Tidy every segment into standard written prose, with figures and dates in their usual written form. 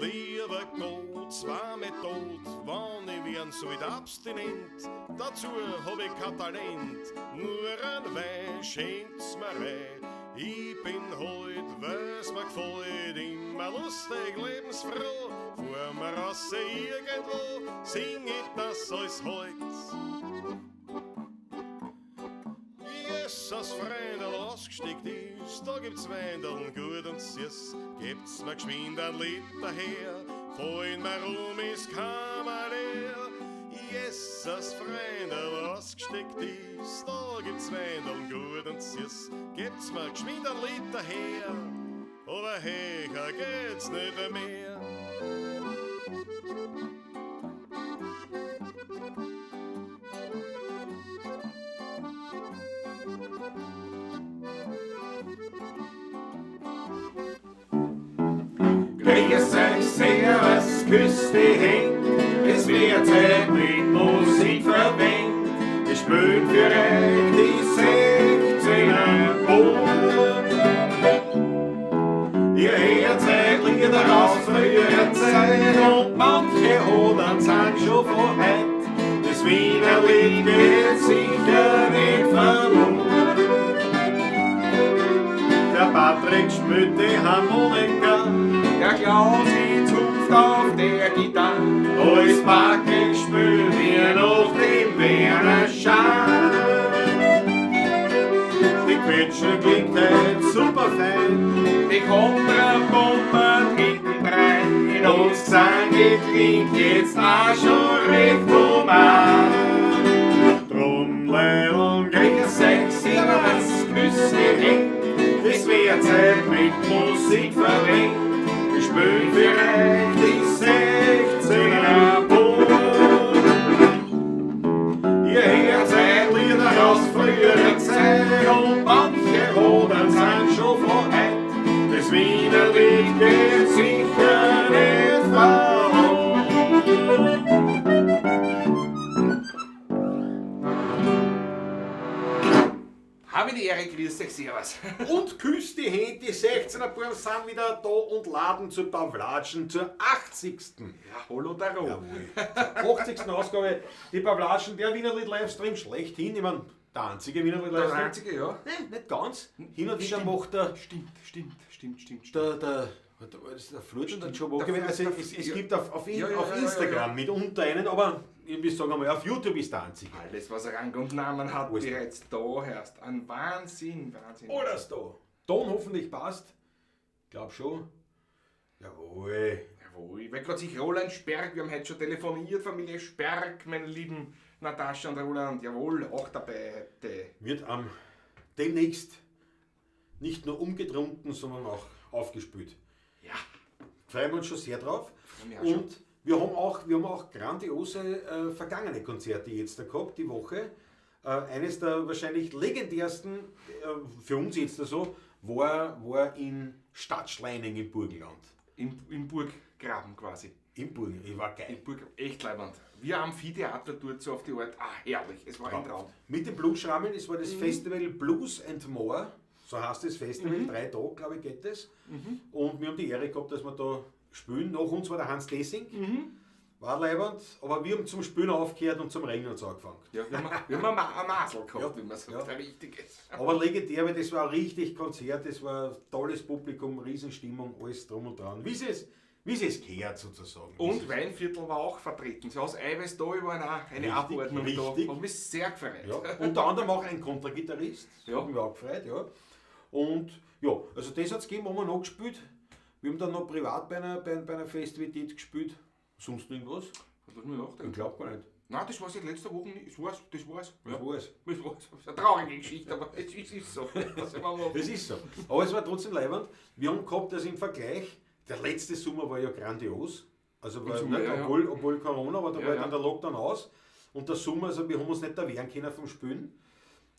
Lieber Gott, zwar mit Tod, wann ich werden sollt abstinent, dazu hab ich kein Talent, nur ein Wein schenkt's mir rein. Ich bin heut, weil's mir gefällt, immer lustig, lebensfroh, fahr mir raus irgendwo, sing ich das alles heut. Jesus, Freundl, ausgesteckt ist, da gibt's Weindeln gut und süß, gebt's mir geschwind ein Liter her, fallen mir rum ist Kammer leer. Jesus, Freundl, ausgesteckt ist, da gibt's Weindeln gut und süß, gebt's mir geschwind ein Liter her, aber höher geht's nicht mehr. Grüß euch, servus, küsst die Händ, es wird Zeit mit Musik verwendet. Wir spielen für euch die 16er Bub. Ihr hört euch Lieder aus früherer Zeit und manche Odern sind schon von heut. Das Wienerlied geht sicher nicht verloren. Der Patrick spielt die Harmonika, Der Klausi zupft auf der Gitarre. Alles Patrick spielt wir noch dem Werner Schein. Die Quetschen klingt heut super fein, Die Kontrabomber hinten rein. und Gesang klingt jetzt auch schon recht human. Drum Leilon, grüß euch, servus, küss die Händ, es wird Zeit mit Musik verwendet. Wir spielen für euch die 16er Bub. Ihr hört euch Lieder aus früherer Zeit und manche Odern sind schon von heut. Das Wienerlied geht sicher nicht verloren. Habe die Ehre, grüß euch, servus. Und küsst die Hände, die 16er Buben sind wieder da und laden zu Pawlatschen zur 80. Ja, hallo Daro. Jawohl. Zur 80. Ausgabe, die Pawlatschen, der Wienerlied Livestream schlechthin. Ich mein, der einzige Wienerlied Der Livestream. einzige, ja. Nein, nicht ganz. Hin und wieder Stimmt. macht der, Stimmt, stimmt, stimmt, stimmt, stimmt. der Flut und der Joe Walker. Der Also Flut, es ja. gibt auf Ja, ja, auf ja, ja, Instagram ja. mitunter einen, aber ich will sagen einmal, auf YouTube ist der einzige. Alles, was Rang und Namen hat, Alles da. bereits da herrscht. Ein Wahnsinn, Wahnsinn. Alles da. Ton hoffentlich passt. Glaub schon. Jawohl. Jawohl, weil gerade sich Roland Sperg, wir haben heute schon telefoniert, Familie Sperg, meine lieben Natascha und Roland, jawohl, auch dabei heute. Wird am demnächst nicht nur umgetrunken, sondern auch aufgespült. Ja, Freuen wir uns schon sehr drauf. Freuen wir auch schon. Und wir haben auch grandiose vergangene Konzerte jetzt da gehabt, die Woche. Eines der wahrscheinlich legendärsten, für uns jetzt da so, war in Stadtschleining im Burgenland. Im Burggraben quasi. Im Burgenland, ich war geil. Im Burggraben, echt leibend. Wir am Amphitheater dort so auf die Art, herrlich, es war ein Traum. Mit dem Bluesschrammeln, es war das Festival Blues and More, so heißt das Festival, 3 Tage, glaube ich, geht das. Und wir haben die Ehre gehabt, dass wir da spielen. Nach uns war der Hans Lessing, war leibend, aber wir haben zum Spielen aufgehört und zum Regen uns angefangen. Ja, wir haben ein Masel gehabt, Ja, wie man sagt, ja. ein richtiges. Aber legendär, weil das war ein richtig Konzert, das war ein tolles Publikum, Riesenstimmung, alles drum und dran. Wie es gehört sozusagen. Und Wie es Weinviertel war auch vertreten. So aus Eiweiß da war auch eine Richtig, Abordnung da. richtig. Hat mich sehr gefreut. Ja, unter anderem auch ein Kontragitarrist, Ja. hat mich auch gefreut, ja. Und ja, also das hat's gegeben, haben wir noch gespielt. Wir haben dann noch privat bei einer Festivität gespielt. Sonst noch irgendwas? Was lass mich nachdenken? Ich glaub gar nicht. Nein, das war's seit letzter Woche nicht. Das war's. Das war's. Das Ja. war's. Das war's. Das ist eine traurige Geschichte, aber es ist so. Was soll man machen? Es ist so. Aber es war trotzdem leibend. Wir haben gehabt, dass im Vergleich, der letzte Sommer war ja grandios. Also Im war, Sommer, nicht, ja, ja. obwohl Corona, aber da Ja, war ja. dann der Lockdown aus. Und der Sommer, also wir haben uns nicht erwehren können vom Spielen.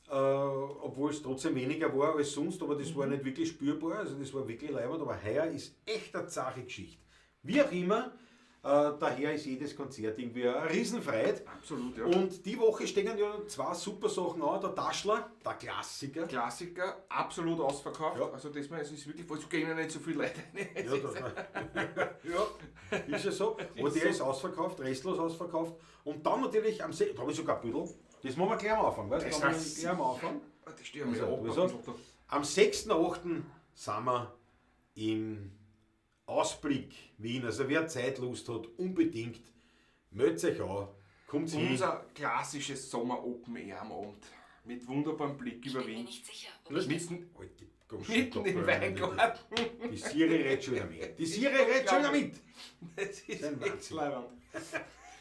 Obwohl es trotzdem weniger war als sonst, aber das war nicht wirklich spürbar, also das war wirklich leibend, aber heuer ist echt eine zache Geschichte. Wie auch immer, daher ist jedes Konzert irgendwie eine Riesenfreude. Absolut, ja. Und die Woche stehen ja 2 super Sachen an, der Taschler, der Klassiker. Klassiker, absolut ausverkauft. Ja. Also das, es ist wirklich, es gehen ja nicht so viele Leute rein. Ja, das war ja. Ist ja so. Aber der ist ausverkauft, restlos ausverkauft. Und dann natürlich am da habe ich sogar ein Büdel. Das machen wir gleich am Anfang, weißt du? Das Das machen ist wir gleich am Anfang. Das steht mir Also, ab. ein wieso? bisschen da. Am 6.8. sind wir im Ausblick Wien. Also wer Zeitlust hat, unbedingt, meldet euch an, kommt hin. Unser klassisches Sommer-Open Air am Abend. Mit wunderbarem Blick Ich über bin mir Wien. nicht sicher, ob ich das Mitten, Alte, komm schon, mitten im da, Weingarten. Die Siri redet schon wieder mit. Die Siri redet schon wieder mit. Das ist Ein echt Wahnsinn. leiwand.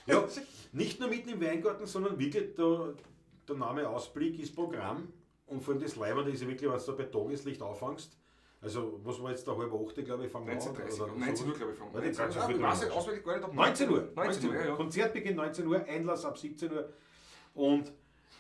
Ja, nicht nur mitten im Weingarten, sondern wirklich der Name Ausblick ist Programm. Und vor allem das Leibende ist ja wirklich, was du da bei Tageslicht anfängst. Also, was war jetzt da 7:30, glaube ich, fangen wir an. 19.30 oder 19 Uhr, sowas. glaube ich, fangen Ja, die ganz so Ah, früh ich weiß dran. nicht, auswendig gar nicht, ob 19 Uhr. 19 Uhr, ja, ja. Konzertbeginn 19 Uhr, Einlass ab 17 Uhr. Und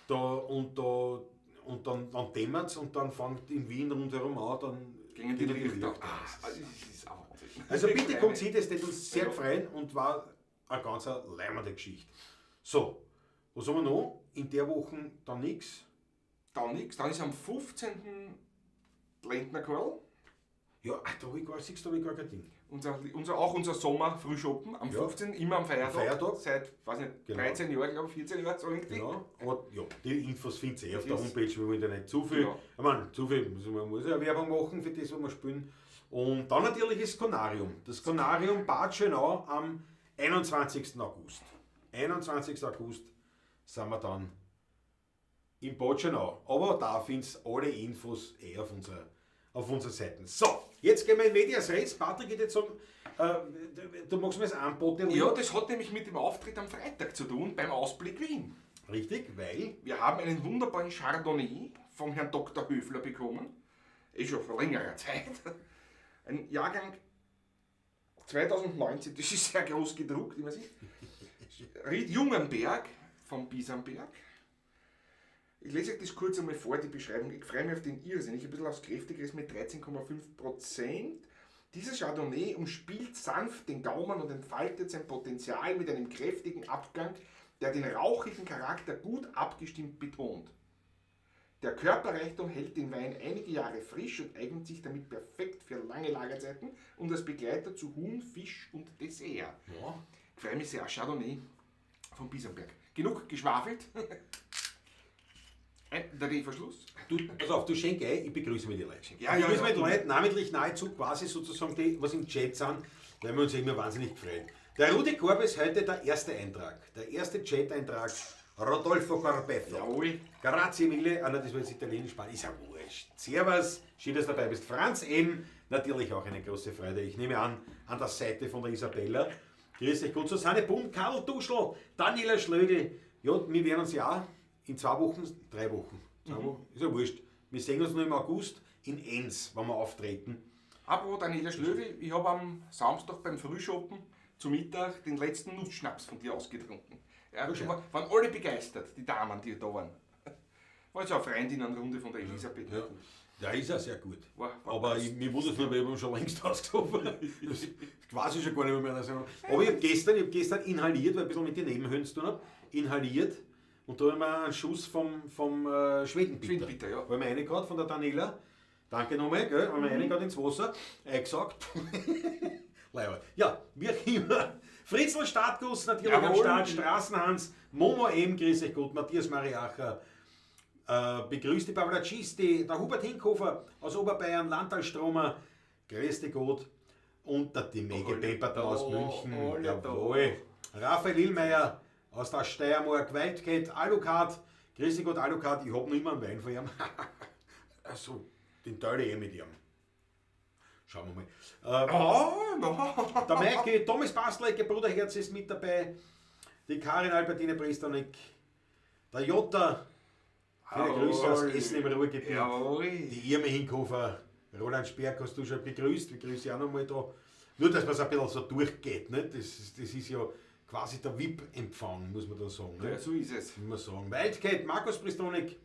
da, und da, und dann dämmert's und dann fängt in Wien rundherum an, dann Gingen die gehen Lichter. Lichter Ah, aus. das ist auch Wahnsinn. Also bitte kommt hin, das wird uns sehr freuen und war eine ganz leimende Geschichte. So, was haben wir noch? In der Woche dann nichts. Dann nichts. Dann ist am 15. Lendner Karl. Ja, da hab ich gar, siehst du, da hab ich gar kein Ding. Auch unser Sommer-Frühschoppen am Ja. 15. immer am Feiertag. Am Feiertag. Seit, weiß nicht, Genau. 13 Jahren, glaube ich, 14 Jahren, so irgendwie. Genau. Aber ja, die Infos findet ihr eh auf der Das ist- Homepage, wir wollen da nicht zu viel. Ja. Ich meine, zu viel, man muss ja Werbung machen für das, was wir spielen. Und dann natürlich das Conarium. Das Conarium Bad Schönau am 21. August. 21. August sind wir dann in Bad Schönau. Aber da findest du alle Infos eh auf unserer Seite. So, jetzt gehen wir in Medias Res. Patrick geht jetzt sagen, du magst mir das anboten. Ja, das hat nämlich mit dem Auftritt am Freitag zu tun, beim Ausblick Wien. Richtig, weil Wir haben einen wunderbaren Chardonnay vom Herrn Dr. Höfler bekommen. Eh schon vor längerer Zeit. Ein Jahrgang 2019, das ist sehr groß gedruckt, wie man sieht. Ried Jungenberg vom Bisamberg. Ich lese euch das kurz einmal vor, die Beschreibung. Ich freue mich auf den Irrsinn. Ich ein bisschen aufs Kräftigeres mit 13,5%. Dieser Chardonnay umspielt sanft den Gaumen und entfaltet sein Potenzial mit einem kräftigen Abgang, der den rauchigen Charakter gut abgestimmt betont. Der Körperreichtum hält den Wein einige Jahre frisch und eignet sich damit perfekt für lange Lagerzeiten und als Begleiter zu Huhn, Fisch und Dessert. Ja. Ich freue mich sehr. Chardonnay vom Bisamberg. Genug geschwafelt. Ein Drehverschluss. Du, pass auf, du schenk ein, ich begrüße mir die Leute. Ja, ich ja, begrüße ja. mir die Leute, namentlich nahezu quasi sozusagen die, was im Chat sind, weil wir uns immer wahnsinnig freuen. Der Rudi Korb ist heute der erste Eintrag, der erste Chat-Eintrag. Rodolfo Corbetto. Jawohl. Grazie mille, ah, nein, das war jetzt italienisch, Spanisch, ist ja wurscht. Servus, schön, dass du dabei bist. Franz M., natürlich auch eine große Freude. Ich nehme an, an der Seite von der Isabella. Grüß dich gut. Susanne Bund, Karl Duschl, Daniela Schlögl. Ja, wir werden uns ja auch in 2 Wochen, 3 Wochen, 2 Wochen, ist ja wurscht. Wir sehen uns noch im August in Enns, wenn wir auftreten. Apropos Daniela Schlögl, ich habe am Samstag beim Frühschoppen zu Mittag den letzten Nussschnaps von dir ausgetrunken. Ja, Okay. waren alle begeistert, die Damen, die da waren. War jetzt auch eine Freundinnenrunde von der Elisabeth. Ja. Der ist ja sehr gut. War Aber mir wundert es nur, weil ich hab ihn schon längst ausgesoffen. Das weiß ich schon gar nicht mehr. Dass ich, aber ich hab gestern inhaliert, weil ich ein bisschen mit den Nebenhöhlen zu tun hab, inhaliert. Und da haben wir einen Schuss vom Schwedenbitter. Schwedenbitter, ja. Weil wir reingehauen von der Daniela. Danke nochmal, gell? Haben wir reingehauen ins Wasser, eingesaugt. Leider. Ja, wie auch immer. Fritzl Startguss natürlich am Jawohl. Start, Straßenhans, Momo M, grüß euch gut, Matthias Mariacher, begrüßt die Pavlacisti, der Hubert Hinkhofer aus Oberbayern, Landtalstromer, grüß dich Gott, und der Demege Alle Pemperter aus da, München, alle jawohl. Raphael Illmeier aus der Steiermark, Wildcat, Alucard, grüß dich Gott, Alucard, ich hab noch immer einen Wein von ihm. Also, den teile ich eh mit ihm. Schauen wir mal. Oh, no. Der Maike, Thomas Bastlecke, Bruderherz ist mit dabei. Die Karin Albertine Priesternick. Der Jota. Viele Grüße aus Essen im Ruhrgebiet. Jawohl. Die Irme Hinkhofer. Roland Sperg hast du schon begrüßt. Wir grüße auch nochmal da. Nur, dass man es ein bisschen so durchgeht. Ne? Das ist ja quasi der VIP-Empfang, muss man da sagen. Ne? Ja, so ist es. Muss man sagen. Wildcat, Markus Pristonik,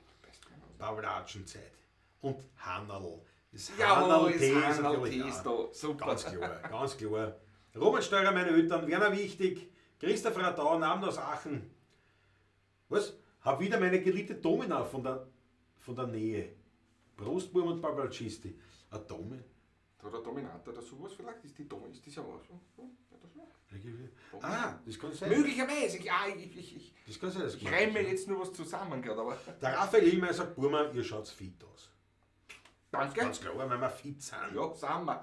Pavlatschenzeit. Und Hannerl. Das Jawohl, Hannerl-Tee das ist Hannerl natürlich Tee auch ist da. Super. Ganz klar, ganz klar. Roman Steurer, meine Eltern, Werner Wichtig, Christoph Radau, Namen aus Aachen. Was? Hab wieder meine geliebte Domina von der Nähe. Brustburm und Pavlacisti. Eine Domi? Oder Dominante oder sowas vielleicht? Ist die Domi, ist das ja was? Ja, das war. Ah, das kann sein. Möglicherweise, ja, ich, Das kann sein, dass ich gemeint reime ist, mir ja. jetzt nur was zusammen gerade, aber Der Raphael Illmeier sagt, Burma, ihr schaut fit aus. danke. Ganz klar, weil wir fit sind. Ja, sind wir.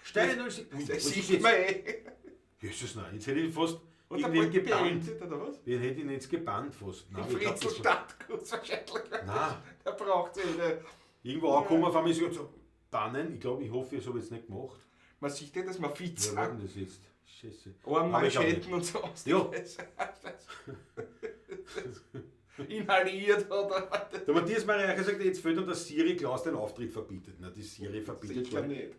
Steine 06. Ui, Das was ist sieht jetzt? man eh. Jesus, nein, jetzt hätte ich fast Und der irgendwen bald gebannt. beendet, oder was? Wen hätte ich denn jetzt gebannt fast? Nein, Den ich glaub, Fritzl das war- Stadtgut wahrscheinlich. Nein. Der braucht eh nicht. Irgendwo angekommen, auf einmal ist so, bannen. Ich glaube, ich hoffe, ich habe es nicht gemacht. Man sieht eh, dass wir fit Wer war sind. denn das jetzt? Scheiße. Aber ich glaub nicht. Armmanschetten und so. Ja. Inhaliert oder was. Der Matthias Maria sagt, jetzt fehlt noch, dass Siri Klaus den Auftritt verbietet. Na, die Siri verbietet Sicher gar nicht.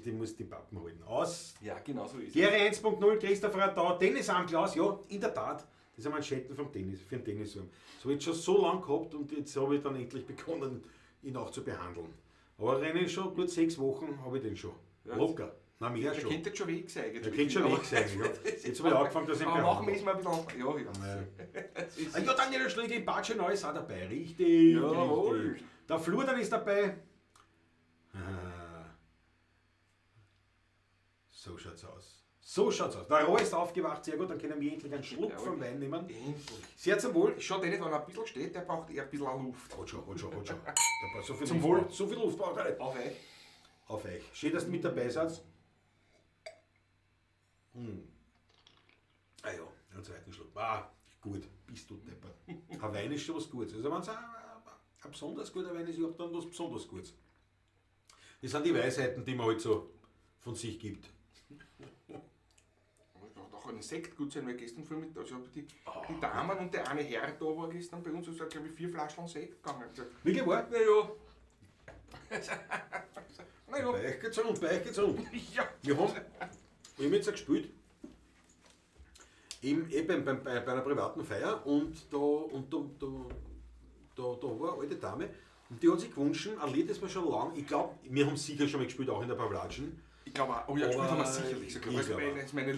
Die muss die Pappen halten. Aus. Ja, genau so ist es. Gere 1.0, Christopher Radau, Tennis am Klaus, ja, in der Tat. Das sind Manschetten vom Tennis, für den Tennisarm. Das habe ich jetzt schon so lange gehabt und jetzt habe ich dann endlich begonnen, ihn auch zu behandeln. Aber rennen schon gut 6 Wochen habe ich den schon. Ja, Locker. Na, mehr Der schon. könnte jetzt schon weg sein. eigentlich. Der könnte schon weg sein, ja. Jetzt habe ich angefangen, dass ich ihn Aber machen behandle. wir es mal ein bisschen. Ja, ja. Es ist- Ah, ja, Daniel Schlegel, Batsche Neu ist auch dabei. Richtig. Jawohl. Richtig. Der Flurdan ist dabei. Ah. So schaut's aus. So schaut's aus. Der Rohr ist aufgewacht, sehr gut. Dann können wir endlich einen Schluck Jawohl. vom Wein nehmen. Endlich. Sehr zum Wohl. Schaut eh nicht, wenn er ein bisschen steht, der braucht eher ein bisschen Luft. Hat schon, hat schon, hat schon. Der braucht so viel Zum Luft Wohl. braucht- So viel Luft braucht er nicht. Auf euch. Auf euch. Schön, dass du mit dabei seid. Hm. Ah ja, einen zweiten Schluck. Ah, gut, bist du deppert. Ein Wein ist schon was Gutes. Also wenn es ein besonders guter Wein ist, überhaupt dann was besonders Gutes. Das sind die Weisheiten, die man halt so von sich gibt. Doch auch ein Sekt gut sein, weil gestern früh mit, also die Damen und der eine Herr da war gestern bei uns, also glaube ich 4 Flaschen Sekt gegangen. Ich gesagt, Wirklich wahr? naja. Naja. Bei euch geht's rund, bei euch geht's rund. Ja. Wir haben jetzt auch gespielt, eben, eh bei einer privaten Feier und da war eine alte Dame und die hat sich gewünscht, ein Lied, das wir schon lange, ich glaube, wir haben sicher schon mal gespielt, auch in der Pavlatschen. Ich glaube auch, oh ja, gespielt Aber haben wir sicherlich. So, ich das ist glaube meine, das ist meine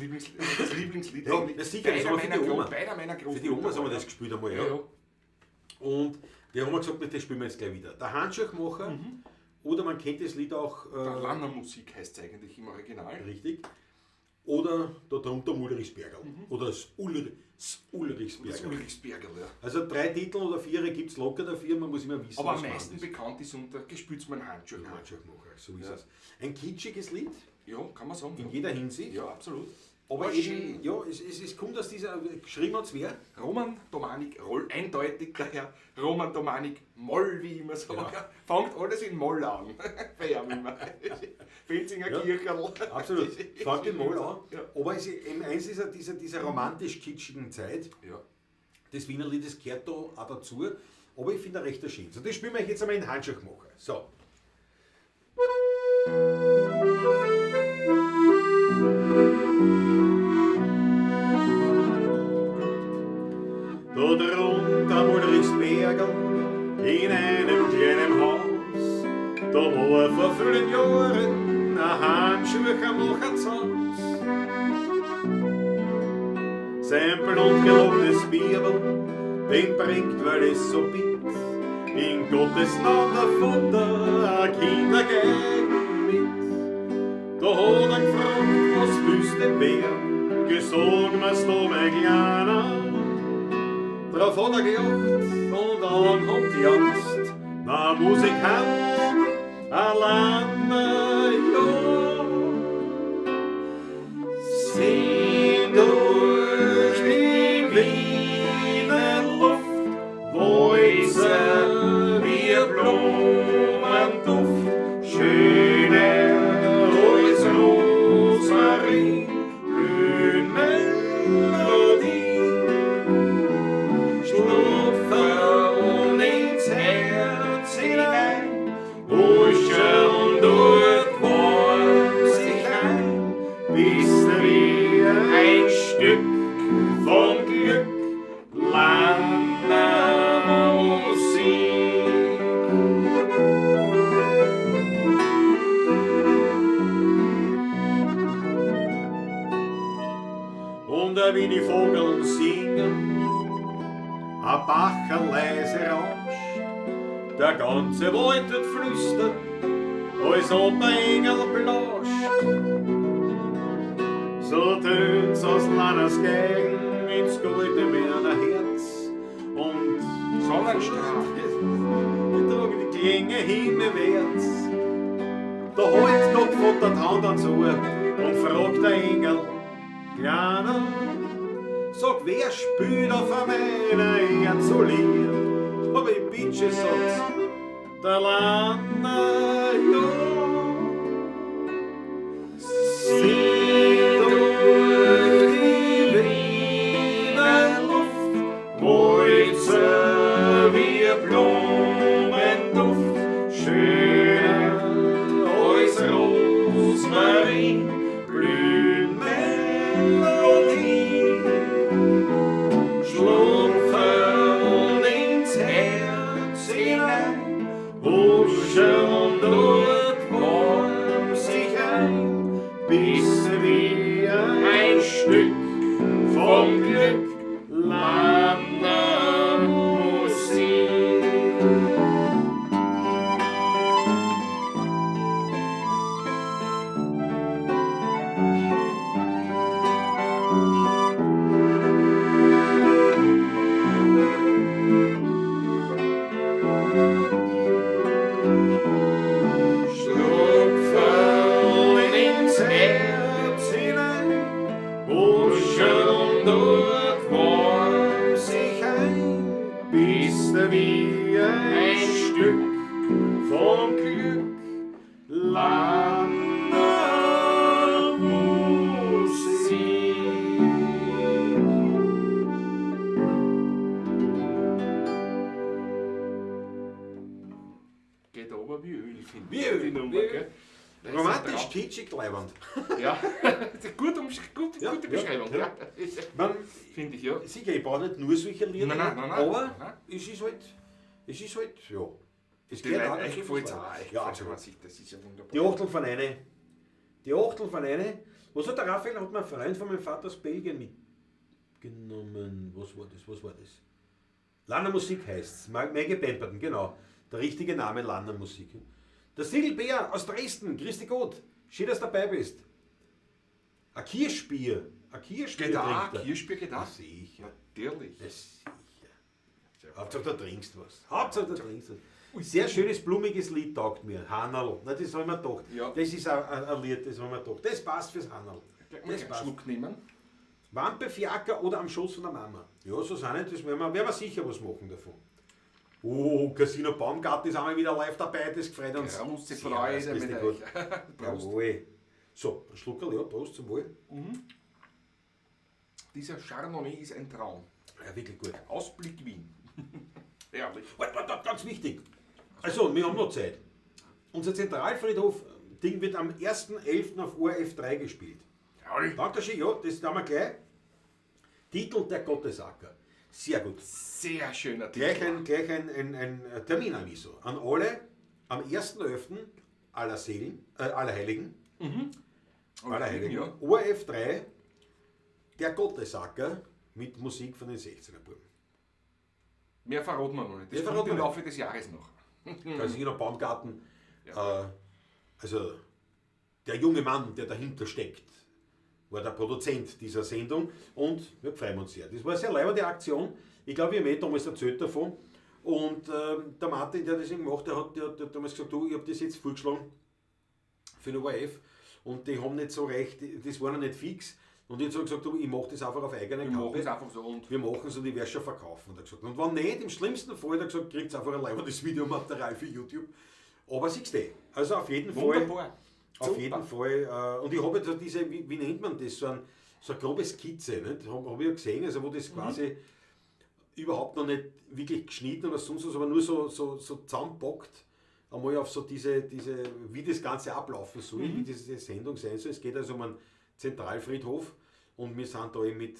das Lieblingslied Ja, eigentlich. ja, sicher, das Beider haben wir für die meiner Oma. Beider meiner Für die Omas haben wir das gespielt einmal, ja. Ja, ja. Und die haben wir gesagt, das spielen wir jetzt gleich wieder. Der Handschuhmacher, oder man kennt das Lied auch... Der Lannermusik heißt es eigentlich im Original. Richtig. Oder da drunter am Ulrichsbergerl. Oder das Ulrichsbergerl. Das Ulrichsbergerl, ja. Also 3 Titel oder 4 gibt es locker dafür, man muss immer wissen, Aber was am man meisten ist. bekannt ist unter Gespütz mein Handschuhmacher. Handschuhmacher, so ist es. Ein kitschiges Lied, Ja, kann man sagen. in jeder Hinsicht. Ja, absolut. Aber Aber eben, schön. ja, es kommt aus dieser, geschrieben hat's wer? Roman Domanik Roll, eindeutig der Herr Roman Domanik Moll, wie ich immer sage. Ja. Fangt alles in Moll an. Bei ihm immer. Fenzinger Ja. Kircherl. Absolut. Fangt in Moll an. Ja. Aber es ist eben eins dieser romantisch-kitschigen Zeit. Ja. Das Wiener Lied, das gehört da auch dazu. Aber ich finde er recht schön. So, das spielen wir jetzt einmal in Handschuhmacher. So. Da drunter am Ulrichsbergerl, in einem kleinen Haus, da war vor vielen Jahren ein Handschuhmacher zu Haus. Sein blutgelobtes Bibel, den bringt, weil es so bitt, in Gottes Namen der Vater, ein Kinder gehen mit. Da hat er gefragt, was willst denn werden? Gesag mir's da, mein Kleiner. Drauf hat er gejagt und an hat gejanzt. Na, Musikant, allein, ja. Sing durch die Wiener Luft, Walzer wie Blumenduft, schöner als Rosmarin, blühen Melodie. Schlupfen ins Herz hinein, huscheln dort warm sich ein, bis wir ein Stück vom Glück Lannermusik. Und wie die Vogeln singen, a Bacher leise rauscht, der ganze Wald wird flüstern, als ob ein Engel blascht. So tönt's aus Lanners Geigen ins goldene Werner Herz. Und Sonnenstrahl. Wir tragen die Klänge himmelwärts. Da holt Gott Vater die Hand ans Ohr und fragt der Engel, Kleiner, sag, wer spült auf meiner Erd so lieb? Aber ich bitte, sagt's, der Lanner, ja. Sie durch die Wiener Luft, Wolzer wie Blumenduft, schöner als Rosmarin, blühen Melodie. Schlupfen ins Herz hinein, wuscheln dort warm sich ein, bis wie ein Stück vom Glück Lanner Musik. Schlupfen ins Herz hinein, wuscheln dort warm sich ein, bis wie ein Stück vom Glück Lanner Musik. Geht aber wie Öl, finde Wie ich. Öl, Die Nummer, wie Öl. gell? Das ist Romantisch, ein Traum. kitschig, leiwand. Ja, gut, gut, Ja, gute ja, Beschreibung. ja. Ja. Man, Finde ich, ja. sicher, ich brauche nicht nur solche Lieder, Nein, nein, nein, nein. aber Nein. es ist halt, ja. Es Die gehört Leute, auch euch dazu, gefällt's was auch. Euch Ja, gefällt's absolut. auch. Das ist ja wunderbar. Die Achtel von eine. Die Achtel von eine. Was hat der Raphael? Hat mir ein Freund von meinem Vater aus Belgien mitgenommen. Was war das? Was war das? Lanner Musik heißt's. Maggie Pemberton, genau. Der richtige Name Lanner Musik. Der Siegelbär aus Dresden, Christi Gott. Schön, dass du dabei bist. Ein Kirschbier. Ein Kirschbier Geht auch, trinkt er. Kirschbier geht auch. Sicher. Natürlich. Das sicher. Hauptsache, da trinkst du was. Hauptsache, da trinkst du was. Sehr schönes, blumiges Lied taugt mir. Hannerl. Na, das haben wir gedacht. Ja. Das ist ein Lied, das haben wir gedacht. Das passt fürs Hannerl. Gleich mal Das einen passt. Schluck nehmen. Wampe, Fiaker oder am Schoß von der Mama. Ja, so sind nicht. Das werden wir sicher was machen davon. Oh, Casino Baumgarten ist einmal wieder live dabei. Das freut uns. Große Servus, Freude grüß mit dich euch. Gott. Prost. Jawohl. So, ein Schluckerl, ja, Prost zum Wohl. Dieser Chardonnay ist ein Traum. Ja, wirklich gut. Ausblick Wien. Herrlich. Warte, warte, warte, ganz wichtig. Also, wir haben noch Zeit. Unser Zentralfriedhof-Ding wird am 1.11. auf ORF 3 gespielt. Jawohl. Danke schön, ja, das tun wir gleich. Titel der Gottesacker. Sehr gut. Sehr schöner Titel. Gleich ein Terminanwieso an alle am 1.11. aller Seelen, aller Heiligen, aller Heiligen, Ja. ORF 3, der Gottesacker mit Musik von den 16er Buben. Mehr verraten wir noch nicht. Das Mehr kommt verraten im wir Laufe des Jahres noch. Casino Baumgarten, also der junge Mann, der dahinter steckt, war der Produzent dieser Sendung und wir freuen uns sehr. Das war eine sehr leibende Aktion. Ich glaube, ich habe eh damals erzählt davon. Und der Martin, der das eben gemacht hat, der hat damals gesagt, du, ich habe das jetzt vorgeschlagen für den ORF und die haben nicht so recht, das war noch nicht fix. Und jetzt habe ich gesagt, du, ich mache das einfach auf eigene Wir machen Kappe. es einfach so und Wir machen es und ich werde schon verkaufen, hat er gesagt. Und wenn nicht, im schlimmsten Fall, hat er gesagt, kriegt einfach ein leibendes Videomaterial für YouTube. Aber siehst du, also auf jeden Fall. wunderbar. Auf Super. jeden Fall. Und ich habe jetzt so diese, wie nennt man das, so eine grobe Skizze, nicht? Hab ich ja gesehen, also wo das quasi überhaupt noch nicht wirklich geschnitten oder sonst was, aber nur so zusammenpackt, einmal auf so diese, wie das Ganze ablaufen soll, wie diese Sendung sein soll. Es geht also um einen Zentralfriedhof und wir sind da eben mit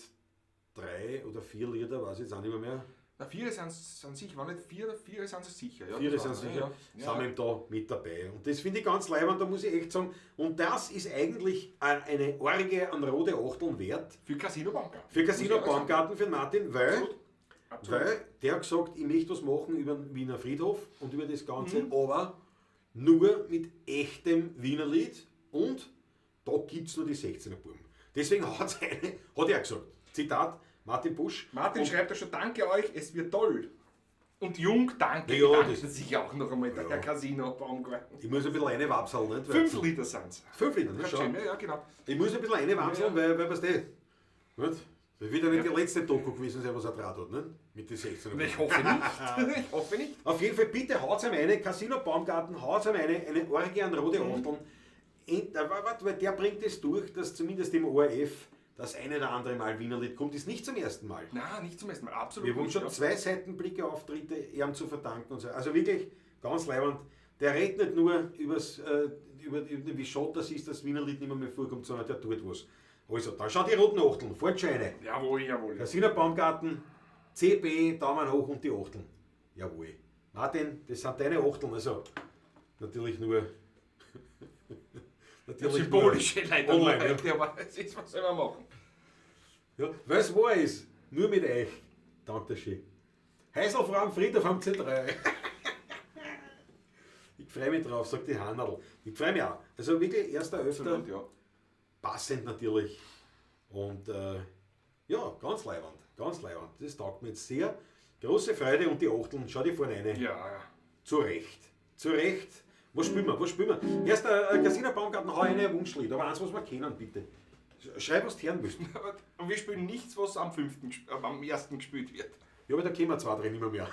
3 oder 4 Lieder, weiß ich jetzt auch nicht mehr. Na, 4 sind sicher, war nicht 4, 4 sind sicher. Ja, 4 das sind war- sicher, ja, ja. sind wir eben da mit dabei. Und das finde ich ganz leibend, da muss ich echt sagen, und das ist eigentlich eine Orgie an rote Achteln wert. Für Casino Baumgarten. Für Casino Muss ich auch sagen. Baumgarten, für Martin, Absolut. Absolut. weil der hat gesagt, ich möchte was machen über den Wiener Friedhof und über das Ganze, aber nur mit echtem Wiener Lied und da gibt es nur die 16er Buben. Deswegen hat eine, hat er gesagt, Zitat, Martin Busch. Martin schreibt da schon, danke euch, es wird toll. Und Jung, danke, Ja, bedanken das- sich auch noch einmal, der Herr Casino Baumgarten. Ich muss ein bisschen reinwapseln, nicht? Weil- 5 Liter sind's. 5 Liter, ne? Ja, Schau. ja, genau. Ich muss ein bisschen reinwamseln, weil weißt du, nicht? Das wird ja nicht die letzte Doku gewesen sein, was er draht hat, ne? Mit den 16. Ich hoffe nicht. Ich hoffe nicht. Auf jeden Fall, bitte haut's ihm eine, Casino Baumgarten, haut's ihm eine Orgie an rote Achteln. Warte, weil der bringt es durch, dass zumindest im ORF das eine oder andere Mal Wienerlied kommt, ist nicht zum ersten Mal. Nein, nicht zum ersten Mal. Absolut. Wir haben nicht, schon ja. 2 Seitenblicke Auftritte ihm zu verdanken und so. Also wirklich ganz leibend. Der redet nicht nur über wie schade das ist, dass Wienerlied nicht mehr vorkommt, sondern der tut was. Also, da schaut die roten Achteln, Fortscheine. Jawohl, jawohl. Casino Baumgarten, CB, Daumen hoch und die Achteln. Jawohl. Martin, das sind deine Achteln, also natürlich nur. Natürlich Symbolische nur leider online, nur heute, aber es ist, was soll man machen? Ja, weil es wahr ist, nur mit euch. Danke schön. Heiselfrau am Friedhof am C3. Ich freue mich drauf, sagt die Hannerl. Ich freue mich auch. Also wirklich, 1.11. Absolut, ja. Passend natürlich. Und ja, ganz leibend. Ganz leibend. Das taugt mir jetzt sehr. Große Freude und die Achteln, schau die vorne rein. Ja, ja. Zu Recht. Zu Recht. Was spielen wir? Was spielen wir? Erst Casino Baumgarten, hau eine Wunschlied, aber eins, was wir kennen, bitte. Schreib, was du hören willst. Aber wir spielen nichts, was am am 1. gespielt wird. Ja, aber da kennen wir 2, 3 nicht mehr.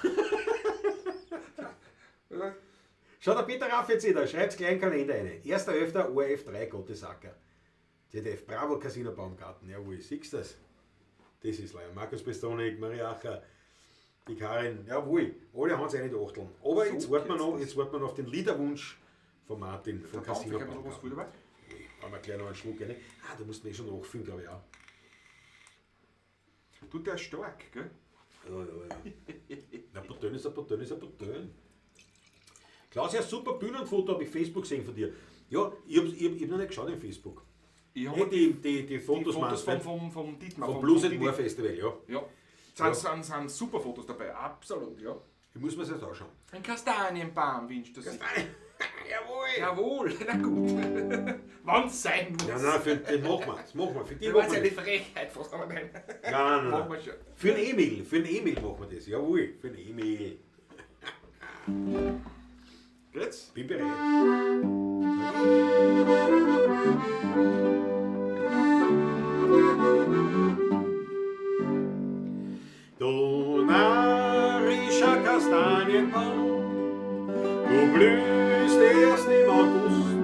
Schau, der Peter Raff jetzt wieder, schreibt's gleich in den Kalender rein. 1.11. ORF 3, Gottesacker. ZDF, Bravo, Casino Baumgarten. Jawohl, siehst du das? Das ist leider. Markus Pestonik, Mariacher, die Karin, jawohl, alle haben es eine Achteln. Aber So jetzt warten wir geht's noch, das. jetzt warten wir noch auf den Liederwunsch von Martin, von Da darf Casino ich ein bisschen was Baumgarten. dabei. Haben wir gleich noch einen Schluck rein. Ah, da musst du eh schon nachfüllen, glaube ich auch. Du, der ist stark, gell? Ja, ja, ja. Na, Pottön ist ein Pottön ist ein Pottön. Klaus, ja, super Bühnenfoto habe ich Facebook gesehen von dir. Ja, ich hab noch nicht geschaut in Facebook. Ich hab Hey, die Fotos, die Fotos meinst du, vom Dietmar. vom Blues and Didi. More Festival, ja. Ja. Sind super Fotos dabei, absolut, ja. Ich muss mir das jetzt anschauen. Ein Kastanienbaum wünscht er sich. Jawohl! Jawohl, na gut. Wenn's sein muss. Ja, nein, für den machen wir. Das machen wir. Für die Das war machen jetzt wir eine Frechheit fast, aber nein. Nein, nein, Machen nein. wir schon. Für den Emil machen wir das. Jawohl, für den Emil. Geht's? Bin bereit. Du narischer Kastanienbaum, du blühst erst im August.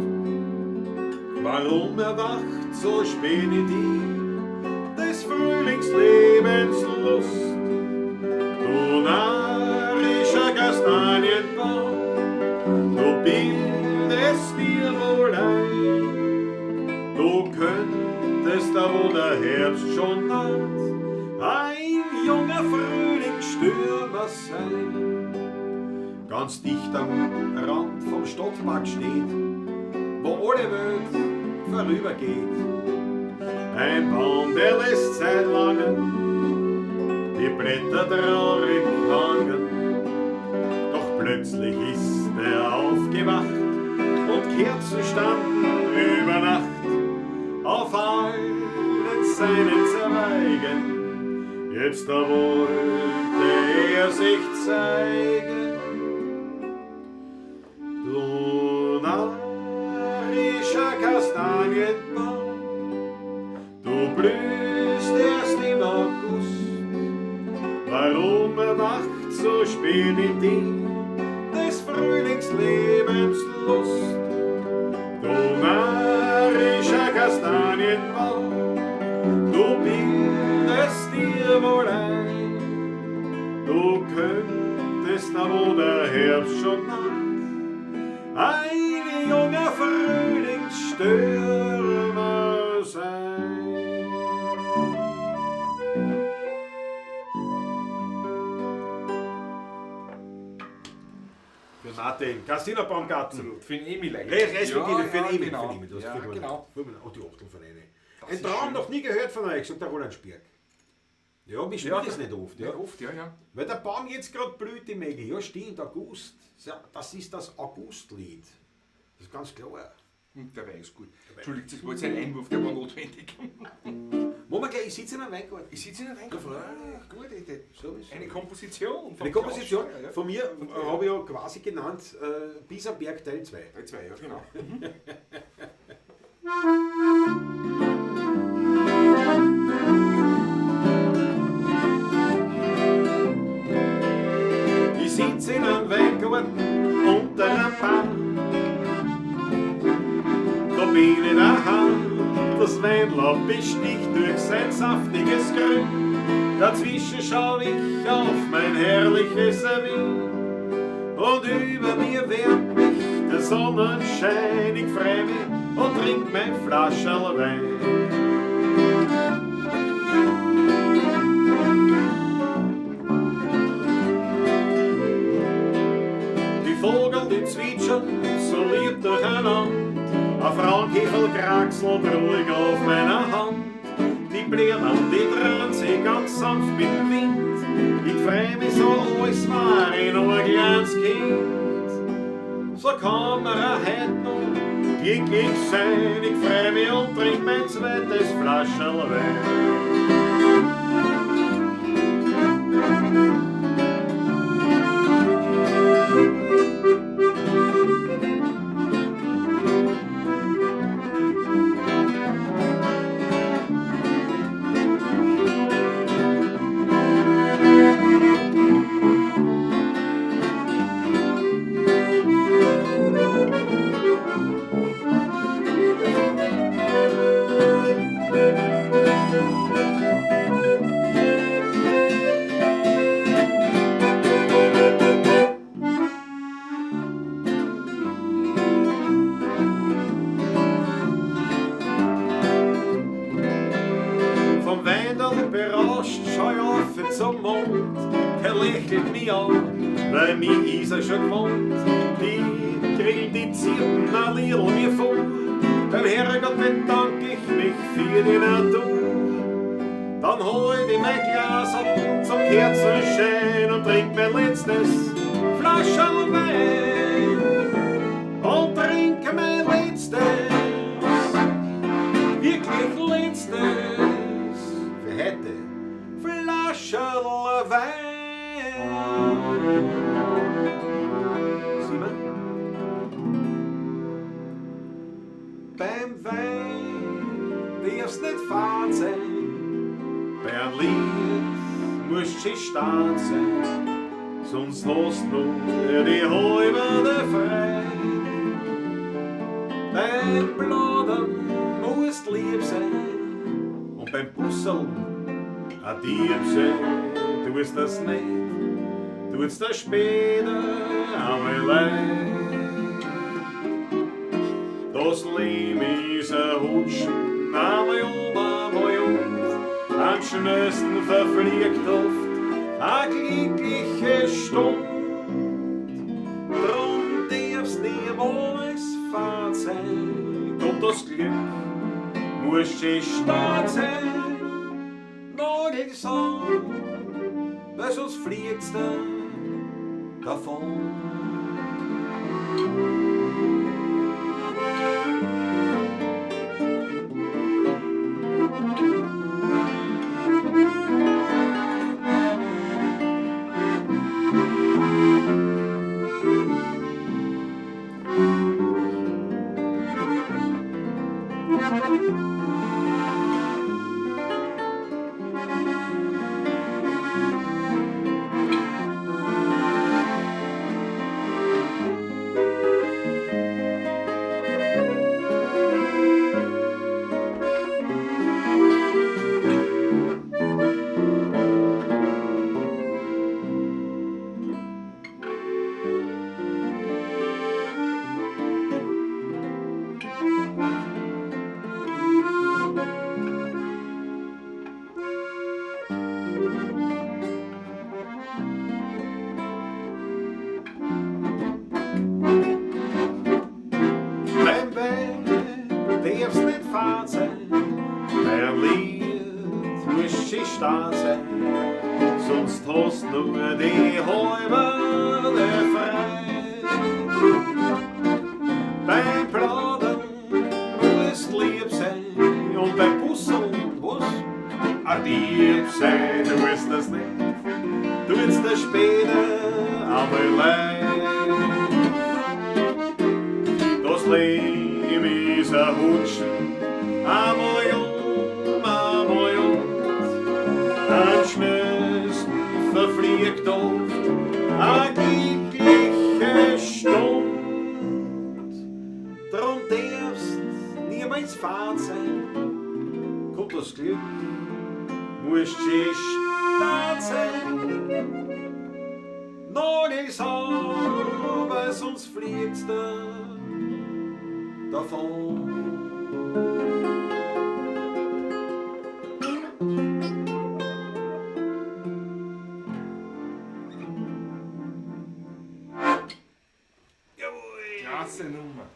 Warum erwacht so spät in dir des Frühlingslebens Lust? Du narischer Kastanienbaum, du bildest dir wohl ein, du könntest da, wo der Herbst schon naht, ein junger Frühlingsstürmer sein. Ganz dicht am Rand vom Stadtpark steht, wo alle Welt vorübergeht. Ein Baum, der lässt seit langem die Blätter traurig hangen. Doch plötzlich ist er aufgewacht und Kerzen standen über Nacht auf allen seinen Zweigen. Jetzt da wollte er sich zeigen. Du narischer Kastanienbaum, du blühst erst im August. Warum erwacht so spät in dir des Frühlingslebens Lust? Du narischer Kastanienbaum, du bildest dir wohl ein, du könntest da, wo der Herbst schon naht, ein junger Frühlingsstürmer sein. Für Martin, Casino Baumgarten. Absolut. Für den Emil eigentlich. Respektive für den Emil. Genau. Für den Emil. Du hast Ja, vollkommen genau. recht. Vollkommen- Oh, die Achtel von einer. Das Ein ist Traum schön. noch nie gehört von euch, sagt der Roland Spierk. Ja, wir spielen Ja, das nicht oft. Ja. Nicht oft, ja, ja. Weil der Baum jetzt gerade blüht, die Maggie. Ja, stimmt, August. Ja, das ist das Augustlied. Das ist ganz klar. Und der Wein ist gut. Entschuldigt, das war jetzt ein Einwurf, der war notwendig. wir gleich, ich sitze in einem Weingarten. Ich sitze in einem Weingarten. Ja, Gute Idee. So ist es. Eine Komposition. Eine Komposition Klaus Scheuer, ja. von mir habe ich ja quasi genannt Bisamberg Teil 2. Teil 2, ja, genau. Ich sitze in einem Weingarten unter einem Baum. Da bin ich daheim, das Weinlaub besticht durch sein saftiges Grün. Dazwischen schau ich auf mein herrliches Wien. Und über mir wärmt mich der Sonnenschein. Ich freu mich und trink mein Flascherl Wein. Die Vogel, die zwitschern so lieb durcheinander. Ein Frauenkäfer kraxelt ruhig auf meiner Hand. Die Blätter, die drehen sich ganz sanft mit dem Wind. Ich freu mich so, als war ich noch ein kleines Kind. So kann man auch heut noch glücklich sein. Ich freu mich und trink mein zweites Flascherl Wein. Vom Weinderl berauscht schau ich auf zum Mond, der lächelt mich an, weil mich ist er schon gewohnt. Die Grillen, die zirpen ein Liedl mir vor, beim Herrgott bedank ich mich für die Natur. Dann hol ich mein Glas zum Kerzenschein und trink mein letztes Flascherl Wein. Und trink mein letztes, wirklich letztes, für heute Flascherl Wein. Sieh mal. Beim Wein darf's nicht fad sein, bei einem Lied musst du stark sein, sonst hast du nur die halbe Freude. Beim Plaudern musst lieb sein und beim Busseln ein Dieb sein. Tust das nicht, tut's das später einmal leid. Das Leben ist ein Rutschen, einmal um, einmal und. Am schnellsten verfliegt oft eine glückliche Stund. Drum darf's niemals fad sein, und das Glück muss schön stark sein. Nagel weil sonst fliegt's dann davon. Beim Wein darf's nicht fad sein, beim Lied muss schön stark sein, sonst hast nur die halbe frei. Beim Plaudern musst lieb sein und beim Busseln, was? A Dieb sein, du wirst das nicht, du wirst das später einmal leid. Das Leben ist ein Hutschen, einmal um, einmal und. Am schnellsten verfliegt oft a glückliche Stund. Drum darfst niemals fad sein, kommt das Glück, musst schön stark sein. Noch nicht aber sonst fliegst du davon. Klasse Nummer.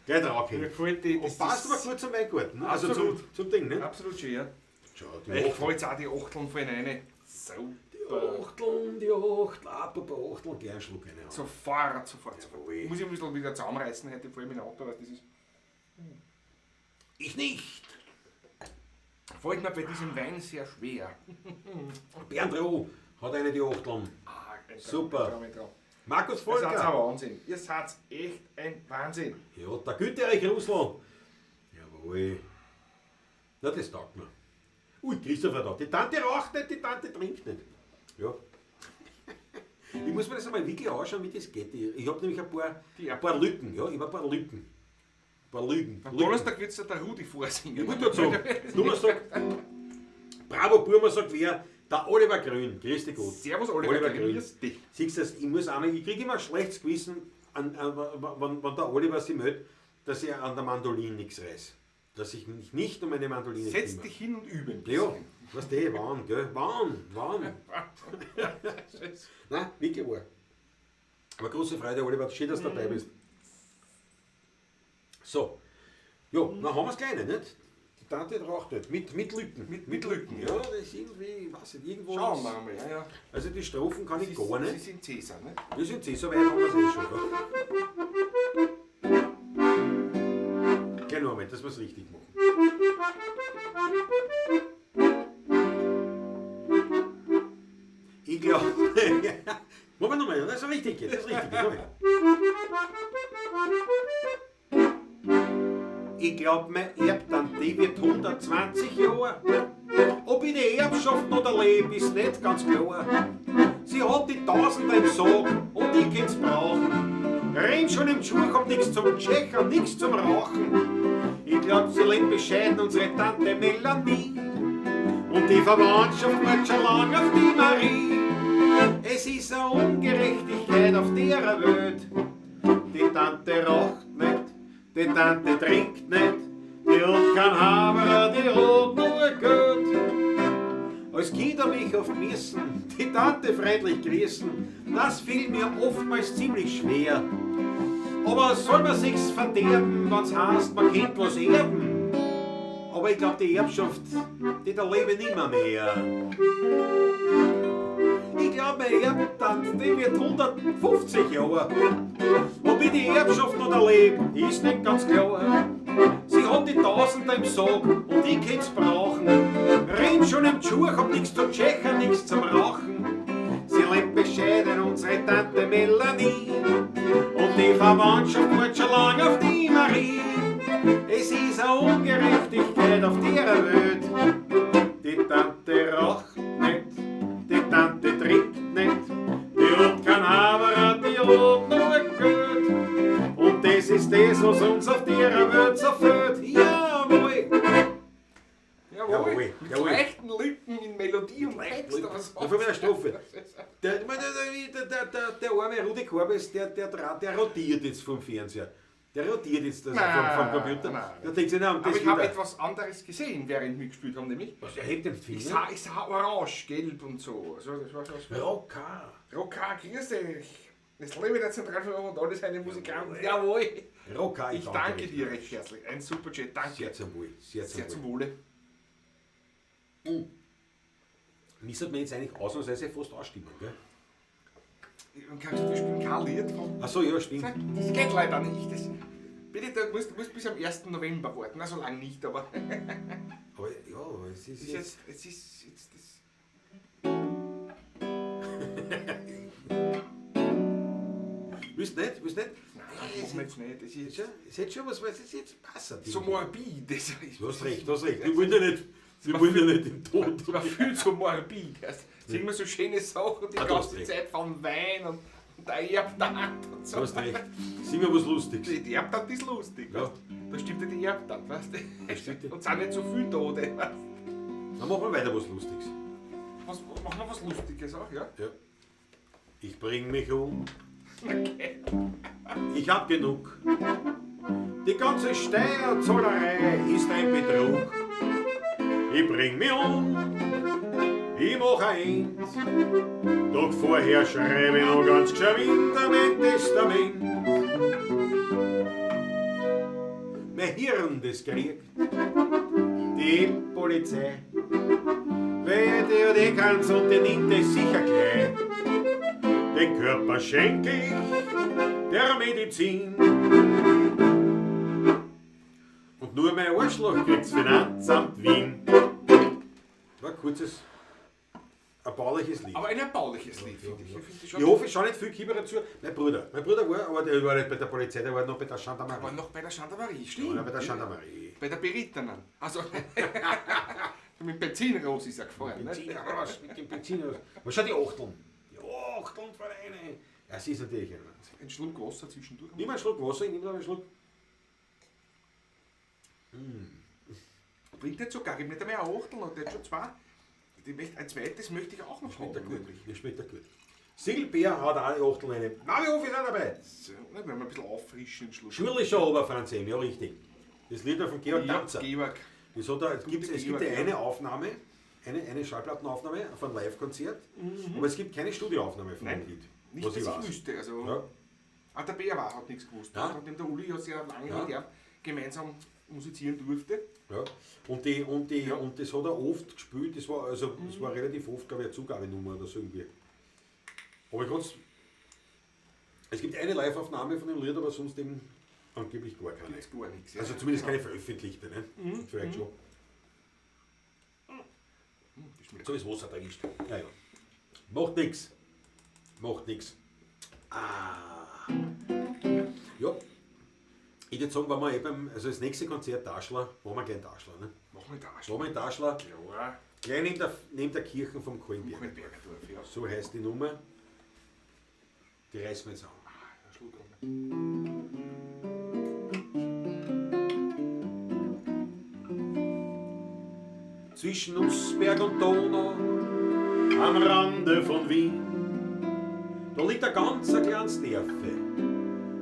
Gleich drauf Mir hin. gefällt die. Und passt aber gut zum Weingarten, ne? Also zum Ding, ne? Absolut schön, ja. Schau, die Echt gefällt's auch, die Achteln fallen rein. Super. Achteln, die Achteln, apropos Achteln, gleich einen Schluck rein. Sofort, sofort, sofort. Jawohl. Muss ich ein bisschen wieder zusammenreißen heute, vor allem im Auto, was das ist. Ich nicht. Fällt mir bei diesem Wein sehr schwer. Bernd Roh hat eine die Achteln. Ah, ein Traum, Super. Ein Traum, ein Traum. Markus Ihr seid ein Volker. Wahnsinn. Ihr seid echt ein Wahnsinn. Ja, der Günther Erich Rusl. Jawohl. Na, das taugt mir. Ui, Christopher da. Die Tante raucht nicht, die Tante trinkt nicht. Ja. Ich muss mir das einmal wirklich anschauen, wie das geht. Ich habe nämlich ein paar Lücken. Ja, ich habe ein paar Lücken. Ein paar Lügen. Am Donnerstag wird es der Rudi vorsingen. Ich wollte gerade sagen, Donnerstag, Bravo Burma sagt wer, der Oliver Grün. Grüß dich Gott. Servus Oliver, Grün. Grüß dich. Siehst du das, ich muss einmal, ich kriege immer ein schlechtes Gewissen, wenn der Oliver sich meldet, dass ich an der Mandoline nichts reiß. Dass ich mich nicht um meine Mandoline Setz kümmere. dich hin und übe ein Ja, bisschen. weißt du, wann, gell? Wann? Nein, wirklich wahr. Aber große Freude, Oliver, schön, dass du dabei bist. So, ja, dann haben wir es gleich, nicht? Die Tante raucht nicht. Mit Lücken. Mit Lücken, Ja, das ist irgendwie, ich weiß nicht, irgendwo. Schauen wir mal. Ja, ja. Also die Strophen kann ich Sie, gar Sie nicht. sind Cäsar, ne? Wir sind eh so weit, haben wir es eh schon. Ja. Kleinen Moment, dass wir es richtig machen. Ich glaube. Moment nochmal, das ist richtig jetzt, das ist richtig. Nochmal. Ich glaub, mein Erbtante, die wird 120 Jahre. Ob ich die Erbschaft noch erlebe, ist nicht ganz klar. Sie hat die Tausender im Sack und ich kann's brauchen. Renn schon im Schuh, kommt nix zum Tschechern, nix zum Rauchen. Ich glaub, sie lebt bescheiden, unsere Tante Melanie. Und die Verwandtschaft wartet schon lang auf die Marie. Es ist eine Ungerechtigkeit auf der Welt. Die Tante raucht nicht, die Tante trinkt nicht, die hat kein Haberer, die hat nur Geld. Als Kind hab ich oft müssen, die Tante freundlich grüßen, das fiel mir oftmals ziemlich schwer. Aber soll man sich's verderben, wenn's heißt, man kennt was erben? Aber ich glaub, die Erbschaft, die da lebe ich nimmer mehr. Ich glaub, meine Erbtante, die wird 150 Jahre. Ob ich die Erbschaft noch erlebe, ist nicht ganz klar. Sie hat die Tausender im Sack und ich kann's brauchen. Renn schon im Schuh, hab nix zum Tschechern, nix zum Rauchen. Sie lebt bescheiden, unsere Tante Melanie. Und die Verwandtschaft wartet schon lang auf die Marie. Es ist eine Ungerechtigkeit auf der Welt. Die Tante raucht nicht, die Tante trinkt nicht, die hat kein Haberer, die hat nur Geld. Und das ist das, was uns auf der Welt so fehlt. Jawohl! Jawohl. Jawohl, Mit jawohl. leichten Lücken in Melodie und Text. aber so. Da fällt mir eine Strophe. Der, ich meine, der arme Rudi Korbes, der rotiert jetzt vom Fernseher. Der rotiert jetzt das Nein, vom Computer. nein. Da denkt sich, na, und das Aber ich habe wieder. etwas anderes gesehen, während wir gespielt haben, nämlich. Was, er hebt den Finger? Ich sah orange, gelb und so. Also, das war schon. Rocker. Rocker, grüß dich. Es lebe der Zentralverwaltung und alle seine Musikanten. Jawohl. Rocker, Ich danke dir recht herzlich. Ein super Chat, danke. Sehr zum Wohl. Sehr zum Sehr zum Wohl. Wohle. Müsste man jetzt eigentlich ausnahmsweise fast ausstimmen, gell? Und kannst du, wir spielen kein Lied von. Achso, ja, stimmt. Das geht leider nicht. Das, bitte, du musst bis am 1. November warten. Na, so lange nicht, aber. Aber ja, aber Es ist Es ist jetzt, jetzt, es ist jetzt das. Willst nicht? Willst nicht? Nein, das machen wir jetzt nicht. Das ist Ist ja, ist jetzt schon was, was ist jetzt passend. so morbid. Das ist, Du hast recht, du hast recht. Wir wollen ja nicht, wir wollen ja nicht den Tod. Das war viel zu morbid. Das sind immer so schöne Sachen die Ah, du hast ganze recht. Zeit von Wein und der Erbtat und so. Du hast recht. Sing mir was Lustiges. Die Erbtat ist lustig. Ja. Weißt? Da stimmt ja die Erbtat, weißt du? stimmt ja. Und sind nicht so viele Tote. Weißt? Dann machen wir weiter was Lustiges. Was, machen wir was Lustiges auch, ja? Ja. Ich bring mich um. Okay. Ich hab genug. Die ganze Steuerzahlerei ist ein Betrug. Ich bring mich um. Ich mach ein End. Doch vorher schreibe ich noch ganz geschwind mein Testament. Mein Hirn, das kriegt die Polizei. Wer die und die kann's und die nimmt es sicher gleich. Den Körper schenke ich der Medizin. Und nur mein Arschloch kriegt's Finanzamt Wien. War ein kurzes, erbauliches Lied. Aber ein erbauliches Lied, finde ich. Ich finde das schon. Ich hoffe, es schaut nicht viel Kieber dazu. Mein Bruder war, aber der war nicht bei der Polizei, der war noch bei der Gendarmerie. Aber noch bei der Gendarmerie, Der war stimmt. noch bei der Gendarmerie. Bei der Berittenen. Also, mit Benzinros ist er gefahren. ne? Benzin raus, mit dem Benzin raus. Was schaut die Achteln? Die Achteln von eine. Das ist natürlich ein Wahnsinn. Ein Schluck Wasser zwischendurch. Nimm einen Schluck Wasser, ich nehme noch einen Schluck. Bringt jetzt sogar, ich nicht einmal ein Achtel, und der hat schon zwei. Die möchte, ein zweites möchte ich auch noch Schmeckt er haben. gut. nämlich. Mir schmeckt er gut. Siegelbär hat auch die Achteln rein. Nein, wir ist auch dabei. So, ne, wenn wir ein bisschen auffrischen, den Schluck. Schwirlischer Oberfranz M, ja richtig. Das Lied war von Georg Ja, Danzer. Georg. Das hat er, es gibt, es gibt Georg, ja ja. eine Aufnahme, eine Schallplattenaufnahme von einem Live-Konzert, aber es gibt keine Studioaufnahme von Nein, dem Lied. Nicht, was dass ich weiß. wüsste. Also, Ja. Auch der Bär war, hat nichts gewusst. Ja. Nachdem der Uli ja sehr lange Ja. mit ihm gemeinsam musizieren durfte. Ja. Und, die, und, die, Ja. und das hat er oft gespielt, das war, also, das war relativ oft, glaube ich, eine Zugabenummer oder so irgendwie. Aber ich kann's, es gibt eine Live-Aufnahme von dem Lied, aber sonst eben angeblich gar keine. Gibt's gar nichts. Ja. Also zumindest keine veröffentlichte, ne? Vielleicht schon. Das schmeckt. So ist Wasser erwischt. Ja, ja. Macht nix. Macht nix. Ah. Ja. Ich würde sagen, wenn wir eh beim, also das nächste Konzert Daschler, machen wir gleich in Daschler, ne? Machen wir da Machen wir in Daschler, Klar. gleich neben der Kirche vom Kohlenberg. Kohlenbergerdorf, ja. So heißt die Nummer. Die reißen wir jetzt an. Ein Schluck auch. Zwischen Nussberg und Donau, am Rande von Wien, da liegt ein ganz ein kleines Dörfe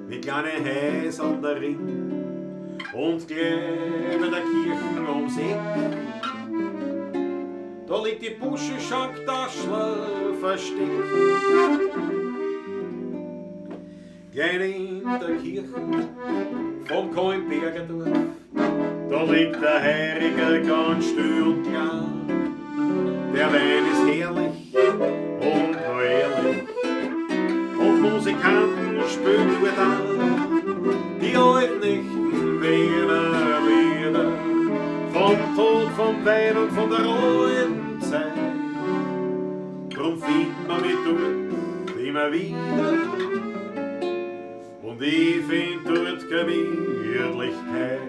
mit kleinen Häusern darin und gleich bei der Kirche ums Eck. Da liegt die Buschenschank Daschler versteckt. Gleich in der Kirche vom Kohlenberger Dorf. Da liegt der Heiriger ganz still und klar. Der Wein ist herrlich und noch ehrlich. Und Musikanten spielen gut an. Die alten echten Wiener Lieder. Vom Tod, vom Wein und von der alten Zeit. Drum findet man mich dort immer wieder. Und ich find dort Gemütlichkeit.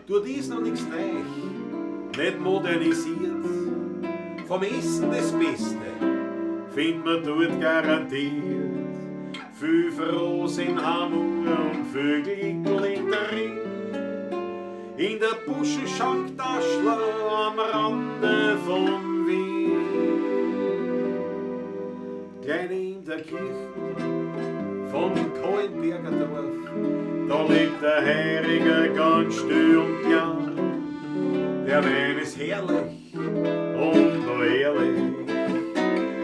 Dort ist noch nichts neu, nicht modernisiert. Vom Essen das Beste findet man dort garantiert. Viel Frohs in Hamburg und viel Glickel in der Ring. In der Buschenschank Daschler am Rande von Wien. Klein in der Kirche vom Kohlenberger Dorf, da liegt der Heiriger ganz still und klar. Der Wein ist herrlich und noch ehrlich.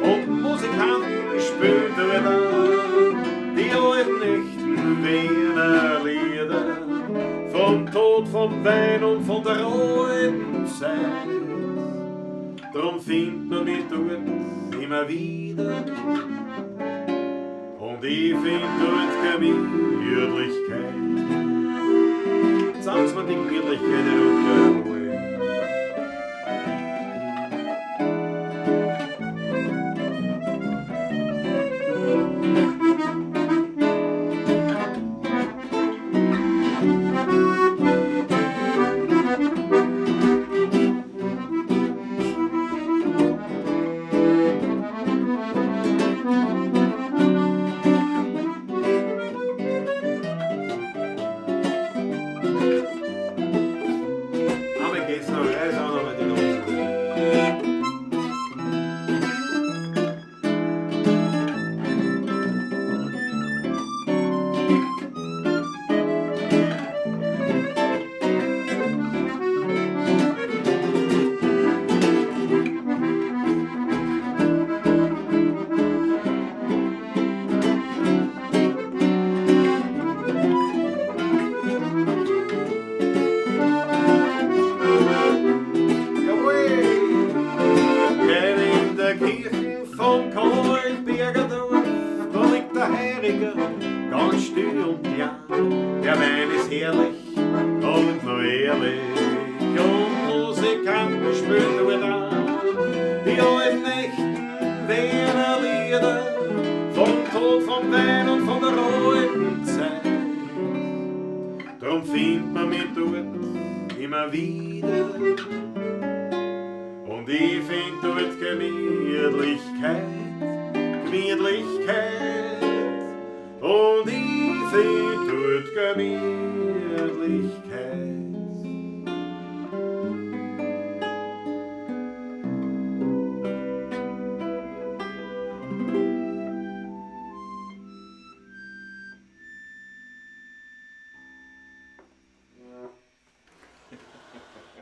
Und Musikanten spielen wieder die alten echten Wiener Lieder. Vom Tod, vom Wein und von der alten Zeit. Drum findet man mich dort immer wieder. Und ich find dort Gemütlichkeit. macht's mir die Gemütlichkeit, Rutger. Einmal geht's noch, reiß auch noch mal die Nase. Jawohl! Denn in der Kirche vom Kahlenberger Dorf, da liegt der Heiriger ganz still und klein. Der Wein ist herrlich und nur ehrlich und Musikanten spielen dort an. Die alten Nächten Wiener Lieder vom Tod, vom Wein und von der alten Zeit. Drum findet man mich dort immer wieder. Und ich find dort Gemütlichkeit, Gemütlichkeit. Und ich find dort Gemütlichkeit.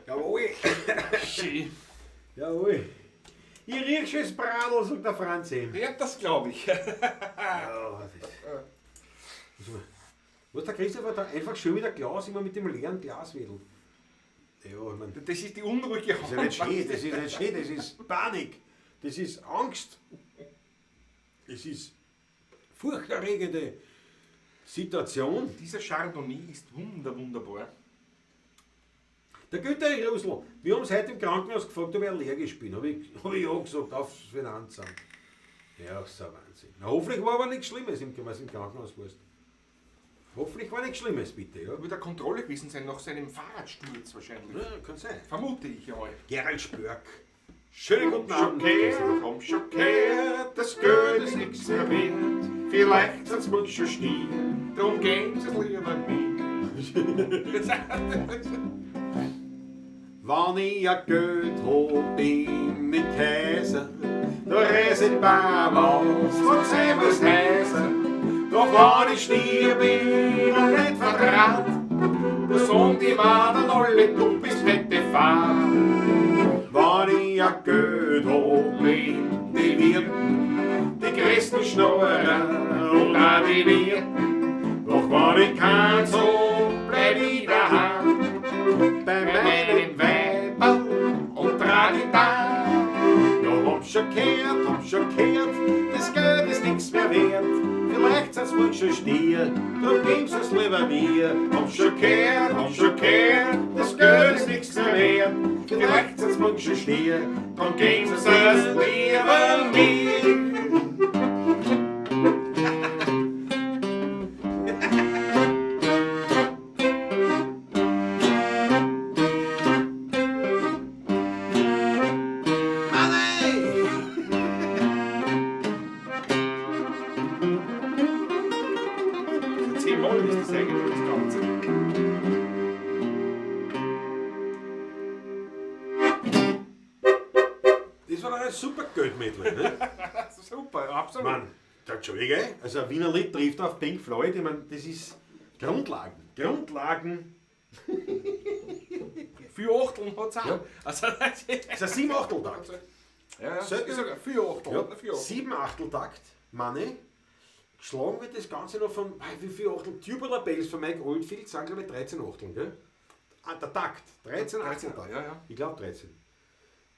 Jawohl. Schön. Jawohl. Ich riech schon das Bradl, sagt der Franz eben. Ja, das glaube ich. Ja, das ist. Was der Christopher da einfach schön mit der Glas immer mit dem leeren Glas wedelt. Ja, ich mein, Das ist die unruhige das ist ja nicht schön, das ist nicht schön, das ist Panik, das ist Angst. Es ist furchterregende Situation. Dieser Chardonnay ist wunderbar. Der Günther Rusl, wir haben es heute im Krankenhaus gefragt, ob ich allergisch bin. Habe ich, hab ich ja gesagt, aufs Finanzamt. Ja, so ein Wahnsinn. Na, hoffentlich war aber nichts Schlimmes, was im Krankenhaus warst. Hoffentlich war nichts Schlimmes, bitte. Ja? Wird eine Kontrolle gewesen sein nach seinem Fahrradsturz wahrscheinlich. Ja, kann sein. Vermute ich einmal. Gerald Spörk. Schönen guten Abend. Komm schon her, das Geld ist nix mehr wert. Vielleicht sind's mir schon stier, drum gehen sie's lieber mir. Wann ich ein Geld hab, bin ich Kaiser. Da reiß ich Baum aus von Semmers Häuser. Doch wann ich stier bin und nicht Verrat, da sagen die Madern alle, du bist fette Fahrt. Wann ich ein Geld hab, Leben die Wirten, die größten Schnorrer und auch die Wirten. Doch wann ich keins So bleib ich daheim bei bei meinem meinem Weiberl und trag ich da. Ja, hab schon gehört, hab schon gehört, das Geld ist nix mehr wert. Vielleicht sind's morgen schon Stier, drum geben's es lieber mir. Hab schon gehört, hab schon gehört, das Geld ist nix mehr wert. Vielleicht sind's morgen schon Stier, Drum gehen sie es lieber mir. Zehnmal ist das eigentlich das Ganze. Das war doch ein super Geldmittel, ne? Das ist super, absolut. Mann, Entschuldige, also ein Wiener Lied trifft auf Pink Floyd, ich meine, das ist Grundlagen. Grundlagen. Vier Achteln hat es auch. Ja. Also, das ist Das ist ein Sieben-Achtel-Takt. ja, ja. Selten- Ich sag, vier Achteln. Ja, Vier Achteln. Sieben-Achtel-Takt, Money. Geschlagen wird das Ganze noch von, wie viel Achtel? Tubular Bells von Mike Oldfield sind, glaube ich, 13 Achteln, gell? Ah, der Takt. 13 Achteltakt. Ja, ja. Ich glaube 13.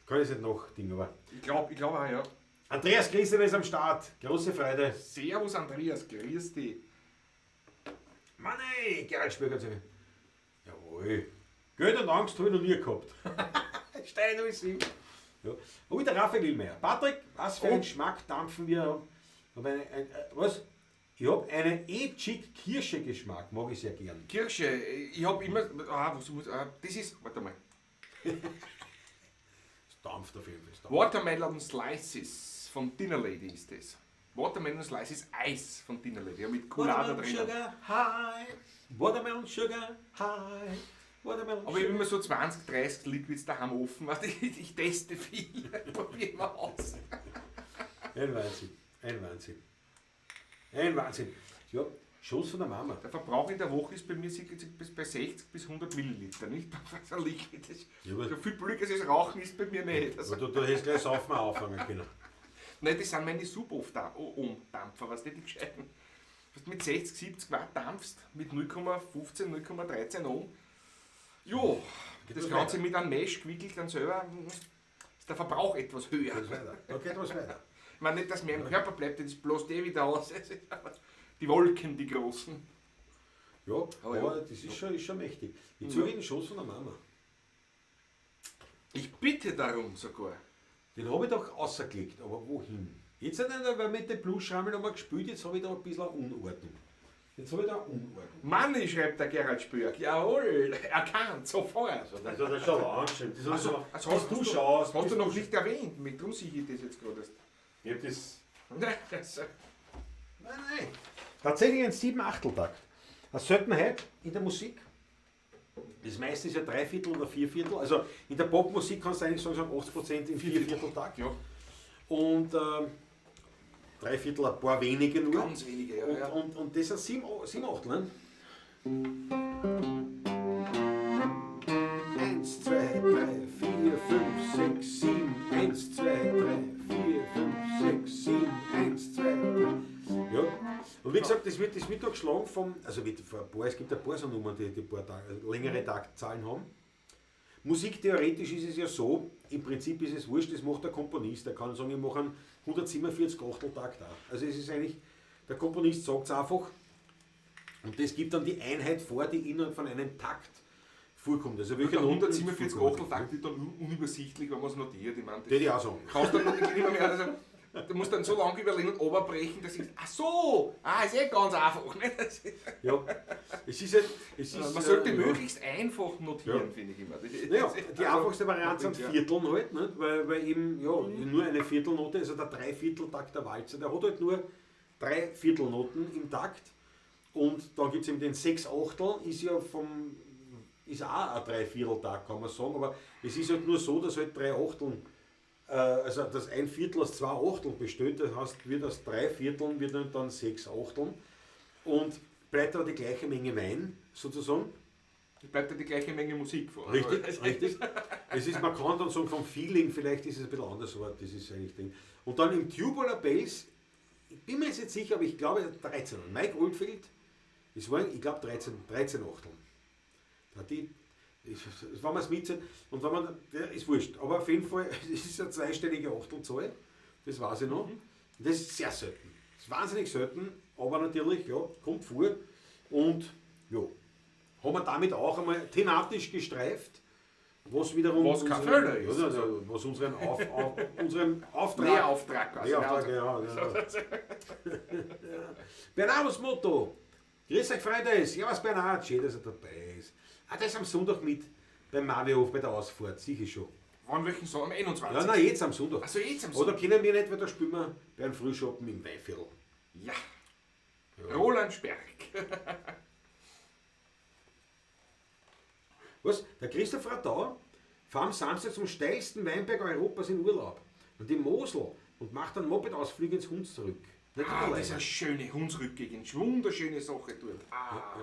Kann ich jetzt nicht noch Ding, aber. Ich glaube ich glaub auch, ja. Andreas Christen ist am Start. Große Freude. Servus Andreas, grüß dich. Mann ey, Gerald Spöger. Jawohl. Jawohl. Geld und Angst habe ich noch nie gehabt. Stein 07. Ja. Oh, der Raphael Illmeier. Patrick, was für einen Geschmack dampfen wir? Hab was? Ich habe einen E-Chick Kirsche Geschmack, mag ich sehr gern. Kirsche, ich habe immer. Ah, was muss. Ah, das ist. Warte mal. Das dampft auf jeden Fall. Das dampft. Watermelon Slices von Dinner Lady ist das. Watermelon Slices Eis von Dinner Lady, ja, mit Colada Watermelon drin. Sugar High. Watermelon Sugar High. Watermelon Aber ich habe Sugar. immer so 20, 30 Liquids daheim offen. Weißt du, ich teste viel, probiere immer aus. Ein Wahnsinn. Ein Wahnsinn. Ein Wahnsinn. Ja, Schuss von der Mama. Der Verbrauch in der Woche ist bei mir circa bis bei 60 bis 100 Milliliter, nicht? So ein Liquid. Das, Ja, aber- so viel billiger als Rauchen ist bei mir nicht. Also, Aber du hättest gleich Saufen anfangen können. nein, das sind meine Sub-Off-Dampfer, weißt du, die gescheiten. Weißt du, mit 60, 70 Watt dampfst, mit 0,15, 0,13 Ohm. Jo, Geht das was Ganze weiter. mit einem Mesh gewickelt dann selber, ist der Verbrauch etwas höher. Geht was weiter. Da geht was weiter. Ich meine nicht, dass mehr im Körper bleibt, das ist bloß der wieder aus. Die Wolken, die großen. Ja, Oh, aber ja. das ist schon mächtig. Ich zeige den Schoß von der Mama. Ich bitte darum sogar. Den habe ich doch außergelegt, aber wohin? Jetzt hat einer, weil mit den Blues-Schrammeln nochmal gespielt, jetzt habe ich da ein bisschen Unordnung. Jetzt habe ich da Unordnung. Manni, schreibt der Gerald Spörk. Jawohl, erkannt, sofort. Das hat er schon angeschrieben. Das Also, also, also dass hast du schaust. Hast du noch nicht erwähnt, mit drum sehe ich das jetzt gerade erst. Ich hab das. Nein, das, Nein, nein. Tatsächlich ein 7-Achtel-Takt. Eine Seltenheit in der Musik. Das meiste ist ja Dreiviertel oder Vierviertel. Also in der Popmusik kannst du eigentlich sagen, so 80% im Viervierteltakt. ja, Und Dreiviertel, ein paar wenige nur. ganz wenige, ja. Und, ja. und das sind sieben Achtel, ne? 1, 2, 3, 4, 5, 6, 7. 1, 2, 3, 4, 5, 6, 7. 1, 2, 3. Ja. Und wie gesagt, das wird da geschlagen vom, also wird vor ein paar, es gibt ein paar so Nummern, die ein paar Tag, längere Taktzahlen haben. Musiktheoretisch ist es ja so, im Prinzip ist es wurscht, das macht der Komponist. Der kann sagen, ich mache einen 147 Achteltakt auch. Also es ist eigentlich, der Komponist sagt es einfach und das gibt dann die Einheit vor, die innerhalb von einem Takt vorkommt. Also welche Der Noten 147 vorkommen. Achteltakt wird dann unübersichtlich, wenn man es notiert. Ich meine, das Würde ich auch sagen. kannst dann nicht mehr, also, du musst dann so lange überlegen und runterbrechen, dass ich, ach so, ist eh ganz einfach. Ne? Das ist, Ja. Es ist halt, es ist, man sollte ja. möglichst einfach notieren, Ja. finde ich immer. Das ist- Naja, das ist- die einfachste Variante sind Ja. Vierteln halt, nicht? Weil eben ja, nur eine Viertelnote, also der Dreivierteltakt der Walzer, der hat halt nur drei Viertelnoten im Takt. Und dann gibt es eben den Sechsachtel, ist ja vom, ist auch ein Dreivierteltakt, kann man sagen, aber es ist halt nur so, dass halt drei Achteln, also dass ein Viertel aus zwei Achteln besteht, das heißt, wird aus drei Vierteln wird dann sechs Achteln und bleibt aber die gleiche Menge Wein sozusagen. Es bleibt ja die gleiche Menge Musik vor. Richtig, Also, richtig. Es ist, man kann dann sagen, vom Feeling vielleicht ist es ein bisschen anders, aber das ist eigentlich Ding. Und dann im Tubular Bells, ich bin mir jetzt nicht sicher, aber ich glaube 13. Mike Oldfield, es waren, ich glaube, 13 Achteln. Da die, wenn man es mitzählt, und wenn man, der ist wurscht, aber auf jeden Fall, es ist eine zweistellige Achtelzahl, das weiß ich noch. Das ist sehr selten. Das ist wahnsinnig selten, aber natürlich, ja, kommt vor. Und ja, haben wir damit auch einmal thematisch gestreift, was wiederum. Was kein Fehler ist. Ja, ja, was unseren, unseren Auftrag. Lehrauftrag quasi. Lehrauftrag, ja, ja. Ja. Bernardus Motto. Grüß euch, Freunde. Servus Bernhard. Schön, dass er dabei ist. Ah, der ist am Sonntag mit beim Marvihof bei der Ausfahrt. Sicher schon. Wann welchen Sonntag? Am 21. Ja, nein, jetzt am Sonntag. Also jetzt am Oder Sonntag. können wir nicht, weil da spielen wir beim Frühschoppen im Weinviertel. Ja. Roland Sperg. Was? Der Christoph Radau fährt am Samstag zum steilsten Weinberg Europas in Urlaub. Und die Mosel und macht einen Moped-Ausflug ins Hunsrück. Nicht Ah, alleine. das ist eine schöne Hunsrück-Gegend. Wunderschöne Sache dort. Ah.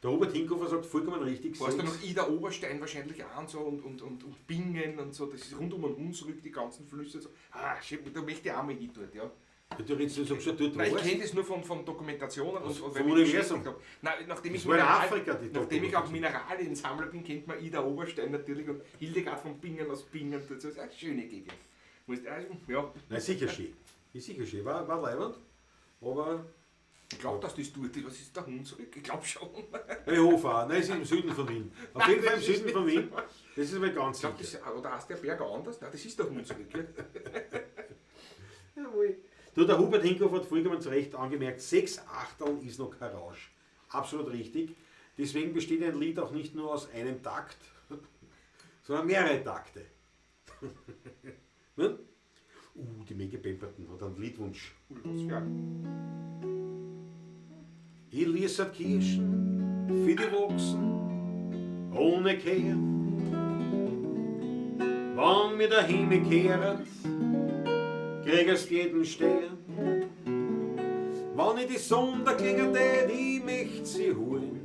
Der Robert Hinkofer sagt vollkommen richtig. Weißt du sechs- noch Ida Oberstein wahrscheinlich auch und so und Bingen und so. Das ist rund um den Hunsrück, die ganzen Flüsse. So. Ah, schön, da möchte ich auch mal hin dort, ja. Ja, du redest, du sagst ja, dort Nein, ich warst. kenne das nur von Dokumentationen und vom weil mich Universum. beschäftigt hab. Nein, nachdem Das ich, war in Afrika, die nachdem ich auch Dokumentation. Mineraliensammler bin, kennt man Ida Oberstein natürlich und Hildegard von Bingen aus Bingen. Das ist eine schöne Gegend. Musst, also, ja. Nein, sicher schön. Ist sicher schön. War leibend, aber Ich glaube, dass das dort ist. Was ist der Hunsrück? Ich glaube schon. Ich hoffe auch. Nein, es ist im Süden von Wien. Auf jeden Fall im das ist Süden von Wien. Das ist mir ganz Ich glaube, sicher. das, oder heißt der Berg anders? Nein, das ist der Hunsrück. Ja. Jawohl. Du, der Hubert Hinkhoff hat vollkommen zu Recht angemerkt, 6 Achteln ist noch kein Rausch. Absolut richtig. Deswegen besteht ein Lied auch nicht nur aus einem Takt, sondern mehrere Takte. Ne? Die Maggie Pemberton hat einen Liedwunsch. Ui, was für ein. Ich ließ Kirschen für die Wachsen ohne Kehr. Wann mir der Himmel kehret, kriegest jeden Stern. Wann ich die Sonne klingert, die möcht sie holen.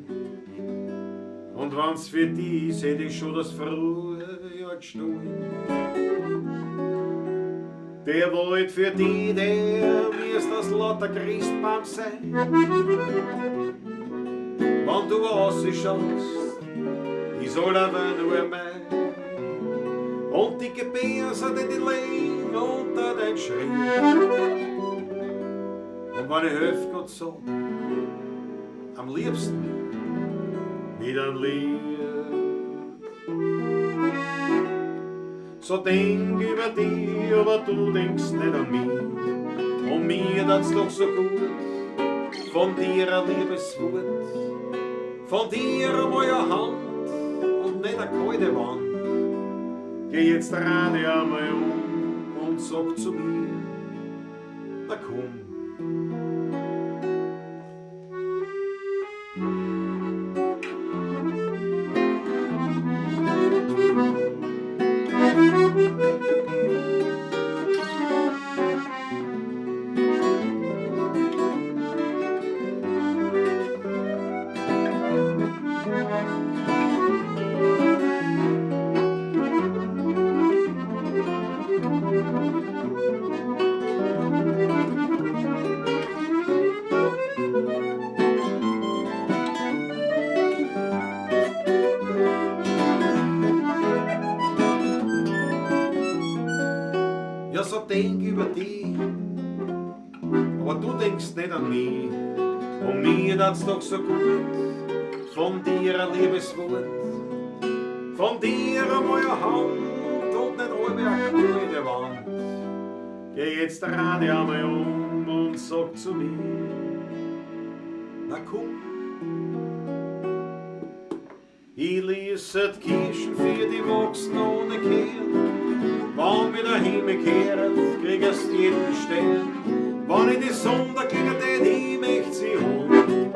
Und wann's für die ist, hätt ich schon das Frühjahr gestohlen. Der Wald für die, der mir's das lauter Christbaum sein. Wann du rausschaust, ist allerweil nur mein. Und die Gebärse, die liegen unter dein Schritt. Und wenn ich helf Gott sag, am liebsten mit einem Lied. So denk über dich, aber du denkst nicht an mich. Und mir tat's doch so gut, von dir ein liebes Wort, von dir einmal eine Hand und nicht eine kalte Wand. Geh jetzt dreh dich einmal um und sag zu mir, na komm. Ja, so denk über dich, aber du denkst nicht an mich. Und mir tat's doch so gut, von dir ein liebes Wort, von dir einmal eine Hand und nicht alle eine kalte Wand. Geh jetzt dreh dich einmal um und sag zu mir, na komm. Ich ließ die Kirschen für die Wachsen ohne Kehr. Wann mir der Himmel kehret, kriegst jeden Stern. Wann ich die Sonne klingert, ich möcht sie holen.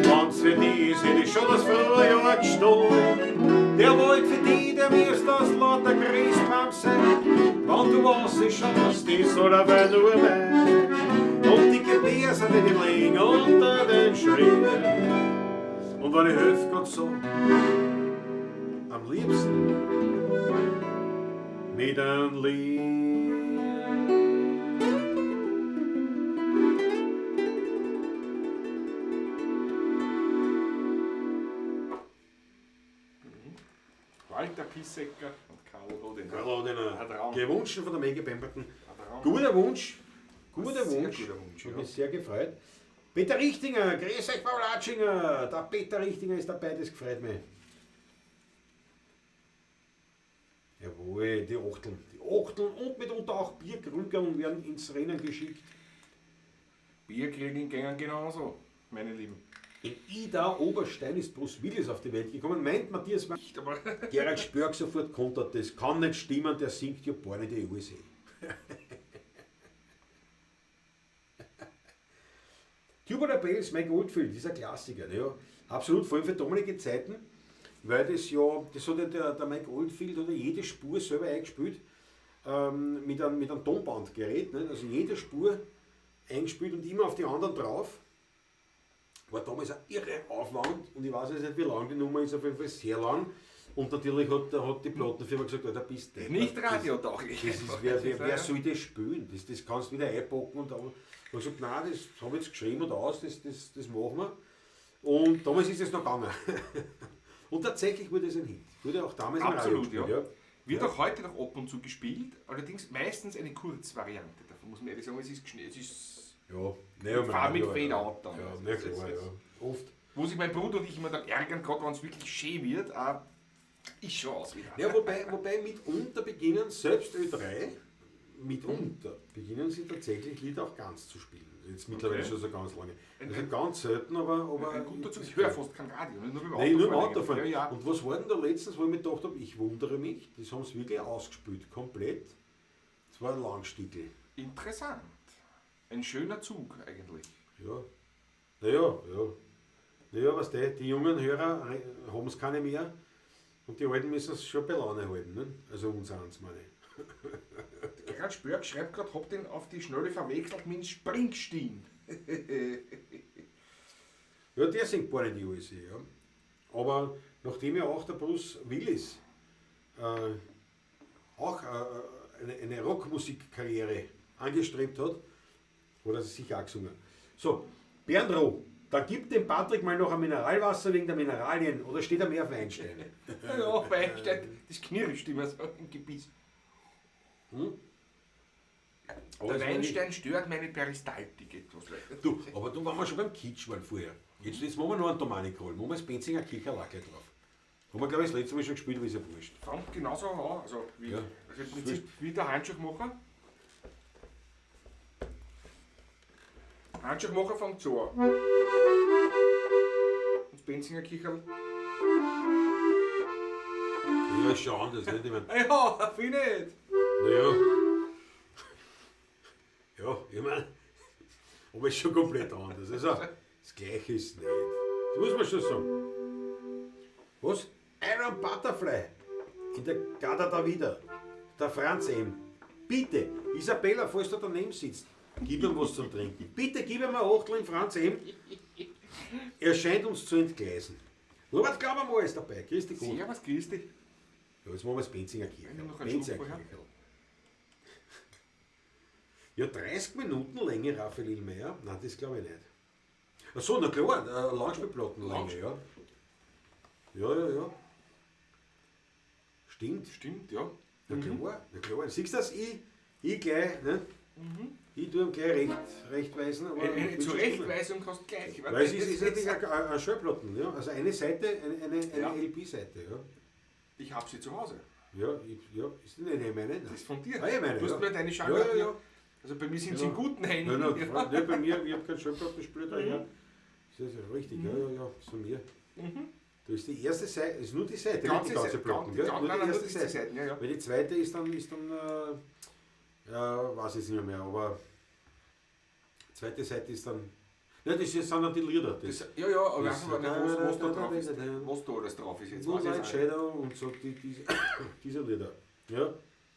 Wann's für die ist, hätt ich schon das Frühjahr gestohlen. Der Wald für die, der mir's das lauter Christbaum sein. Wann du rausschaust, die soll aber nur mein. Und die Gebärse, die liegen unter den Schritten. Und wenn ich helf Gott sag, am liebsten mit einem Lied. Walter Pissecker und Karl Hodener. Karl Hodener. Ein Traum. Gewünscht von der Maggie Pemberton. Ein Traum. Guter Wunsch. Guter Sehr Wunsch. guter Wunsch, Hat ja. mich sehr gefreut. Peter Richtinger, grüß euch, Paul Atschinger. Der Peter Richtinger ist dabei, das gefreut mich. Jawohl, die Achteln. Die Achteln und mitunter auch Bierkrügerl werden ins Rennen geschickt. Bierkrügeln gingen genauso, meine Lieben. In Ida Oberstein ist Bruce Willis auf die Welt gekommen, meint Matthias Mann. Nicht, aber Gerhard Spörk sofort kontert, das kann nicht stimmen, der singt ja Born in the USA. Tubular Bells, Mike Oldfield, dieser Klassiker, ne, ja. Absolut, vor allem für damalige Zeiten, weil das ja, das hat ja der Mike Oldfield hat ja jede Spur selber eingespielt, mit einem Tonbandgerät, ne? Also jede Spur eingespielt und immer auf die anderen drauf. War damals ein irre Aufwand und ich weiß jetzt nicht, wie lang die Nummer ist, auf jeden Fall sehr lang. Und natürlich hat die Plattenfirma gesagt, Alter, bist du nicht das, radiotauglich. das ist, wer soll das spielen? Das kannst du wieder einpacken. Und dann habe ich gesagt, nein, das habe ich jetzt geschrieben und aus, das machen wir. Und damals ist es noch gegangen. Und tatsächlich wurde es ein Hit. Wurde auch damals im Radio Absolut, gespielt, ja. ja. Wird Ja. auch heute noch ab und zu gespielt, allerdings meistens eine Kurzvariante davon, muss man ehrlich sagen. Es ist geschnitten, es ist Ja, nee, Fahr mit Fade-Out dann. Ja, Also na das klar, ist- ja. Oft. Wo sich mein Bruder und ich immer dann ärgern, gerade wenn es wirklich schön wird, ist schon aus wieder. Ja, wobei mitunter beginnen, selbst Ö3, mitunter beginnen sie tatsächlich Lieder auch ganz zu spielen. Jetzt mittlerweile Okay. schon so ganz lange. Also ganz selten, aber Ein guter Zug. Ich höre fast kein Radio, nur beim Nein, nur im Autofahren Autofahren. eigentlich. Ja, ja. Und was war denn da letztens, wo ich mir gedacht habe, ich wundere mich, das haben sie wirklich ausgespielt, komplett. Das war ein Langstickel. Interessant. Ein schöner Zug eigentlich. Ja. Naja, ja. Naja, weißt du, die jungen Hörer haben es keine mehr und die Alten müssen es schon bei Laune halten, ne? Also uns eins, meine ich. Gerhard Spörk schreibt gerade, hab den auf die Schnelle verwechselt mit Springsteen. Ja, der singt gar nicht die USA, ja. Aber nachdem ja auch der Bruce Willis auch eine Rockmusikkarriere angestrebt hat, hat er sich auch gesungen. So, Bernd Roh, da gibt dem Patrick mal noch ein Mineralwasser wegen der Mineralien oder steht er mehr auf Weinsteine? Ja, Weinstein, das knirscht immer so im Gebiss. Aber Der es war nicht- Weinstein stört meine Peristaltik etwas. leider. Du, aber du waren wir schon beim Kitsch waren vorher. Jetzt machen wir noch einen Domanik holen. Machen wir das Benzinger Kircherlacke drauf. Haben wir, glaube ich, das letzte Mal schon gespielt, aber ist ja wurscht. Fängt genauso an, also wie, Ja. also im Prinzip wie der Handschuhmacher. Handschuhmacher fängt so an. Und das Benzinger Kicherl. Ja, ist schon anders, nicht? Ich mein, Ja, viel nicht. naja. Ja, ich meine, aber ist schon komplett anders. Also, das Gleiche ist nicht. Das muss man schon sagen. Was? Iron Butterfly in der Gada da wieder. Der Franz M. Bitte, Isabella, falls du daneben sitzt, gib ihm was zum Trinken. Bitte gib ihm ein Achtel in Franz M. Er scheint uns zu entgleisen. Robert Glaubermoor ist dabei. Grüß dich Gott. Servus, grüß dich. Ja, jetzt machen wir das Benzinger Kirche. Ich nehme noch einen Benzinger Schluck vorher. Kirche. Ja, 30 Minuten Länge, Raphael Illmeyer? Nein, das glaube ich nicht. Ach so, na klar, Langspielplattenlänge, ja. Ja, ja, ja. Stimmt. Stimmt, ja. Na klar, na klar. Siehst du das? Ich gleich, ne? Ich tue ihm gleich recht weisen. Aber Eine wird schon stimmen. Zurechtweisung kannst du gleich. Weil es ist natürlich eine Schallplatten, ja. Also eine Seite, eine Ja. LP-Seite, ja. Ich habe sie zu Hause. Ja, ja, ist nicht eine meine? Nein. Das ist von dir. Ah, ich meine, du hast ja. mir deine Ja, Schallplatten. ja, ja. Also bei mir sind sie in Ja. guten Händen. Nein, nein, Ja. nein, bei mir, ich habe keinen Schallplattenspieler da, ja. Das ist ja richtig, ja, ja, ja, ist von mir. Da ist die erste Seite, ist nur die Seite, Die nicht ganze die ganze Seite, Platten, die gell? ganze- Nur nein, die nein, erste nur die Seite. Seiten, ja, ja. Weil die zweite ist dann, weiß ich nicht mehr, aber die zweite Seite ist dann, nein, das sind dann die Lieder. Das, Das, ja, ja, aber Das- ich weiß aber nicht, was da drauf ist. Was da alles drauf ist jetzt. Weiß ich Moonlight jetzt auch nicht. Shadow und so, diese, diese Lieder. Ja,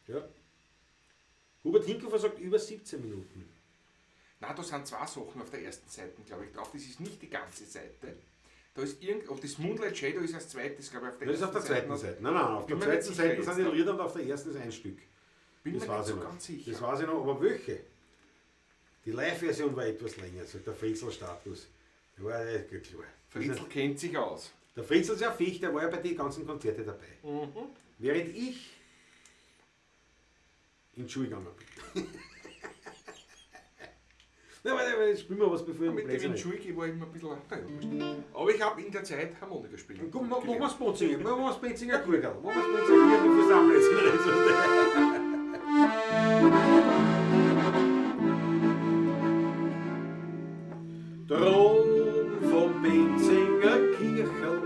ja. Hubert Hinkofer sagt über 17 Minuten. Nein, da sind zwei Sachen auf der ersten Seite, glaube ich, drauf. Das ist nicht die ganze Seite. Da ist irgend, und das Moonlight Shadow ist als zweites, glaube ich, auf der Das ist auf der zweiten Seite. Nein, nein, auf Bin der mir nicht zweiten sicher Seite jetzt sind die da. Lieder und auf der ersten ist ein Stück. Bin Das mir nicht weiß so ich noch. ganz sicher. Das weiß ich noch, aber welche? Die Live-Version war etwas länger, sagt der Fritzl-Status. Der war ja klar. Fritzl kennt sich aus. Der Fritzl ist ja Ficht, der war ja bei den ganzen Konzerten dabei. Während ich in die Schule gegangen bin. Nein, warte, warte, spielen wir was, bevor ich Mit dem Blödsinn in die rede. Schule gehen war ich immer ein bisschen. Naja, wurscht. Aber ich habe in der Zeit Harmonika spielen. Komm, machen gelernt. wir's Bonzinger, machen wir's Benzinger Gurgel. Machen wir's Benzinger Gurgel, bevor es am Blödsinn redest. Drum vom Benzinger Kirchel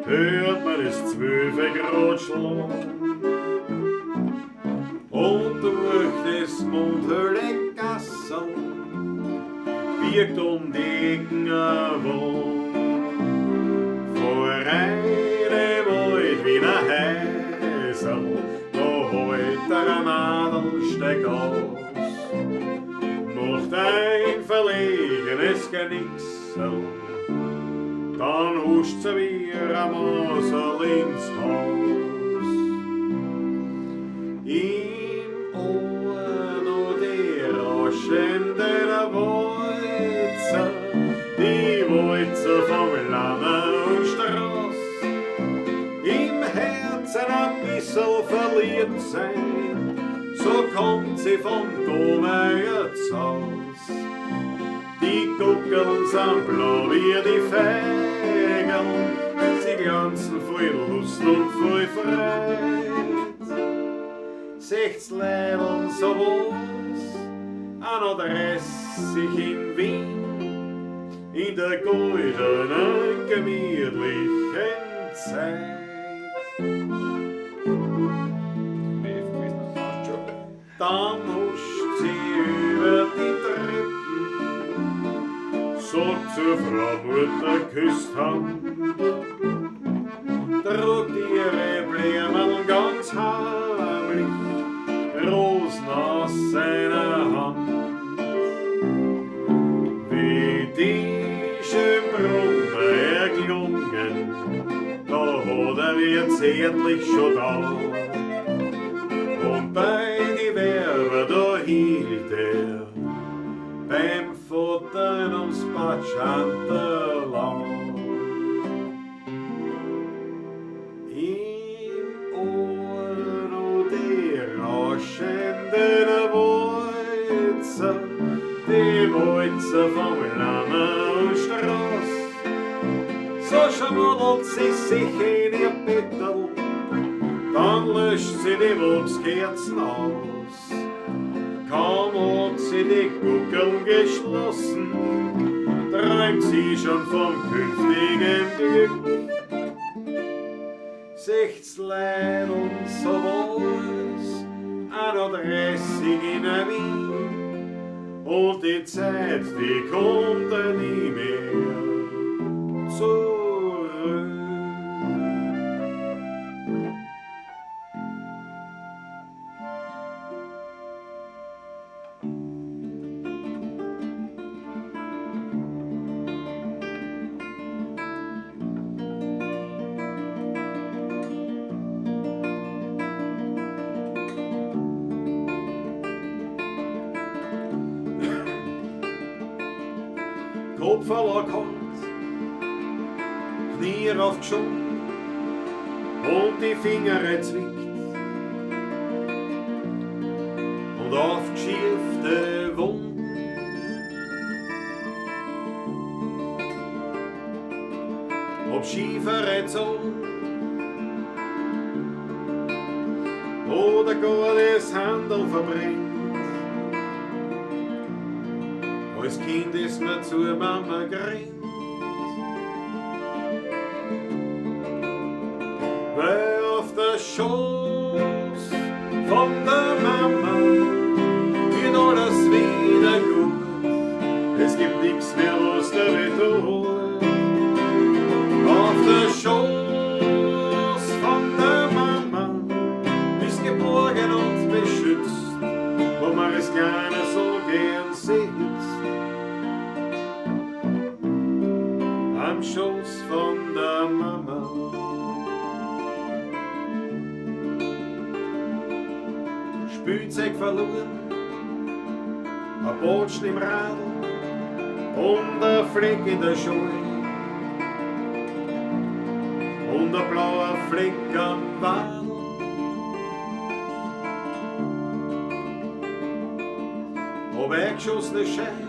hört man es 12 Grad schlagen. Und durch das Mondhöhle Gassel birgt um die Ecken ein Wohn. Vor einem alt Wiener Häusl, da holt der Nadelsteck aus. Macht ein verlegenes Genicksel, dann huscht sie wie ein Mosel ins Haus. Im Ohr noch die rauschenden Walzer, die Walzer vom Lanner und Strauß. Im Herzen ein bissel verliebt sein, So kommt sie vom Domeyer Haus. Die Guckeln sind blau wie die Feigeln, sie glanzen voll Lust und voll Freude. Secht's Leideln so was, 31 in Wien, in der goldenen, gemütlichen Zeit. Gewesen, passt schon. Dann huscht sie über die Treppen, sagt zur Frau Mutter, küsst Hand, trug ihre Blumen ganz heimlich, Rosen aus seiner Hand. Wie die schön Brummen erklungen, da hat er mir zärtlich schon da. Und bei die Werber, da hielt er beim Futtern ums Batschanterlau. Im Ohr die rauschenden Walzer, die Walzer vom Lanner und Straß. So schmuddelt sie sich in ihr Bettel, dann löscht sie die Wachskerzen aus. Kaum hat sie die Guckeln geschlossen, träumt sie schon vom künftigen Glück. Secht's Leid und so was, 31 in Wien, und die Zeit, die kommt ja nie mehr zurück. Kopf verlockert, Knie raufgeschoben und die Finger zwickt und aufgeschiefte Wunden. Ob schiefere Zahn oder gar das Handel verbrennt. Als Kind ist man zur Mama gerannt. Weil auf der Schoß von der Mama wird alles wieder gut. Es gibt nix mehr, was der weh tut. Auf der Schoß von der Mama bist geborgen und beschützt, wo man es gerne so gern sitzt. Am Schoß von der Mama. Spielzeug verloren, ein Botschl im Radl und ein Fleck in der Schule und ein blauer Fleck am Wadl. Ob eingeschossene Scheibe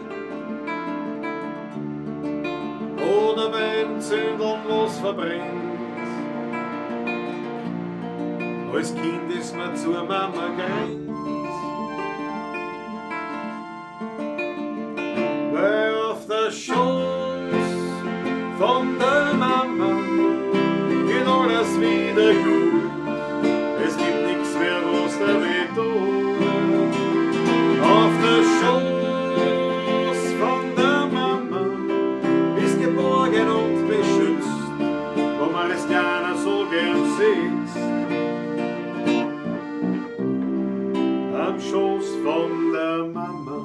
oder beim Zündeln was verbrennt. Als Kind ist man zur Mama gerannt. Weil auf der Schoß von der Mama geht alles wieder gut. Es gibt nix mehr, was der weh tut. Auf der Schoß von der Mama bist geborgen und beschützt, wo man es gerne so gern sitzt. Am Schoß von der Mama.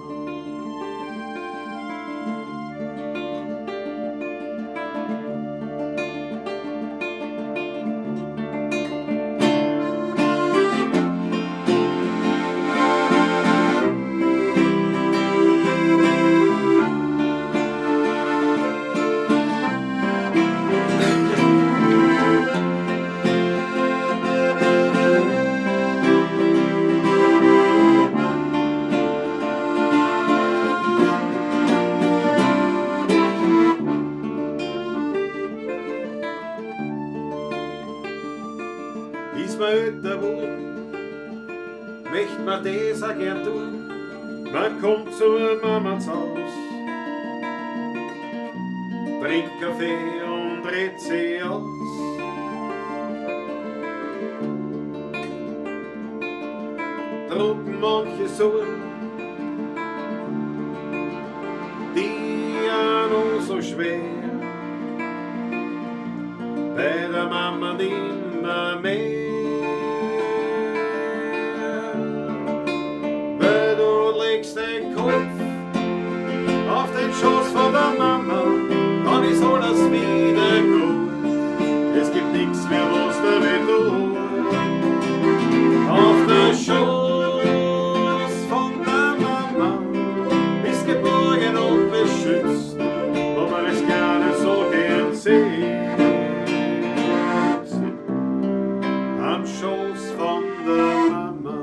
Ist man älter geworden, möcht man das auch gern tun. Man kommt zur Mama ins Haus, trinkt Kaffee und redet sie aus. Drucken manche Sorgen, die an uns so schwer, bei der Mama nimmer mehr. Weil du legst den Kopf auf den Schoß von der Mama, dann ist alles wieder gut. Es gibt nichts mehr, was dir weh tut. Auf der Schoß von der Mama bist geborgen und beschützt, wo man es gerne so gern sieht. Am Schoß von der Mama.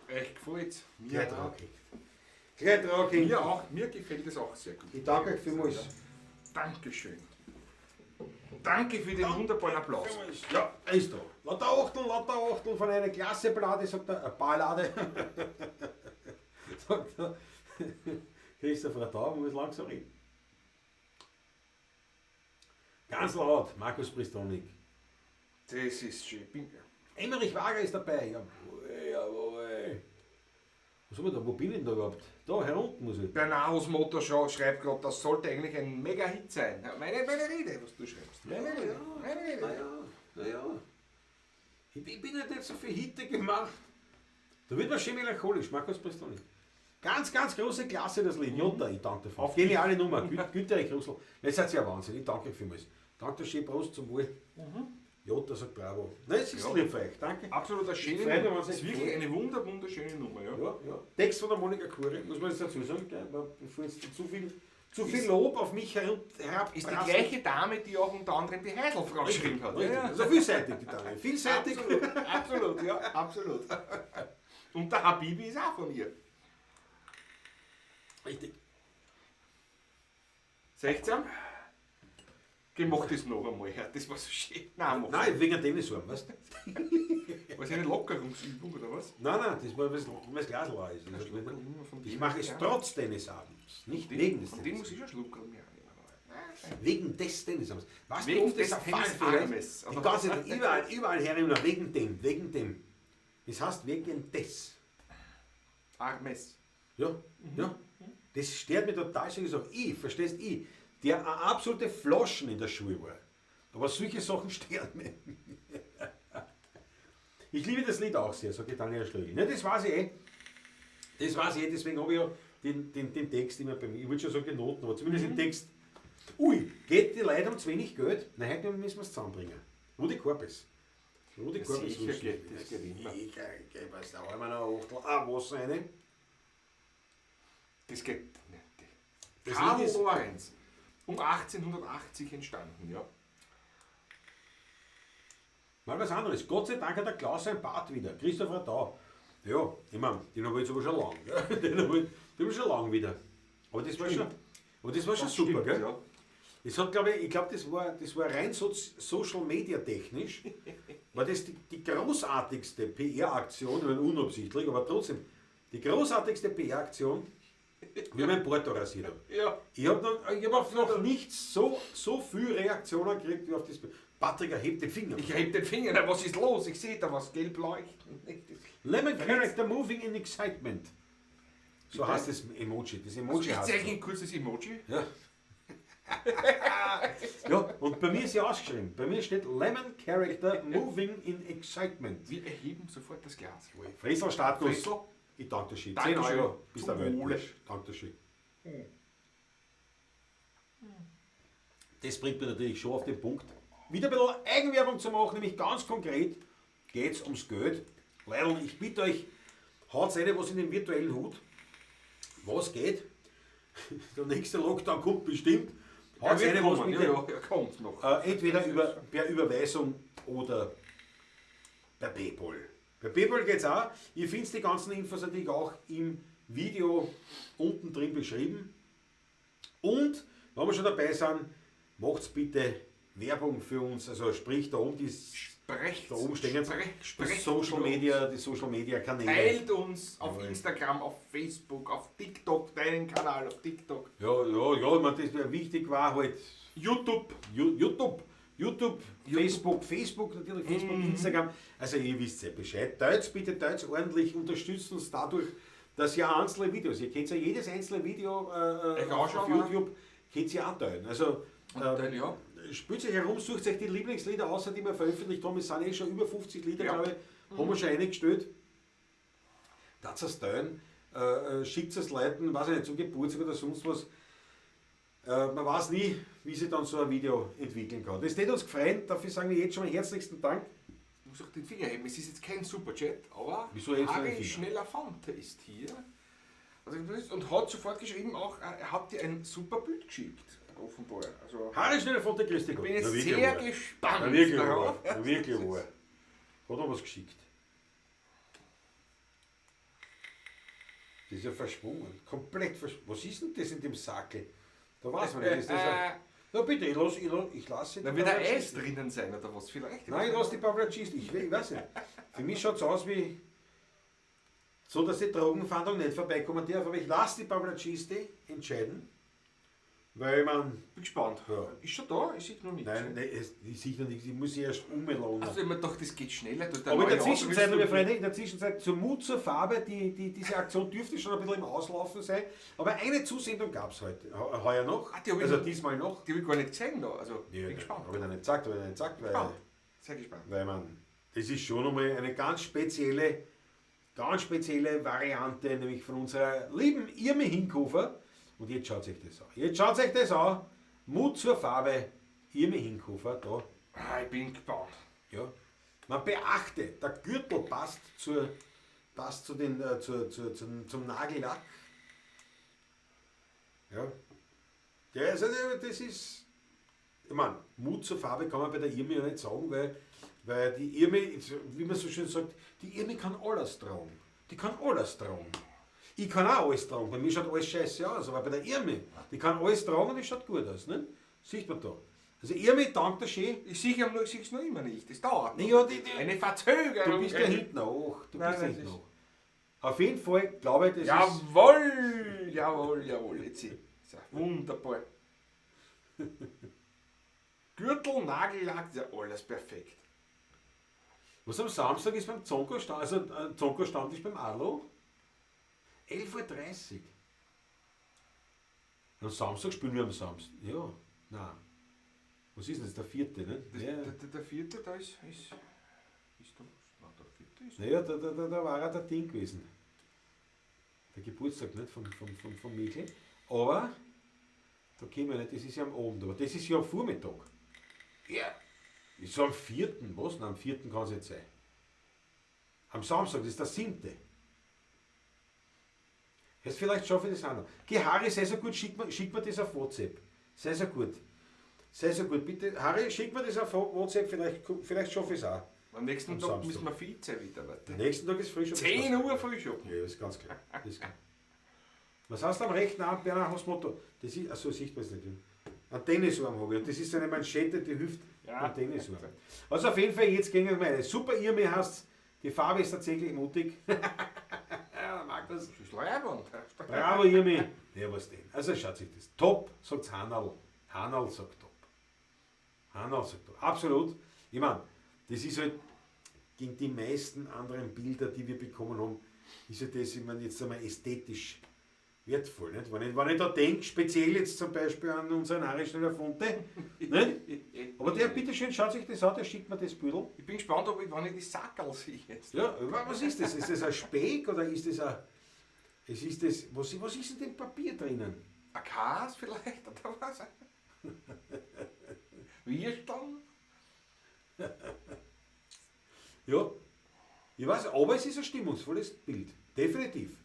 Echt gefällt's. Mir Gleich auch. drauf. Gleich drauf. Mir auch. Mir gefällt es auch sehr gut. Ich danke euch vielmals. Dankeschön. Danke für den wunderbaren Applaus. Ja, er ist da. Lauter Achtel von einer Klasse-Ballade, sagt er, Ballade. Sagt er. Christopher Tau, muss langsam reden. Ganz laut, Markus Pristonik. Das ist schön. Emmerich Wager ist dabei. Jawohl, jawohl. Was haben wir da? Wo bin ich denn da überhaupt? Da, herunten muss ich. Bernardos Motorshow schreibt gerade, das sollte eigentlich ein Mega-Hit sein. Ja, meine Rede, was du schreibst. Meine Rede. Meine Rede. Naja, naja. Ich bin ja nicht so für Hitte gemacht. Da wird man schön melancholisch, Markus Pristonik. Ganz, ganz große Klasse, das Lied. Jutta, ich danke dir. Auf geniale Nummer. Günther Russell. Das seid ja Wahnsinn. Ich danke euch vielmals. Danke schön, Prost zum Wohl. Jutta sagt Bravo. Nein, es ist Ja. lieb für euch. Danke. Absolut eine schöne Ich freu mich Nummer. Das ist wahnsinnig. wirklich eine wunderschöne Nummer. Ja. Ja, ja. Text von der Monika Kuri, muss man jetzt dazu sagen, gell? Weil bevor jetzt zu viel Lob auf mich herab. Ist die gleiche Dame, die auch unter anderem die Heidelfrau geschrieben hat. Richtig. Ja, ja. Also vielseitig, die Dame. Vielseitig. Absolut, absolut, ja, absolut. Und der Habibi ist auch von ihr. Richtig. 16? Geh, mach das noch einmal her, das war so schön. Nein, mach Nein, wegen Tennisarm, weißt du? War das eine Lockerungsübung oder was? Nein, nein, das war, weil das Glas leer ist. Ein Schluckerl immer von Ich dem. mache es Ja. trotz Tennisabends, nicht wegen des Von dem muss Tennisabends. ich schon Schluckerl mehr nehmen. Wegen des Tennisabends. Weißt du, Wegen wie oft das des ein Fall Tennisarmes. ist? Die ganze Zeit, überall her, immer wegen dem, wegen dem. Das heißt wegen des. Armes. Ja, ja. Das stört mich total, solche Sachen. Ich, verstehst ich, der eine absolute Flaschen in der Schule war. Aber solche Sachen stören mich. Ich liebe das Lied auch sehr, sagt die Tanja Schlögl. Ne, das weiß ich eh. Das weiß ich eh, deswegen habe ich ja den Text immer bei mir. Ich würde schon sagen, die Noten, aber zumindest den Text. Ui, geht die Leute um zu wenig Geld? Na, heute müssen wir es zusammenbringen. Rudi Korpes. Rudi Ja, Korpes. sicher geht, das geht immer. Sicher geht, was, da haben wir noch ein Achtel, ein Wasser rein. Das geht nicht. Das Karl Lied ist- Lorenz. Um 1880 entstanden, ja. Mal was anderes. Gott sei Dank hat der Klaus sein Bart wieder. Christopher da. Ja, ich meine, den habe ich jetzt aber schon lang. Gell? Den habe ich, den hab ich schon lang wieder. Aber das war schon, aber das war schon Das super, stimmt, gell? ja. Das hat, glaube ich, ich glaube, das war rein Social Media technisch, war das die großartigste PR-Aktion, ich meine, unabsichtlich, aber trotzdem, die großartigste PR-Aktion, wie mein Porto rasiert habe. Ja. Ich habe hab auf noch nicht so viel Reaktionen gekriegt wie auf das. Patrick erhebt den Finger. Ich heb den Finger, na, was ist los? Ich sehe da was gelb leuchten. Lemon Character Moving in Excitement. So heißt das Emoji. Das Emoji Also ich heißt zeige so. Ihnen kurz das Emoji. Ja. Ja, und bei mir ist ja ausgeschrieben. Bei mir steht Lemon Character Moving in Excitement. Wir erheben sofort das Glas. Fresel Status. Fresel. Ich danke dir schön. 10 Dankeschön. Euro. Bist der Zum Welt. Wohle. Danke dir schön. Das bringt mir natürlich schon auf den Punkt, wieder ein bisschen Eigenwerbung zu machen, nämlich ganz konkret geht es ums Geld. Leute, ich bitte euch, haut eine was in den virtuellen Hut. Was geht? Der nächste Lockdown kommt bestimmt. Ja, Haut wird eine was kommen, bitte. ja, ja, er kommt noch. Entweder per Überweisung oder per PayPal. Per PayPal geht's auch. Ihr findet die ganzen Infos natürlich auch im Video unten drin beschrieben. Und wenn wir schon dabei sind, macht's bitte Werbung für uns. Also sprich da oben die Sprecht, da oben stehen die sprecht Social über uns. Media, die Social Media Kanäle. Teilt uns auf Jawohl. Instagram, auf Facebook, auf TikTok, deinen Kanal auf TikTok, Ja, ja, ja, ich mein, das wär wichtig war halt YouTube. YouTube, YouTube, Facebook, Facebook natürlich, Facebook, Instagram. Also ihr wisst ja Bescheid. Teilt bitte, teilt ordentlich, unterstützt uns dadurch, dass ihr einzelne Videos, ihr könnt ja jedes einzelne Video Euch auf anschauen, YouTube, könnt ihr auch teilen. Also Teil, ja. spielt sich herum, sucht euch die Lieblingslieder aus, die wir veröffentlicht haben. Es sind eh schon über 50 Lieder, Ja. glaube ich, haben wir schon eingestellt. Das es teilen, schickt es Leuten, weiß ich nicht, zum Geburtstag oder sonst was. Man weiß nie, wie sich dann so ein Video entwickeln kann. Das tät uns gefreut, dafür sagen wir jetzt schon mal herzlichsten Dank. Ich muss auch den Finger heben. Es ist jetzt kein Superchat, aber Wieso hebst du den Harry Finger? Schneller Fante ist hier. Also, und hat sofort geschrieben auch, er hat dir ein super Bild geschickt, offenbar. Also, Harry Schneller Fante, grüß dich Gott. ich bin jetzt Na, wirklich sehr wahr. gespannt Na, wirklich darauf. wahr. Na, wirklich wahr. Hat er was geschickt? Das ist ja verschwommen. Komplett verschwommen. Was ist denn das in dem Sackel? Da weiß man nicht. Ist das ein... Na bitte, ich lasse Dann wird da Eis drinnen sein oder was vielleicht. Nein, ich lasse die Pavlatschisten. Ich weiß nicht. Für mich schaut es aus wie so, dass die Drogenfahndung nicht vorbeikommen darf, aber ich lasse die Pavlatschiste entscheiden, weil man. Bin gespannt. Ja. Ist schon da? Ich sehe noch nichts. Nein, nein, ich sehe noch nichts, ich muss sie erst umladen. Also ich mir gedacht, das geht schneller. Durch Aber in der Zwischenzeit, liebe Freunde, in der Zwischenzeit zum Mut zur Farbe, diese Aktion dürfte schon ein bisschen im Auslaufen sein. Aber eine Zusendung gab es heuer noch. Ah, die hab ich also noch- diesmal noch. Die habe ich gar nicht gesehen noch. Also Ja, bin gespannt. Habe ich noch nicht gesagt, habe ich noch nicht gesagt, weil, Gespannt. Sehr gespannt. weil man, das ist schon nochmal eine ganz spezielle Variante, nämlich von unserer lieben Irmi Hinkofer. Und jetzt schaut euch das an. Jetzt schaut euch das an. Mut zur Farbe, Irmi Hinkofer, da. Ah, ich bin gespannt. Ja. Man beachte, der Gürtel passt zur, passt zu den, zur, zur, zum, zum Nagellack. Ja. Ja, also das ist, ich meine, Mut zur Farbe kann man bei der Irmi ja nicht sagen, weil die Irmi, wie man so schön sagt, die Irmi kann alles tragen. Die kann alles tragen. Ich kann auch alles tragen, bei mir schaut alles scheiße aus, aber bei der Irmi, die kann alles tragen und die schaut gut aus, ne? Sieht man da. Also Irmi, danke dir schön. Ich sehe es noch immer nicht. Das dauert noch. Ja, Eine Verzögerung. Du bist ja hinten auch. Du Nein, bist ja das hinten ist- auch. Auf jeden Fall glaube ich, das ist. Jawohl, jawohl, jawohl. Jetzt ist ja wunderbar. Gürtel, Nagellack, ist ja alles perfekt. Was am Samstag ist beim Zonko-Stand, also Zonko-Stammtisch beim Arlo? 11:30 Uhr. Am Samstag spielen wir am Samstag. Ja, nein. Was ist denn das? Der vierte, ne? Das, ja. der vierte, da ist da, nein, der vierte ist. Naja, da war er der Ding gewesen. Der Geburtstag, nicht? Vom Michel. Aber da kommen wir nicht, das ist ja am Abend, aber das ist ja am Vormittag. Ja. Ist so am 4., was? Nein, am 4. kann es nicht sein. Am Samstag, das ist der 7. Jetzt vielleicht schaffe ich das auch noch. Geh, Harry, sei so gut, schick mir das auf WhatsApp. Sei so gut. Sei so gut, bitte. Harry, schick mir das auf WhatsApp, vielleicht schaffe ich es auch. Am nächsten Am Tag Samstag. müssen wir fit sein wieder. Warte. Am nächsten Tag ist Frühschoppen. 10 Uhr Frühschoppen. Ja, das ist ganz klar. Das ist klar. Was heißt am rechten Arm, Bernhard Hausmotto? Das ist, achso, sieht man es nicht. Ein Tennisarm habe ich. Und das ist eine Manschette, die hilft Ja. am Tennisarm. Also auf jeden Fall, jetzt gehen wir mal eine. Super Irmi heißt, die Farbe ist tatsächlich mutig. Ja, mag das. Das ist leibend. Bravo Irmi. Ja, was denn? Also schaut sich das. Top, sagt's Hanal. Hanal sagt top. Hanal sagt top. Absolut. Ich mein, das ist halt gegen die meisten anderen Bilder, die wir bekommen haben, ist ja das, ich mein, jetzt einmal ästhetisch wertvoll. Nicht? Wenn ich da denke, speziell jetzt zum Beispiel an unseren Harry Schneller-Fonte, nicht? Aber der, bitteschön, schaut sich das an, der schickt mir das Büdel. Ich bin gespannt, ob ich, wann ich die Sackerl sehe jetzt. Ja, was ist das? Ist das ein Speck oder ist das ein... Es ist das, was ist in dem Papier drinnen? Ein Kas vielleicht oder was? Würsteln? Ja, ich weiß, aber es ist ein stimmungsvolles Bild. Definitiv.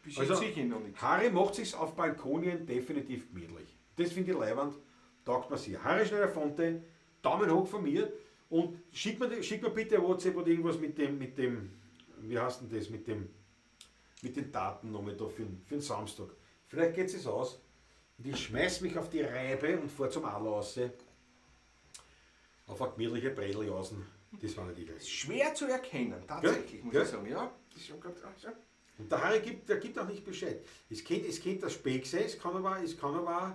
Bis Also- jetzt sehe ich ihn noch nichts. Harry macht sich's auf Balkonien definitiv gemütlich. Das finde ich leiwand, taugt mir sehr. Harry Schneider-Fonte, Daumen hoch von mir und schick mir bitte WhatsApp oder irgendwas mit dem, wie heißt denn das, mit den Daten nochmal da für den Samstag. Vielleicht geht es aus. Und ich schmeiß mich auf die Reibe und fahr zum Adler raus. Auf eine gemütliche Bredel-Jausen. Das war nicht ich. Schwer zu erkennen, tatsächlich, muss Gell? ich sagen. Ja, das ist schon ganz, also. Und der Harry gibt auch nicht Bescheid. Es könnte das Speck sein, es kann aber auch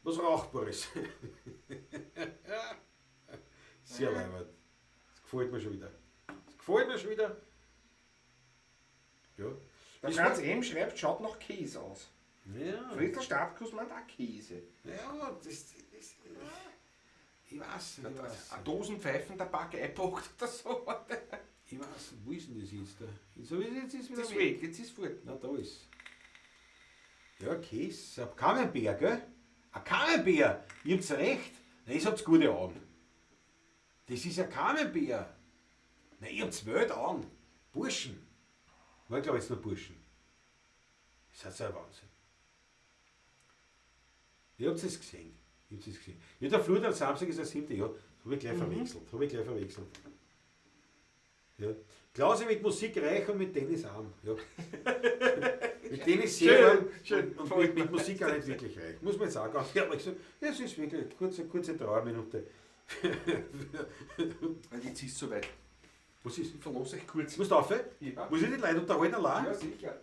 was Rauchbares. Sehr leiwand. Das gefällt mir schon wieder. Das gefällt mir schon wieder. Ja. Der Ist Franz M. schreibt, schaut nach Käse aus. Ja. Fritzl Startkuss meint auch Käse. Ja, das ich weiß, ich weiß. Eine Dosenpfeifen der Backe eingepackt oder so. Ich weiß, wo ist denn das jetzt da? Jetzt, hab ich- jetzt ist wieder Das ist weg, jetzt ist fort. Na, da ist. Ja, Käse. Ein Camembert, gell? Ein Camembert. Ihr habt recht. Na, ihr habt gute Augen. Das ist ein Camembert. Na, ihr habt Welt Augen. Burschen. War, glaube ich, jetzt nur Burschen. Das ist ja ein Wahnsinn. Ihr habt es gesehen. Ihr habt es gesehen. Ja, der Flut am Samstag ist der 7. Ja, habe ich gleich verwechselt. Habe ich gleich verwechselt. Ja. Klausi mit Musik reich und mit Tennis arm. Ja. Mit Tennis sehr Schön, arm schön. und mit Musik auch nicht wirklich reich. Muss man jetzt auch ganz ehrlich sagen. Ja, es ist wirklich eine kurze, kurze Trauerminute. Weil jetzt ist es soweit. Was ist? Ich verlasse euch kurz. Musst du auf? Ja. Muss ich die Leute unterhalten allein? Ja, sicher.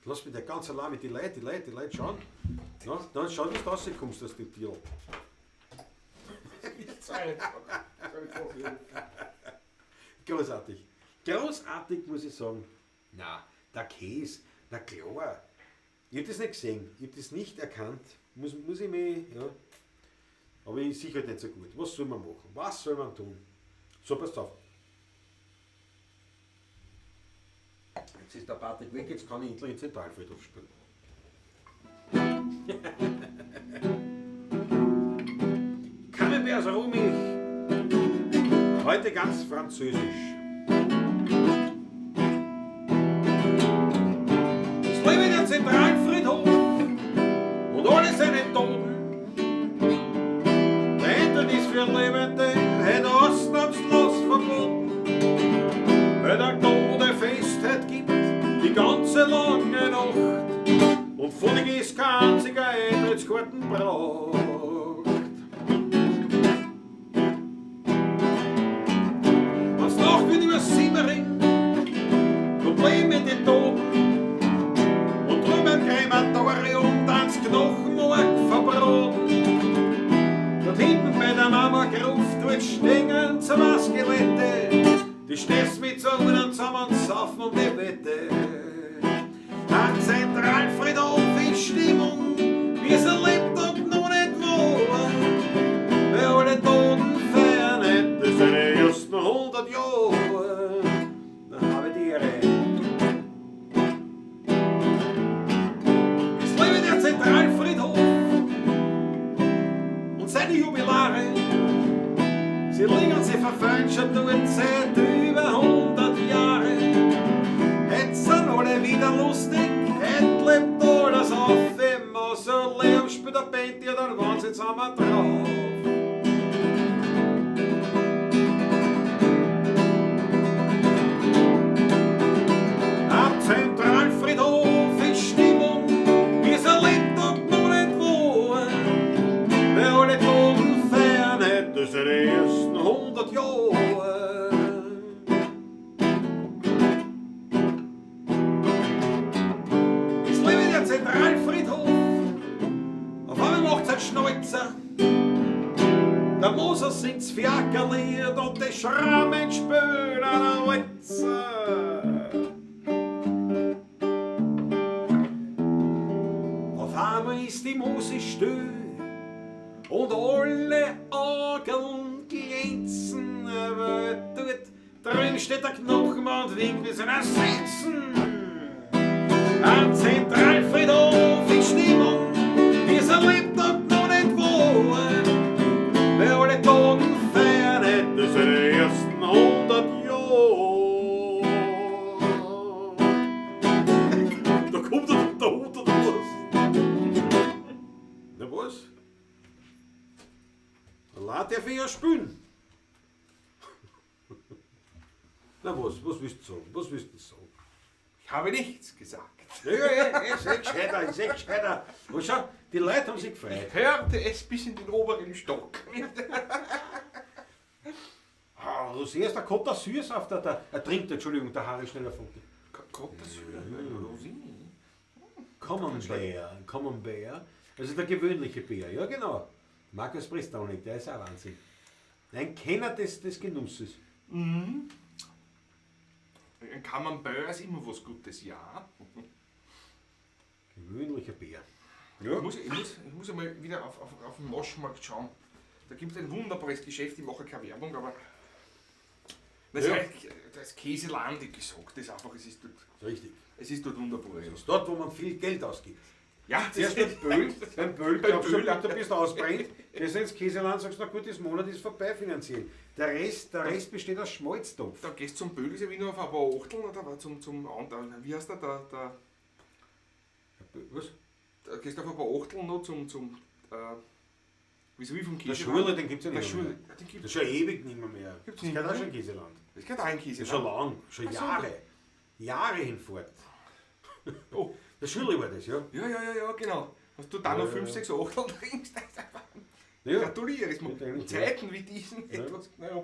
Lass mich der ganz allein mit die Leute, die Leute, die Leute schauen. Na, dann schau, wie du rauskommst aus dem Tier. Nicht so einfach. Großartig. Großartig, muss ich sagen. Na, der Käse, na klar. Ich hab das nicht gesehen, ich hab das nicht erkannt. Muss ich mich, ja. Aber ich sehe halt nicht so gut. Was soll man machen? Was soll man tun? So, passt auf. Jetzt ist der Patrick weg, jetzt kann ich endlich in Zentralfriedhof spielen. Camembert Rohmilch. Heute ganz französisch. Es lebe der Zentralfriedhof und alle seine Toten. Der Eintritt ist für Lebende heute ausnahmslos verboten. Weil der Tode Fest heut gibt, die ganze lange Nacht. Und vor ist kein einziger Eintrittskarten braucht. Wenn's Nacht wird über Simmering, dort leben die Toten. Und drüben im Krematorium tanzt Knochenmark verbraten. Dort hinten bei der Mama Gruft, dort stehen zwei Skelette. Die stehst mit so einen zusammen und saufen um die Wette. Am Zentralfriedhof ist Stimmung, wie sie lebt und noch nicht war. Weil alle Toten feiern hätte seine ersten 100 Jahre. Da habe ich die Ehre. Es lebe der Zentralfriedhof und seine Jubilare. Sie liegen, sie verfallen schon dort seit über 100 Jahren. Heute sind alle wieder lustig, heute lebt alles auf. Im Mausoleum spielt der Band, ja, dann waren sie zusammen drauf. Am Zentralfriedhof ist Stimmung, wie sie lebt und noch nicht war. Weil alle Toten feiern hätte seine ersten 100 Jahre. Es lebe der Zentralfriedhof, auf einmal macht's ein Schnäuzer. Der Moser singt's Fiakerlied und die Schrammen spülen einen Walzer. Auf einmal ist die Musik still und alle Augen glänzen, aber dort drüben steht der Knochenmann und winkt mit seiner Sensen. Am Zentralfriedhof ist Stimmung, wie sie lebt und noch nicht war. Weil alle Toten feiern hätte seine ersten 100 Jahre. Darf ich ja spielen. Na was, was willst du sagen? Was willst du sagen? Ich habe nichts gesagt. Ja, ja, ja, ist eh gescheiter, ist eh gescheiter. Und schau, die Leute haben sich gefreut. Ich hörte es bis in den oberen Stock. Ah, du siehst, der kommt da süß auf, der, er trinkt, Entschuldigung, der Harry schneller Funke. Kommt das Rosini? Common Bear, Common Bear. Also der gewöhnliche Bär, ja genau. Markus Prestonic, der ist auch Wahnsinn. Ein Kenner des Genusses. Ein Camembert ist immer was Gutes, ja. Gewöhnlicher Bär. Ja. Ich muss einmal wieder auf den Naschmarkt schauen. Da gibt es ein wunderbares Geschäft, ich mache keine Werbung, aber das, Ja. heißt, das Käseland, ich gesagt, das einfach, es ist dort, Richtig. es ist dort wunderbar. Das ist dort, wo man viel Geld ausgibt. Ja, das Zuerst beim Böll, beim Böll, Beim glaubst du, Böll. du bist ausbrennt, gehst ins Käseland, sagst, na gut, das Monat ist vorbei finanziell. Der Rest besteht aus Schmalztopf. Da gehst du zum Böll, ist ja wieder auf ein paar Achteln, oder war zum anderen, wie heißt der, da, Was? da gehst du auf ein paar Achteln noch zum wieso wie vom Der Käseland. Schurle, den gibt es ja Der nicht mehr. Schurle, ja, den Das gibt's. ist schon ewig nicht mehr. Gibt's Das nicht gehört auch mehr? schon Käseland. Das gehört auch ein Käseland. Schon lang, schon Ach so. Jahre. Jahre hinfort. Oh. Der Schürli war das, ja. Ja, genau. Was du da noch Ja, 5, ja. 6 Achteln trinkst, das ist einfach. Ja. Gratuliere, ist mir Geht eigentlich, in Zeiten wie diesen Ja. etwas. Naja.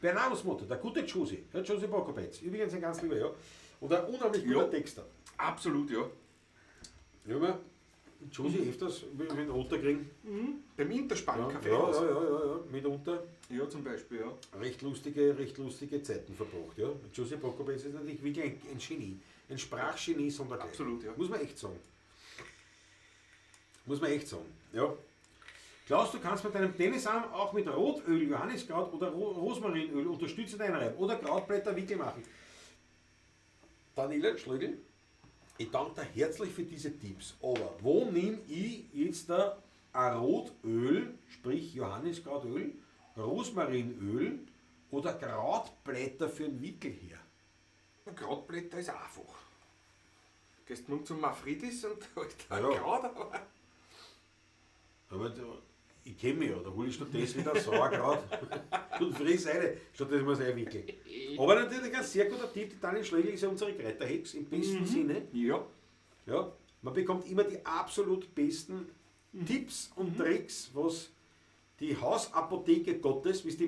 Bernardus Motto, der gute Josi, ja, Josi Prokopetz, übrigens ein ganz lieber, ja. Und ein unheimlich guter Ja. Texter. Absolut, ja. Ja, aber Josi öfters mit dem Otterkring. Beim Interspann Ja, Café. ja, mitunter. Ja, zum Beispiel, ja. Recht lustige Zeiten verbracht, ja. Josi Prokopetz ist natürlich wirklich ein Genie. Ein Sprachgenie sondergleichen. Absolut, ja. Muss man echt sagen. Muss man echt sagen, ja. Klaus, du kannst mit deinem Tennisarm auch mit Rotöl, Johanniskraut oder Rosmarinöl unterstützend einreiben oder Krautblätter Wickel machen. Daniela Schlögl, ich danke dir herzlich für diese Tipps, aber wo nehme ich jetzt da ein Rotöl, sprich Johanniskrautöl, Rosmarinöl oder Krautblätter für einen Wickel her? Na, Krautblätter ist einfach. Gehst nun zum Mafridis und holst da Ja. Kraut, aber Aber da, ich kenne mich ja, da hole ich stattdessen wieder Sauerkraut und friss eine, statt dass ich mir's einwickel. Aber natürlich ein sehr guter Tipp, die Daniel Schlegel ist ja unsere Kräuterhex im besten Sinne. Ja. Ja, man bekommt immer die absolut besten Tipps und Tricks, was die Hausapotheke Gottes, wie die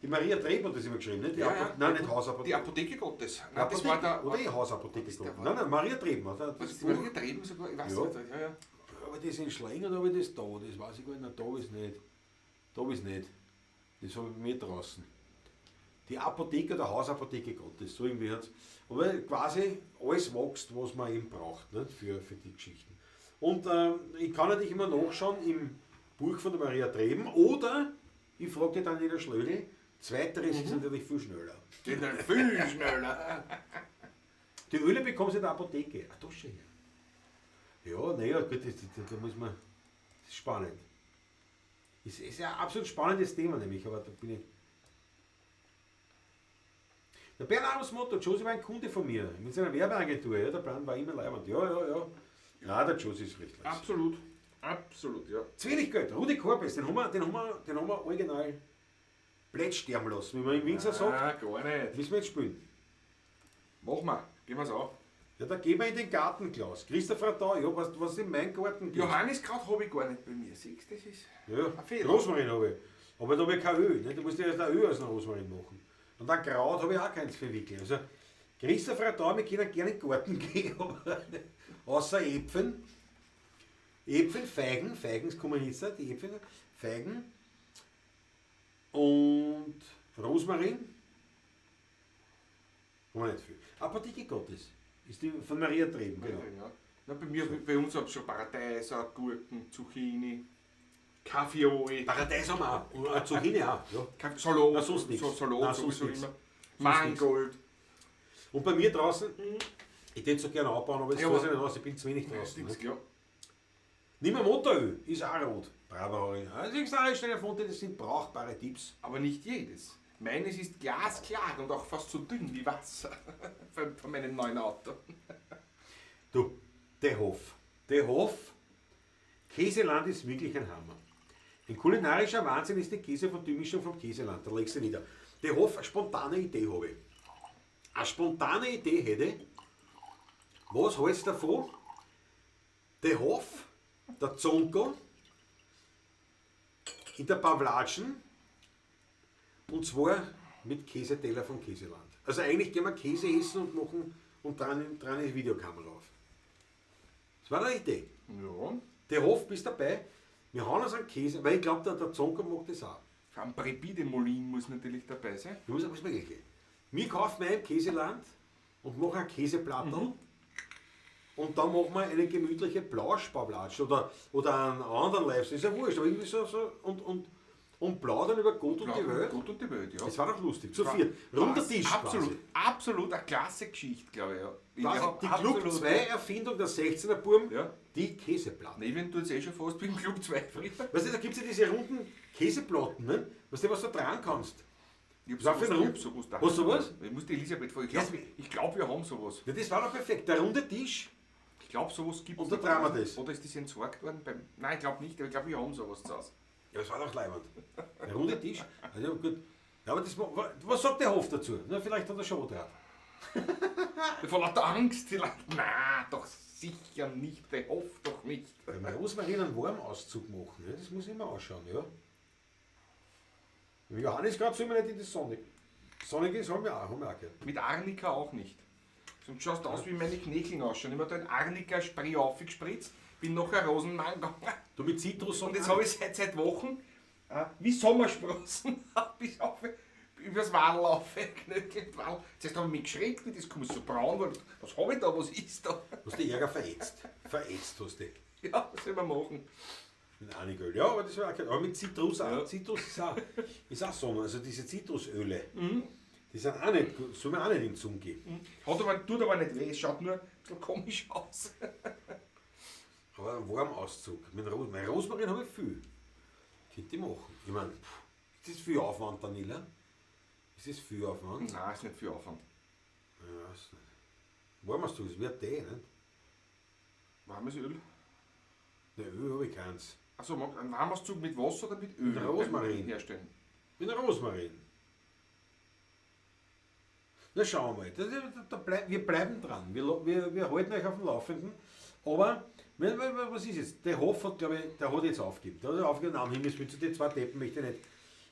Maria Treb hat das immer geschrieben, nicht? Die Ja, ja. Nein, nicht Hausapotheke. Die Apotheke Gottes. Nein, das Apotheke, war der. oder die Hausapotheke das der Gottes. war- Nein, nein, Maria Treben. Oder? Was Das ist die Maria Treben sogar? Ich weiß Ja. nicht. Ja, ja. Aber das in Schlengen oder habe ich das da? Das weiß ich gar nicht. Nein, da ist nicht. Da ist nicht. Das habe ich bei mir draußen. Die Apotheke oder Hausapotheke Gottes, so irgendwie hat's. Aber quasi alles wächst, was man eben braucht, nicht? Für die Geschichten. Und ich kann natürlich immer nachschauen im Buch von der Maria Treben oder ich frage die Daniela Schlögl. Zweiteres ist natürlich viel schneller. Geht dann viel schneller. Die Öle bekommst du in der Apotheke. Ah, da schon her. Ja, naja, gut, da muss man. Das ist spannend. Es ist ja ein absolut spannendes Thema, nämlich, aber da bin ich. Der Bernhardus Motto, Josi war ein Kunde von mir, mit seiner Werbeagentur, ja, der Brand war immer leibend. Ja, ja, ja. Ja, der Josi ist recht leise. Absolut. Absolut, ja. Zu wenig Geld. Rudi Korbes, den haben wir original blöd sterben lassen, wie man im Winzer sagt. Ah, gar nicht. Müssen wir jetzt spielen. Machen wir. Gehen wir's an. Ja, da gehen wir in den Garten, Klaus. Christopher da, ja, was in meinem Garten gibt. Johanniskraut habe ich gar nicht bei mir. Siehst du, das ist Ja, ein Fehler. Rosmarin habe ich. Aber da habe ich kein Öl. Ne? Du musst ja erst ein Öl aus dem Rosmarin machen. Und dann Kraut habe ich auch keins für Wickel. Also, Christopher da, wir können gerne in den Garten gehen, aber außer Äpfeln. Äpfel, Feigen, Feigen kommen jetzt, die Äpfel, Feigen und Rosmarin. Haben wir nicht viel. Apotheke Gottes ist die von Maria Treben, genau. Ja. Na, bei mir, bei uns habe ich schon Paradeiser, Gurken, Zucchini, Kaffeeoi, Paradeis haben wir auch. Und Zucchini auch. Ja. Salat, Na, sonst nix. Salat Na, sonst sowieso nix. immer. Sonst Mangold. Und bei mir draußen, ich würde so gerne abbauen, aber es Ja, ja, aber- nicht aus, ich bin zu wenig draußen. Ne? Ja. Nimm ein Motoröl, ist auch rot. Bravo, Harry. Also ich sage, schnell erfunden, das sind brauchbare Tipps. Aber nicht jedes. Meines ist glasklar und auch fast so dünn wie Wasser. Von meinem neuen Auto. Du, der Hof. Der Hof, Käseland ist wirklich ein Hammer. Ein kulinarischer Wahnsinn ist die Käsefondue-Mischung vom Käseland. Da legst du nieder. Die Hof, eine spontane Idee habe ich. Eine spontane Idee hätte ich. Was hältst du davon? Der Hof, der Zonko, in der Pavlatschen und zwar mit Käseteller vom Käseland. Also eigentlich gehen wir Käse essen und machen und dran eine Videokamera auf. Das war eine Idee. Ja. Der Hof bist dabei. Wir hauen uns einen Käse, weil ich glaube, der Zonko mag das auch. Ein Brebis de Molin muss natürlich dabei sein. Da muss man gehen. Wir kaufen ein Käseland und machen ein Käseplattel. Und dann machen wir eine gemütliche Plauschpavlatsch oder einen anderen Lifestyle. Ist ja wurscht, aber irgendwie so und plaudern über Gott und die Welt. Gott und die Welt, ja. Das war doch lustig. Zu viert. Runder Tisch absolut, quasi. Absolut eine klasse Geschichte, glaube ich. Ja. Quasi die Club 2 Erfindung der 16er Burm, ja. Die Käseplatte. Nein, tut es eh schon fast beim Club 2 früher. Weißt du, da gibt es ja diese runden Käseplatten, ne? Weißt du, was du dran kannst? Ich hab sowas da. Hast du sowas? Ich muss die Elisabeth fragen. Ich glaube, wir haben sowas. Ja, das war doch perfekt. Der runde Tisch. Ich glaube, sowas gibt es. Und da tragen wir das. Oder ist das entsorgt worden? Nein, ich glaube nicht, aber ich glaube, wir haben sowas zu Hause. Ja, das war doch leibend. Der runde Tisch. Also, gut. Ja, aber das, was sagt der Hof dazu? Na, vielleicht hat er schon drauf. Vor lauter Angst vielleicht. Nein, doch sicher nicht. Der Hof doch nicht. Wenn wir Rosmarin einen Warmauszug machen, ne? Das muss immer ausschauen, ja. Johannes gerade soll man nicht in die Sonne. Sonnig ist, haben wir auch gehört. Mit Arnika auch nicht. Sonst schaust du aus, wie meine Knöcheln ausschauen. Ich habe da ein Arnika-Spray aufgespritzt, bin nachher Rosenmann gegangen. Du mit Zitrus und jetzt habe ich seit Wochen wie Sommersprossen bis auf, übers Wadl auf, Knöchel, Wadl. Zuerst habe ich mich geschreckt, wie das kommt so braun war. Was habe ich da, was ist da? Hast du Ärger verätzt. Verätzt hast du. Ja, was soll man machen? Mit Aniköl, ja, aber das war auch kein, aber mit Zitrus auch. Ja. Zitrus ist auch Sommer, also diese Zitrusöle, die sind auch nicht, soll man auch nicht in den Zungen geben. Mhm. Tut aber nicht weh, es schaut nur ein bisschen komisch aus. Aber ein Warmauszug. Mit Rosmarin, Rosmarin habe ich viel. Könnte ich machen. Ich meine, ist das viel Aufwand, Daniela? Ist das viel Aufwand? Nein, ist nicht viel Aufwand. Ja, weiß nicht. Warmauszug ist wie ein Tee, nicht? Warmes Öl? Ne, Öl habe ich keins. Achso, ein Warmauszug mit Wasser oder mit Öl? Mit Rosmarin. Herstellen. Mit Rosmarin. Na schauen wir mal. Wir bleiben dran. Wir halten euch auf dem Laufenden. Aber, was ist jetzt? Der Hof hat, glaube ich, der hat jetzt aufgegeben. Der hat aufgegeben, nein, Himmels Willen, zu den zwei Deppen möchte ich nicht.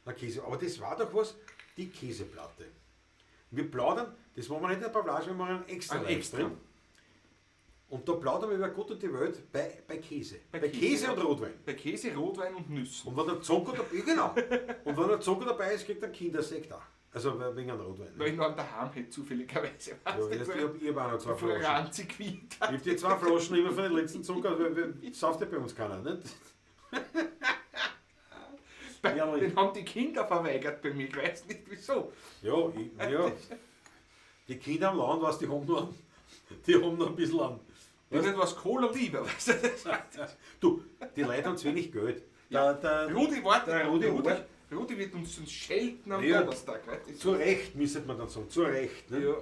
Na, Käse. Aber das war doch was, die Käseplatte. Wir plaudern, das machen wir nicht in der Pavlage, wir machen einen extra. Ein extra. Und da plaudern wir über Gott und die Welt bei Käse. Bei Käse und Rotwein. Bei Käse, Rotwein und Nüssen. Und wenn der Zonko dabei, genau. Und wenn der Zonko dabei ist, kriegt er Kindersekt auch. Also wegen einem Rotwein. Weil ich noch einen daheim hätte, zufälligerweise. Ja, ich hab auch noch zwei Flaschen. Ich hab die zwei Flaschen immer von den letzten Zonko, weil sauft ja bei uns keiner, nicht? Den haben die Kinder verweigert bei mir, ich weiß nicht wieso. Ja, ja. Die Kinder am Land, weißt, die haben noch ein bisschen an. Denen war Cola lieber, weißt du? Du, die Leute haben zu wenig Geld. Ja. Der Rudi, warte, Rudi wird uns sonst schelten am Donnerstag. Weißt du? Zu Recht, müsste man dann sagen, zu Recht. Ne? Ja.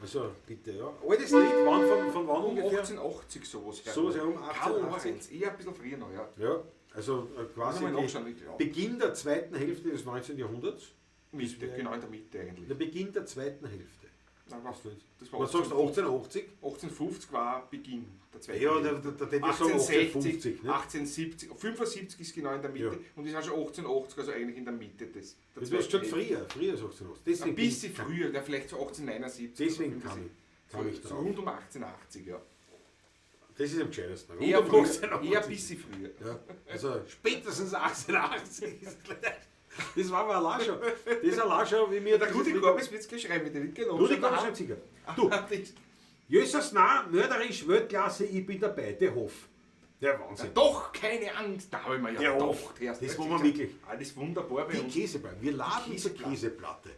Also bitte, ja. Altes Lied, wann, von wann um ungefähr? 1880 sowas. Sowas herum, 1880. Eher ein bisschen früher noch, ja. Ja, also quasi Beginn der zweiten Hälfte des 19. Jahrhunderts. Mitte, genau in der Mitte eigentlich. Der Beginn der zweiten Hälfte. Nein, was, das war was sagst du, 1880? 1850 war Beginn der zweiten Ja, da hätte ich sagen 1850. Ne? 1870, 75 ist genau in der Mitte, ja. Und ist auch schon 1880, also eigentlich in der Mitte des. Das war schon früher als 1880. Deswegen ein bisschen früher, ja, vielleicht so 1879. Deswegen kam ich drauf. So rund um 1880, ja. Das ist am gescheitesten. Eher, um 1880. Eher ein bisschen früher. Ja, also spätestens 1880 ist gleich. Das war aber allein schon. Das ist allein schon, wie mir. Der Rudi Korbis wird es gleich schreiben, der wird genau. Rudi Korbis schreibt sicher. Du, Jesus, nein, mörderisch, Weltklasse, ich bin dabei, der Hof. Der Wahnsinn. Ja, doch, keine Angst, da habe ich mir ja der doch. Das wollen wir wirklich. Alles wunderbar bei die uns. Käseplatte. Wir laden zur Käseplatte.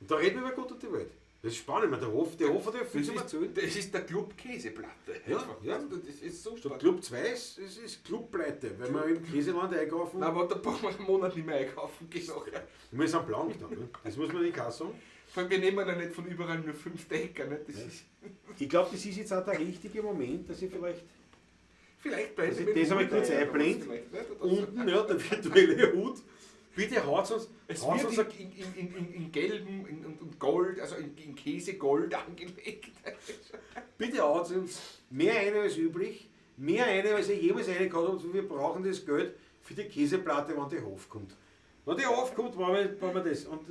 Und da reden wir über Gott und die Welt. Das ist spannend, der Hof hat ja viel zu erzählen. Das ist der Club Käseplatte. Ja, ja. Das ist so. Statt Club 2 ist es Clubpleite, weil wir im Käseland einkaufen. Nein, aber da brauchen wir einen Monat nicht mehr einkaufen. Genau. Wir sind blank dann, ne? Das muss man nicht auch sagen. Vor allem, wir nehmen ja nicht von überall nur 5 Decker. Ne? Das ist ich glaube, das ist jetzt auch der richtige Moment, dass ich vielleicht... Vielleicht bleibt Also das habe ich kurz einblend. Unten, ja, der virtuelle Hut. Bitte haut uns, Es haut wird uns in gelben und Gold, also in Käsegold angelegt. Bitte haut uns mehr eine als üblich, mehr eine, als ihr jemals eine gehabt habt. Wir brauchen das Geld für die Käseplatte, wenn die Hof kommt. Wenn die Hof kommt, wollen wir das. Und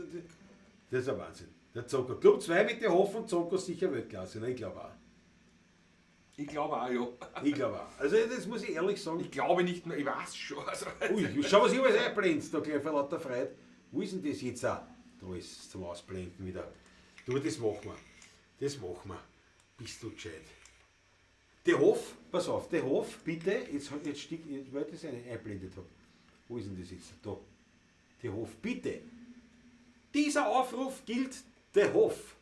das ist ein Wahnsinn. Der Zocker. Club 2 mit der Hof und Zocker sicher Weltklasse. Ne? Ich glaube auch. Ich glaube auch, ja. Ich glaube auch. Also das muss ich ehrlich sagen. Ich glaube nicht nur, ich weiß schon. Also, Ui, schau, was ich alles einblendest, da gleich vor lauter Freude. Wo ist denn das jetzt auch? Da ist es zum Ausblenden wieder. Du, das machen wir. Das machen wir. Bist du gescheit. Der Hof, pass auf, der Hof, bitte, jetzt stick, weil ich das eingeblendet habe. Wo ist denn das jetzt? Da. Der Hof, bitte. Dieser Aufruf gilt der Hof.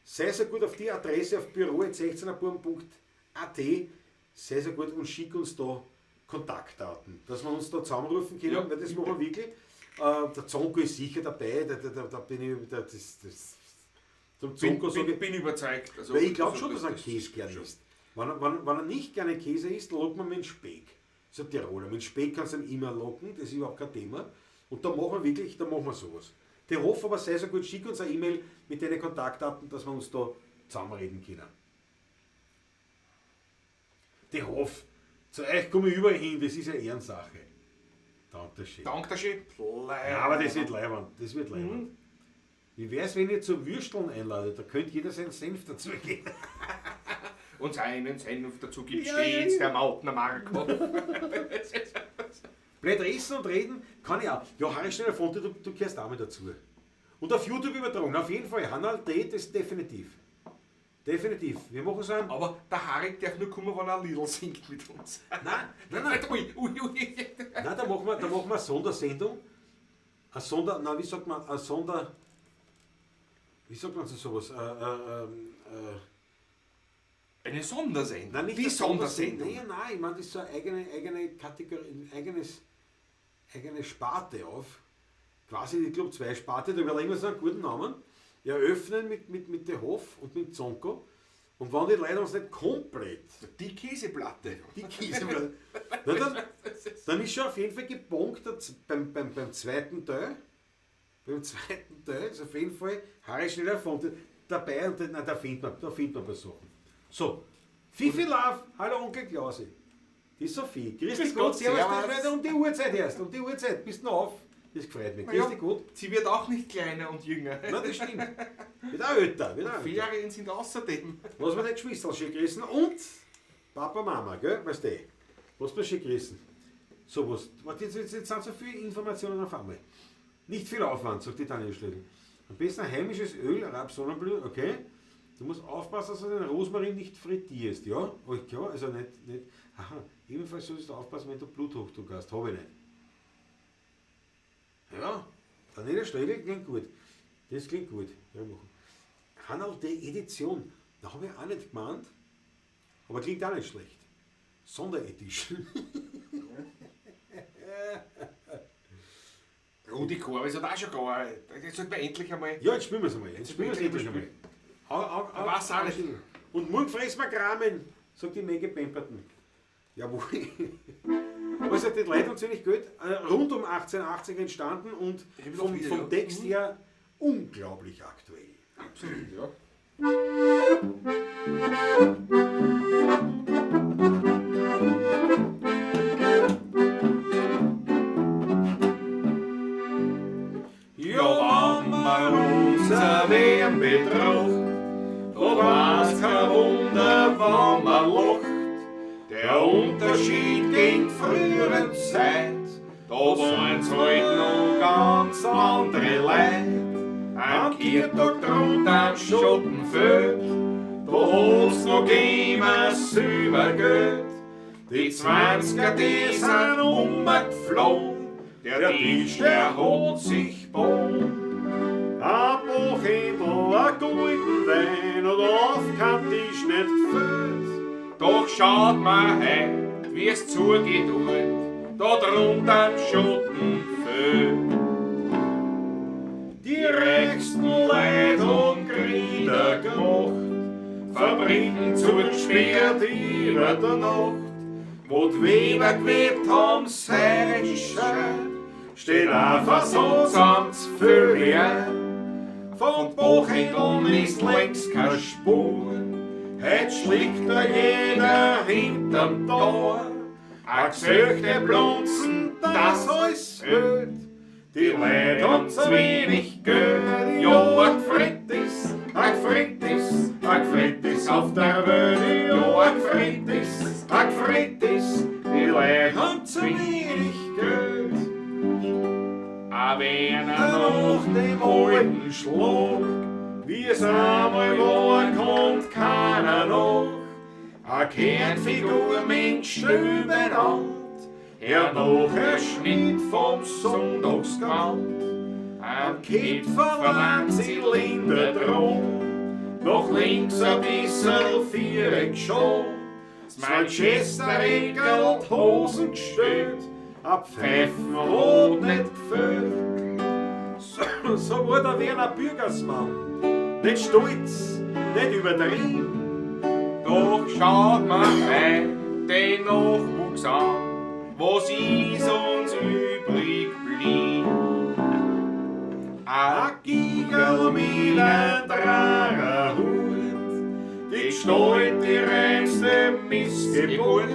Sei so gut auf die Adresse auf büro@16erbuben.at, sei so gut und schick uns da Kontaktdaten, dass wir uns da zusammenrufen können, Ja, weil das bitte. machen wir wirklich. Der Zonko ist sicher dabei, da bin ich, da, das, das, zum Zonko sage ich, bin überzeugt. Also, weil ich glaube also schon, dass er ein Käse gern isst. Wenn er nicht gerne Käse isst, lockt man mit dem Speck. Das ist ein Tiroler. Mit dem Speck kannst du ihn immer locken, das ist überhaupt kein Thema. Und da machen wir wirklich, da machen wir sowas. Der Hof aber sei so gut, schick uns eine E-Mail mit deinen Kontaktdaten, dass wir uns da zusammenreden können. Der Hof, zu euch komme ich überall hin, das ist ja Ehrensache. Dankeschön. Dankeschön. Ja, aber das wird leiwand, das wird leiwand. Mhm. Wie wär's, wenn ihr zum Würsteln einladet? Da könnte jeder seinen Senf dazu geben. Und seinen Senf dazu gibt Ja, stets ja, ja. der Mautner Marco. Blöd essen und reden kann ich auch. Ja, Harry Schneider Fonte, du gehörst auch mit dazu. Und auf YouTube übertragen, auf jeden Fall. Hanal D, das definitiv. Definitiv. Wir machen so einen. Aber der Harry darf nur kommen, wenn er Lidl singt mit uns. Nein, nein, nein. Ui, ui, ui. Nein, da machen wir eine Sondersendung. Eine Sonder, nein, wie sagt man, eine Sonder. Wie sagt man zu sowas? Eine Sondersendung. Nein, nicht die eine Sondersendung. Nein, nein, ich meine, das ist so eine eigene Kategorie, eigene Sparte auf. Quasi die Club 2 Sparte, da überlegen wir uns einen guten Namen. Eröffnen mit der Hof und mit Zonko. Und wenn die Leute uns nicht komplett Die Käseplatte. die Käseplatte. Na, dann ist schon auf jeden Fall gebongt beim zweiten Teil. Beim zweiten Teil ist auf jeden Fall Harry Schneller Fonte dabei und nein, da findet man ein paar Sachen. So, Fifi Love, hallo Onkel Klausi. Die Sophie. Grüß dich Gott, servus, das wird um die Uhrzeit erst. Um die Uhrzeit, bist du noch auf. Das gefreut mich. Grüß dich Gott. Sie wird auch nicht kleiner und jünger. Na, das stimmt. Wird auch älter. Wird auch älter. Ferien sind außerdem. Lass mir deine Geschwister schön grüßen und Papa, Mama, gell? Weißt du, lass mir schön grüßen. So was. Warte, jetzt sind so viele Informationen auf einmal. Nicht viel Aufwand, sagt die Daniel Schlögl. Am besten ein heimisches Öl, Raps, Sonnenblumen, okay. Du musst aufpassen, dass du den Rosmarin nicht frittierst, ja? Okay, also nicht. Aha, ebenfalls solltest du aufpassen, wenn du Bluthochdruck hast. Hab ich nicht. Ja, Daniela Schlögl klingt gut. Das klingt gut. Ja, machen. Hanal D. Edition, da habe ich auch nicht gemeint, aber klingt auch nicht schlecht. Sonderedition. Rudi Korb ist auch schon gar. Jetzt sollten wir endlich einmal. Ja, jetzt spielen wir es einmal. Jetzt spielen wir es endlich einmal. Weiß auch nicht. Und morgen fressen wir Kramen, sagt die Menge Pemperton. Jawohl. Also, die Leute haben ziemlich gut. Rund um 1880 entstanden und vom Text her unglaublich aktuell. Absolut, ja. Ja, wenn man unser Wehen betracht, da war's kein Wunder, wenn man lacht. Der Unterschied gegen frühere Zeit, da waren's halt noch ganz andere Leute. Am Kirtag droht am Schottenfeld, da hat's noch gegeben Silbergeld. Die 20er, die sind umgeflogen, der Tisch, der hat sich gebogen. Ein Buchhändel, ein guten Wein und auf kein Tisch nicht gefällt. Doch schaut mal heut, wie's zugeht und da drunter am Schottenfeld. Die reichsten Leute haben Kriege gemacht, Fabriken zugesperrt über der Nacht. Wo die Weber gewebt haben, seine Schön, steht einfach so samt Vögel. Von Buchhändeln ist längst keine Spur, heut schlägt da jeder hinterm Tor. A Gesöchte blunzen, das alles hört, die Leute haben zu wenig Geld. Ja, a Gfritt ist, a Gfritt ist, a Gfritt ist auf der Welt. Ja, a Gfritt ist, a Gfritt ist, die Leute haben zu wenig Geld. A wenn er noch dem alten Schlag, wie es einmal war, kommt keiner noch. A Kernfigur mit Stübenhand, er noch ein Schnitt vom Sonntagsgewand. Am Kipferl ein Zylinder drum, noch links ein bissel Viereck schon. Das Manchester-Eckerl und Hosen gestellt, a Pfeifen hat nicht gefehlt. So war der Werner Bürgersmann. Nicht stolz, nicht übertrieben. Doch schaut man heut den Nachwuchs an, was ist uns übrig blieb? A Gigerl mit ein Drarerhut, die Gestalt die reinste Missgeburt,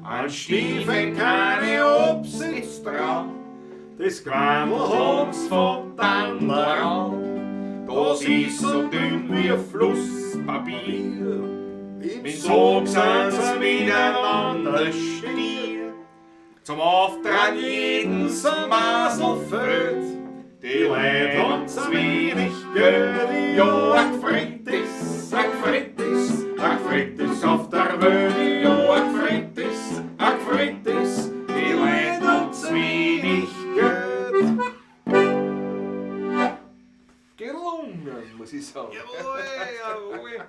an Stiefeln keine Obsitz dran, das Quandl haben's vom Tandler an, das ist so dünn wie Flusspapier. Im Im Sog sind sie miteinander stier. Zum Auftrag jeden Masel fällt. Die Leute haben zu wenig Geld. Ja, a Gfritt ist, a Gfritt ist, a Gfritt ist auf der Welt. Ja, a Gfritt ist, a Gfritt ist, die Leute haben zu wenig Geld. Gelungen, muss ich sagen. Jawohl, jawohl.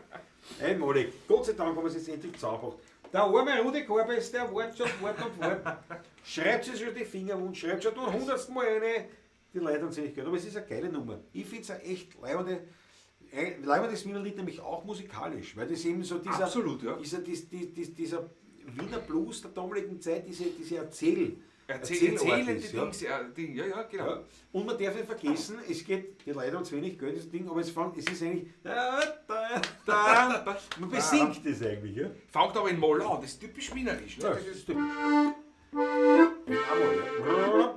Einmalig. Gott sei Dank haben wir es jetzt endlich zusammengebracht. Der arme Rudi Korbes, der wartet schon, wartet und wartet. Schreibt sich schon die Finger wund, schreibt schon zum 100. Mal eine. Die Leute haben sich nicht gehört. Aber es ist eine geile Nummer. Ich finde es eine echt leibendes Wiener Lied, nämlich auch musikalisch, weil das eben so dieser, Absolut, ja. dieser Wiener Blues der damaligen Zeit, diese Erzählende Erzählart ist, ja. Dings, ja, Ding, ja, ja, genau. Ja. Und man darf nicht vergessen, es geht, die Leute haben zu wenig Geld, das Ding, aber es ist eigentlich, da, da, da, man besingt es eigentlich, ja. Fängt aber in Moll an, das ist typisch wienerisch. Ne? Ja, Das ist typisch. Einmal,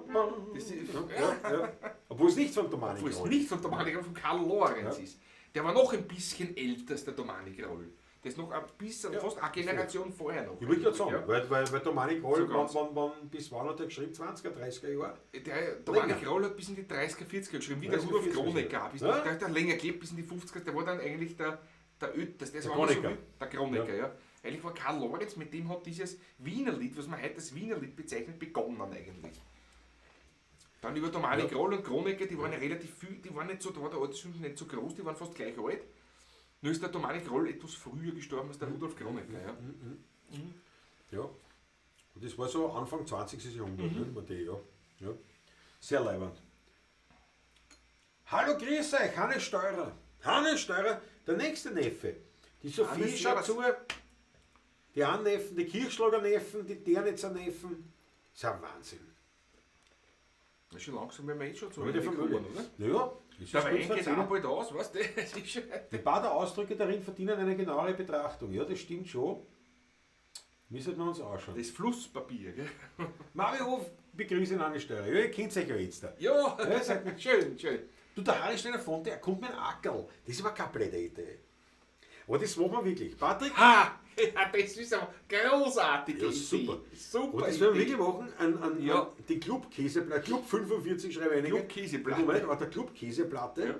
ja. Das ist, Ja, ja. Obwohl es nicht von Domani Obwohl es Groll nicht von Domani Groll, von Karl Lorenz Ja. ist. Der war noch ein bisschen älter als der Domani Groll. Der ist noch ein bisschen, Ja, fast eine Generation vorher noch. Ich wollte gerade sagen, Ja. weil Domani Groll, So ganz. bis wann hat er geschrieben? 20er, 30er Jahre? Der Domani Länger. Groll hat bis in die 30er, 40er geschrieben, wie der 30er, Rudolf 40er. Kronecker. Bis Ja. Der hat länger gelebt, bis in die 50er, der war dann eigentlich der älteste. Der war immer so Kronecker. wie der Kronecker, ja. Eigentlich war Karl Lorenz, mit dem hat dieses Wienerlied, was man heute als Wienerlied bezeichnet, begonnen eigentlich. Dann über Domani Ja. Groll und Kronecker, die waren ja relativ viel, die waren nicht so, da war der Altersunterschied nicht so groß, die waren fast gleich alt. Nur ist der Domani Groll etwas früher gestorben als der Rudolf Kronecker. Ja. Ja. Und das war so Anfang 20. Jahrhundert, ne? War die, ja. Ja. Sehr leibend. Hallo, grüß euch, Hannes Steurer. Hannes Steurer, der nächste Neffe. Die Sophie Hannes, schaut servus. zu, die anderen Neffen, die Kirchschlager-Neffen, die Ternitzer Neffen. Das ist ein Wahnsinn. Das ist schon langsam, wenn wir eh schon zu Aber die Ende Familie. kommen, oder? Ja, es ist Der kurz Wein vor geht 10. auch bald aus, weißt du? Das ist schon Ein paar der Ausdrücke darin verdienen eine genauere Betrachtung. Ja, das stimmt schon. Müssen wir uns anschauen. Das Flusspapier, gell? Mario Hof, begrüße Hannes Steurer. Ja, ihr kennt euch ja jetzt da. Ja, Ja, sag mir. schön, schön. Du, der Harry Steiner von, der kommt mit einem Ackerl. Das ist aber keine blöde Idee. Aber das machen wir wirklich. Patrick? Ha! Ja, das ist aber großartige Ja, Idee. super. Super Und das werden wir Idee. wirklich machen, Ja. an die Club-Käseplatte, Club 45 schreibe ich einige. Club-Käseplatte. Moment, aber der Club-Käseplatte. Ja.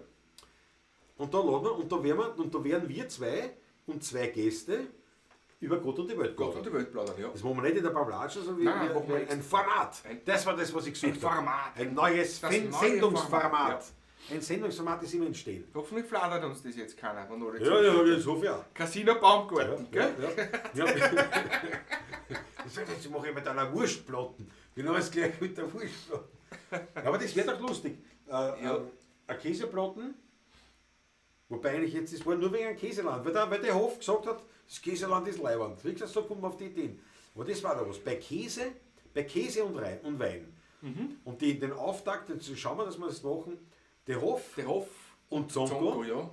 Und da laden wir, und da werden wir, und da werden wir zwei und zwei Gäste über Gott und die Welt Gott und plaudern. die Welt plaudern, ja. Das machen wir nicht in der Pavlatsch, sondern Nein, nein, machen wir ein Format. Das war das, was ich gesucht Ein habe. Format. Ein neues Das neue Sendungsformat. Format, Ein Sendungsformat ist immer entstehen. Hoffentlich fladert uns das jetzt keiner, wenn alle Ja, ja, ja, so viel. Casino Baumgarten, gell? Ja, ja. Das jetzt mache ich mit einer Wurstplatten. Genau das gleiche mit der Wurstplatten. Aber das wäre doch lustig. Ja. Eine Käseplatten, Wobei eigentlich jetzt, das war nur wegen einem Käseland, weil der Hof gesagt hat, das Käseland ist leiwand. Wie gesagt, so kommt man auf die Ideen. Aber das war da was. Bei Käse und Wein. Mhm. Und den Auftakt, jetzt schauen wir, dass wir das machen, der Hof, und Zonko. Zonko, ja.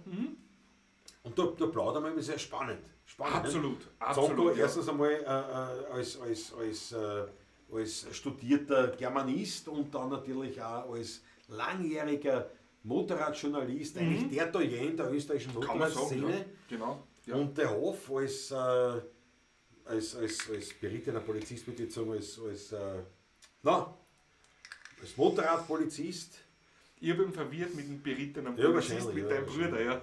Und da plaudern wir immer sehr spannend. Absolut, ne? absolut. Zonko, ja. Erstens einmal als studierter Germanist und dann natürlich auch als langjähriger Motorradjournalist, eigentlich der Doyen der österreichischen Kann man sagen, Motorradszene. ja. Genau. Ja. Und der Hof als berittener Polizist, würde ich sagen, als Motorradpolizist. Ich habe ihn verwirrt mit dem berittenen Ja, Polizist, wahrscheinlich, mit ja, deinem Bruder, ja.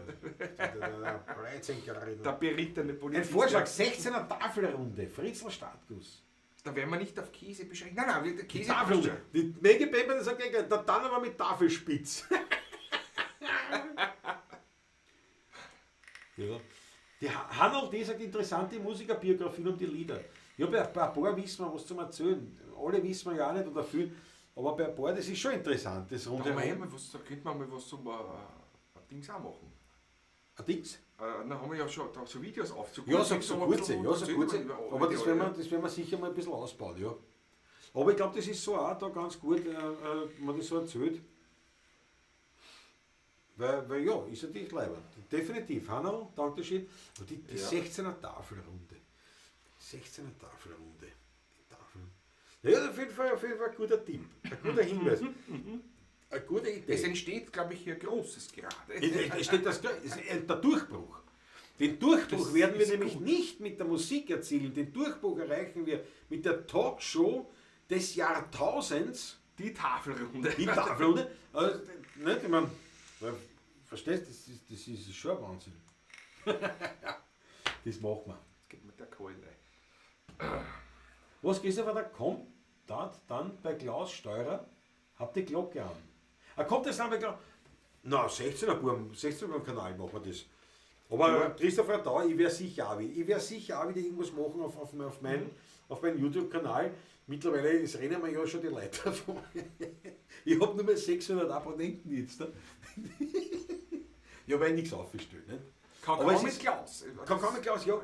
Der Der berittene Polizist. Ein Vorschlag, Ja. 16er Tafelrunde, Fritzl Startguss. Da werden wir nicht auf Käse beschränken. Nein, nein, der Käse Tafelrunde. Die Maggie Pepper sagt, der dann aber mit Tafelspitz. Ja. Die Hannold, die sagt, interessante Musikerbiografien um die Lieder. Ja, bei ein paar wissen wir was zum Erzählen. Alle wissen wir ja auch nicht oder viel. Aber bei ein paar, das ist schon interessant. Das Da, Runde haben wir eh mal was, da könnte man mal was zum Dings auch machen. Ein Dings? Dann haben wir ja schon da so Videos aufzugucken. Ja, so kurze, ja, so kurze. Aber das werden wir sicher mal ein bisschen ausbauen, ja. Aber ich glaube, das ist so auch da ganz gut, wenn man das so erzählt. Weil ja, ist natürlich leibend. Definitiv. Hanno, danke schön. Und die Ja. 16er Tafelrunde. 16er Tafelrunde. Die Tafel. Ja, auf jeden Fall ein guter Tipp. Ein guter Hinweis. Eine gute Idee. Es entsteht, glaube ich, hier Großes gerade. Es steht das, der Durchbruch. Den Durchbruch Das werden wir ist nämlich gut. nicht mit der Musik erzielen. Den Durchbruch erreichen wir mit der Talkshow des Jahrtausends. Die Tafelrunde. Die Tafelrunde. Also, nicht, ich meine, verstehst du, das ist schon ein Wahnsinn. Das machen wir. Das geht mit der Keule. Was, Christopher, da kommt dann bei Klaus Steurer, habt die Glocke an. Ah, kommt das dann bei Klaus? Na, 16er Burm, 16er Burm Kanal machen wir das. Aber Ja. Christopher, da, ich werde sicher auch wieder irgendwas machen auf meinen YouTube-Kanal. Mittlerweile, es rennen mir ja schon die Leute davon. Ich habe nur mehr 600 Abonnenten jetzt. Ne? Ja, weil ich nichts aufgestellt. Ne? Kakao Aber es mit ist- Klaus. Kakao mit Klaus, ja.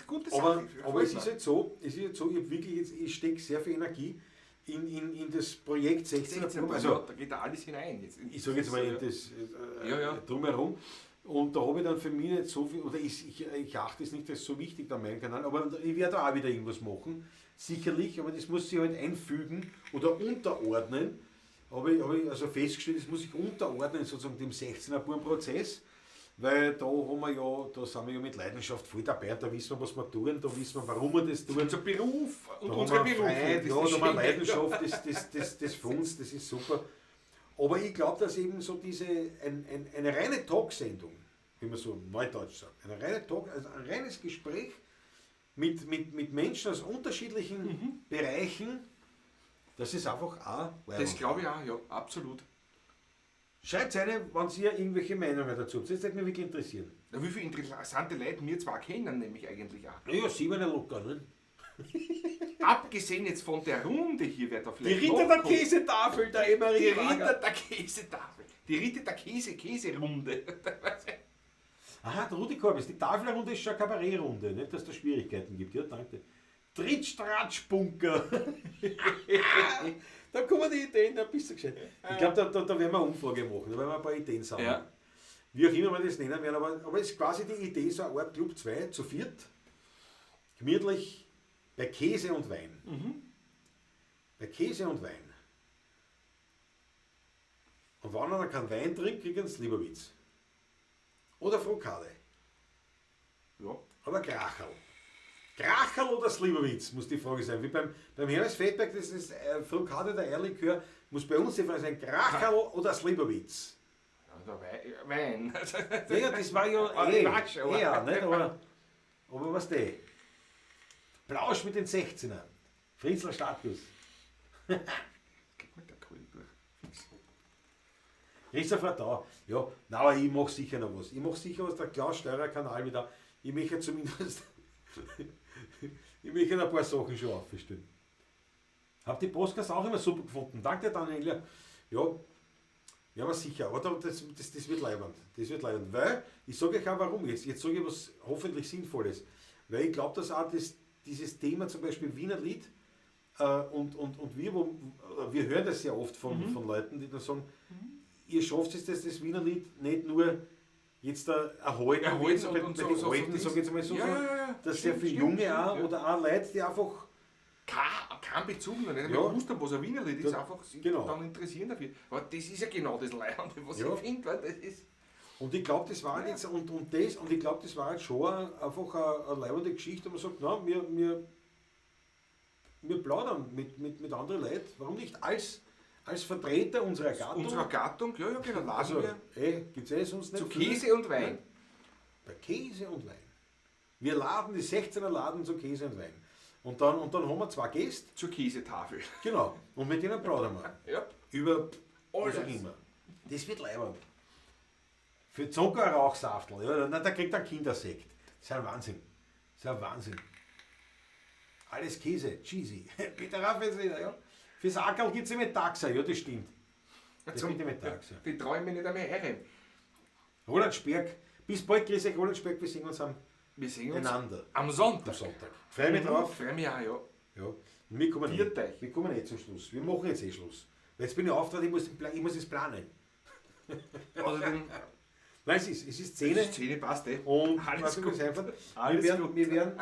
Gute Sache. Aber es ist halt so, ich habe wirklich jetzt, ich stecke sehr viel Energie in das Projekt 16er 16 Burm. also, Also, da geht da alles hinein. Jetzt. ich sage jetzt mal in das Ja. drumherum. Und da habe ich dann für mich nicht so viel, oder ich achte es nicht als so wichtig an meinem Kanal, aber ich werde da auch wieder irgendwas machen, sicherlich, aber das muss sich halt einfügen oder unterordnen. Habe ich also festgestellt, das muss ich unterordnen sozusagen dem 16er Burm-Prozess, weil da haben wir ja, da sind wir ja mit Leidenschaft voll dabei, da wissen wir, was wir tun, da wissen wir, warum wir das tun. Unser Beruf und Da unsere haben wir Berufung. Freude, das ja, da ist haben wir schön. Leidenschaft, das für uns, das ist super. Aber ich glaube, dass eben so diese, eine reine Talksendung, wie man so neudeutsch sagt, eine reine Talk, also ein reines Gespräch mit Menschen aus unterschiedlichen Bereichen, das ist einfach auch Das glaube ich auch, ja, absolut. Schreibt eine, wenn ihr irgendwelche Meinungen dazu habt. Das würde mich wirklich interessieren. Ja, wie viele interessante Leute wir zwar kennen, nämlich eigentlich auch. Ja, 7 locker, ne? Abgesehen jetzt von der Runde hier, wer da Die vielleicht Ritter noch der kommt. Käsetafel, der Emmerich Die Ritter der Käsetafel. Die Ritter der Käse-Käserunde. Aha, der Rudi Korbis. Die Tafelrunde ist schon eine Kabarettrunde, nicht, dass es da Schwierigkeiten gibt. Ja, danke. Tritsch-Tratsch-Bunker. Da kommen die Ideen, da bist du gescheit. Ich glaube, da werden wir eine Umfrage machen, da werden wir ein paar Ideen sammeln. Ja. Wie auch immer wir das nennen werden, aber es ist quasi die Idee, so eine Art Club 2 zu viert, gemütlich bei Käse und Wein. Bei Käse und Wein. Und wenn einer keinen Wein trinkt, kriegt er einen Slivovitz. Oder Frukade. Ja. Oder Kracherl. Kracherl oder Slivovitz, muss die Frage sein. Wie beim Hermes Fettberg, das ist Frukade oder Eierlikör, muss bei uns die Frage sein, Kracherl oder Slivovitz. Ja, der Wein. Naja, das war ja Ah, ich weiß schon. eher, nicht? Aber was die? Plausch mit den 16ern. Fritzler Startguss. Geht mit der Kohle durch. Fix. Christopher da. Ja, nein, aber ich mach sicher noch was. Ich mach sicher was, der Klaus Steurer Kanal wieder. Ich möchte zumindest ich möchte ein paar Sachen schon aufstellen. Hab die Podcasts auch immer super gefunden. Danke, Daniel. Ja, Ja, aber sicher, aber das wird leibend. Das wird leibend. Weil, ich sage euch auch warum, jetzt sage ich was hoffentlich Sinnvolles. Weil ich glaube, dass auch dieses Thema zum Beispiel Wiener Lied und wir hören das sehr oft von Leuten, die dann sagen, ihr schafft es, dass das Wiener Lied nicht nur jetzt erhalten wird, und bei so, den so, Alten, so, sag ich jetzt mal so, ja, ja, ja. dass sehr Stimmt, viele stimmt, Junge stimmt, auch ja. oder auch Leute, die einfach Kein Bezug noch, nicht Ja. gewusst haben, was ein Wiener Lied ist, Ja, einfach sich genau. dann interessieren dafür. Aber das ist ja genau das Leibende, was Ja. ich finde, weil das ist. Und ich glaube, das war jetzt und ich glaube, das war jetzt schon einfach eine leibende Geschichte, wo man sagt, na, wir plaudern mit anderen Leuten. Warum nicht als Vertreter unserer Gattung? Unserer Gattung, ja, ja, genau, laden Also, wir gibt's eh sonst nicht zu viel. Käse und Wein. Bei Käse und Wein. Wir laden, die 16er laden zu Käse und Wein. Und dann haben wir zwei Gäste. Zur Käsetafel. Genau. Und mit denen plaudern wir. Ja. Über was auch Alles. immer. Das wird leibend. Für Zucker Rauchsaftel. Ja, na, da kriegt er einen Kindersekt. Das ist ein Wahnsinn. Das ist ein Wahnsinn. Alles Käse, cheesy. Peter Raff ist wieder, ja. Fürs Ackerl gibt es immer Taxa, ja, das stimmt. Das bitte mit Taxa. Die traue ich mir nicht einmal herein. Roland Sperg, bis bald, grüß euch, Roland Sperg, wir sehen uns am Wir sehen uns einander. am Sonntag. Am Sonntag. Freue mich drauf. Freue mich auch, ja. Ja. Und wir kommen, Viert euch. wir kommen eh zum Schluss. Wir machen jetzt eh Schluss. Weil jetzt bin ich auftreten, ich muss es planen. Also den, Nein, es ist 10. die Szene passt eh. Und alles gut. Einfach, Alles gut. Wir werden,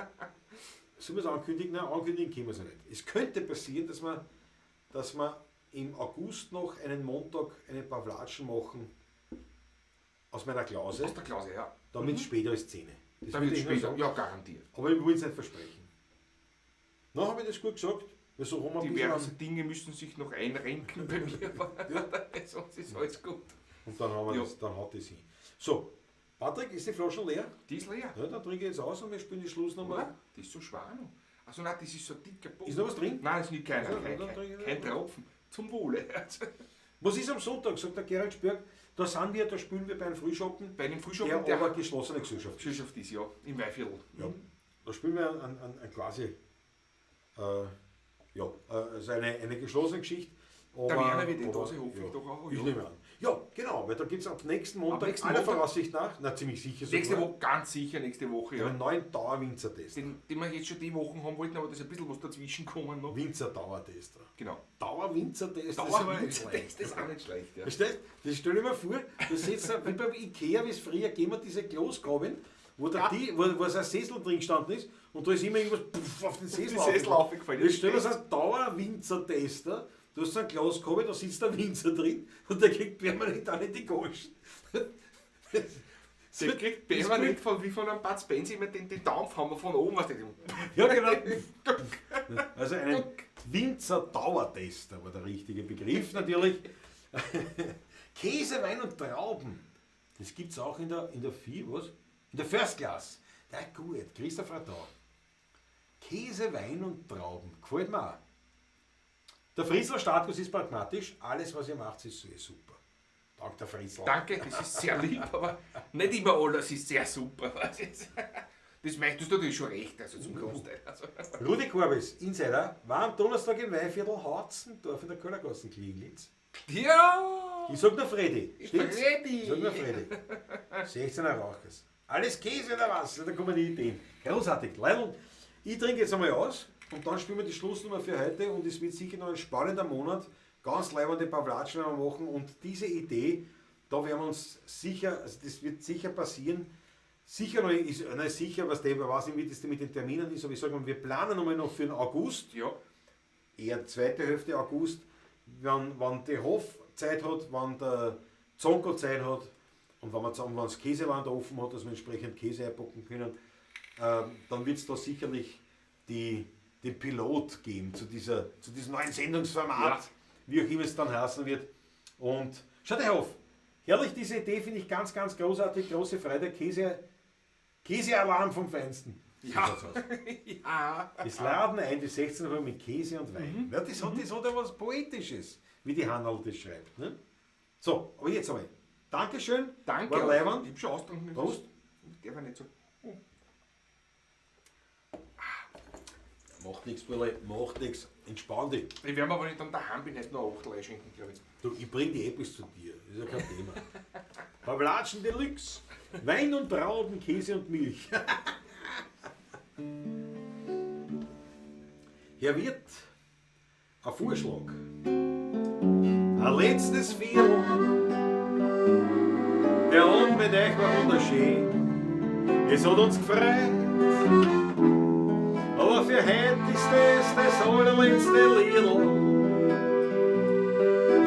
sollen wir es ankündigen? Nein, ankündigen können wir es ja nicht. Es könnte passieren, dass wir im August noch einen Montag eine Pavlatschen machen aus meiner Klause, Aus der Klause, ja. damit es später als 10. Das Damit würde ich nur später, sagen. ja, garantiert. Aber ich will es nicht versprechen. Na, habe ich das gut gesagt? Weil so haben wir ein bisschen Diverse Dinge müssen sich noch einrenken bei mir, aber Ja. sonst ist alles gut. Und dann haben wir Ja. das, dann hat das hin. So, Patrick, ist die Flasche leer? Die ist leer, Ja, dann trinke ich jetzt aus und wir spielen die Schlussnummer. oder? Die ist so schwer noch. Also nein, das ist so ein dicker Boden. Ist noch was drin? Nein, ist nicht keiner. Also, Kein, dann kein, trinke ich kein noch. Tropfen. Zum Wohle. Was ist am Sonntag, sagt der Gerald Spörk. Da sind wir, da spielen wir bei einem Frühschoppen, Bei einem Frühschoppen, der der aber geschlossene Gesellschaft ist. Gesellschaft ist, ja, im Weinviertel. Ja. Da spielen wir ein quasi, ja, also eine geschlossene Geschichte. Aber, Der Werner wird eh aber, da sein, hoffe ich doch auch, Ich ja. nehme an. Ja, genau, weil da gibt es ab nächsten Montag, Ab nächsten aller Montag. Voraussicht nach, na ziemlich sicher Nächste sogar, Woche, ganz sicher, nächste Woche, ja. einen neuen Dauerwinzertest. Den wir jetzt schon die Wochen haben wollten, aber da ist ein bisschen was dazwischen gekommen noch. Winzer-Dauertester. Genau. Dauerwinzertest ist aber nicht schlecht. Dauerwinzertest ist auch nicht schlecht, ja. Verstehst? Das stell ich mir vor, du sitzt da, wie beim Ikea, wie es früher gegeben hat, diese Kloskaben, wo, der die, wo so ein Sessel drin gestanden ist und da ist immer irgendwas puff, auf den Sessel den Sessel aufgefallen. Jetzt stell dir so einen Dauerwinzertester, du hast so einen Glaskabe, da sitzt der Winzer drin und der kriegt permanent alle die Goschen. Der kriegt permanent von, wie von einem Bud Spencer immer den Dampfhammer von oben. Weißt du, Ja, genau. Also einen Winzer-Dauertester war der richtige Begriff natürlich. Käse, Wein und Trauben. Das gibt es auch in der, was? In der First Class. Ja, gut, Christopher da. Käse, Wein und Trauben. Gefällt mir auch. Der Fritzler Status ist pragmatisch. Alles, was ihr macht, ist super. Dank der Fritzl. Danke, das ist sehr lieb, aber nicht immer alles ist sehr super. Das meinst du natürlich schon recht, also zum Großteil. Also. Rudi Korbis, Insider, war am Donnerstag im Weinviertel Hautzendorf in der Köllergassen Klinglitz. Ja! Ich sag nur Freddy. Stimmt's? Freddy! Ich sag nur Freddy. 16er Rauchers. Alles Käse oder was? Da kommen die Ideen. Großartig. Leidl, ich trinke jetzt einmal aus und dann spielen wir die Schlussnummer für heute und es wird sicher noch ein spannender Monat. Ganz leibende Pavlatschen werden wir machen und diese Idee, da werden wir uns sicher, also das wird sicher passieren, sicher noch ist, nein, sicher, was der, weiß nicht, wie das mit den Terminen ist, aber ich sage mal, wir planen nochmal noch für den August. Ja. Eher zweite Hälfte August, wenn der Hof Zeit hat, wenn der Zonko Zeit hat und wenn man das Käseland offen hat, dass wir entsprechend Käse einpacken können, dann wird es da sicherlich den Pilot geben zu diesem neuen Sendungsformat, ja, wie auch immer es dann heißen wird. Und schaut, Herr Hof, herrlich, diese Idee finde ich ganz, ganz großartig, große Freude, Käsealarm vom Feinsten. Ja. Ja. Es laden ein die 16 Uhr mit Käse und Wein. Ja, das hat ja was Poetisches, wie die Hannerl das schreibt. Ne? So, aber jetzt einmal. Dankeschön. Danke. War leiwand. Ich hab schon ausgetrunken. Prost. Der war nicht so. Oh. Macht nichts, Burle, macht nichts. Entspann dich. Ich werde mir, wenn ich dann daheim bin, nicht noch 8 schenken, glaube ich. Du, ich bring die eh bis zu dir. Ist ja kein Thema. Pavlatschen Deluxe. Wein und Trauben, Käse und Milch. Herr Wirt, ein Vorschlag. Ein letztes Viertel. Der Abend mit euch war wunderschön. Es hat uns gefreut. Aber für heute ist das das allerletzte Liedl.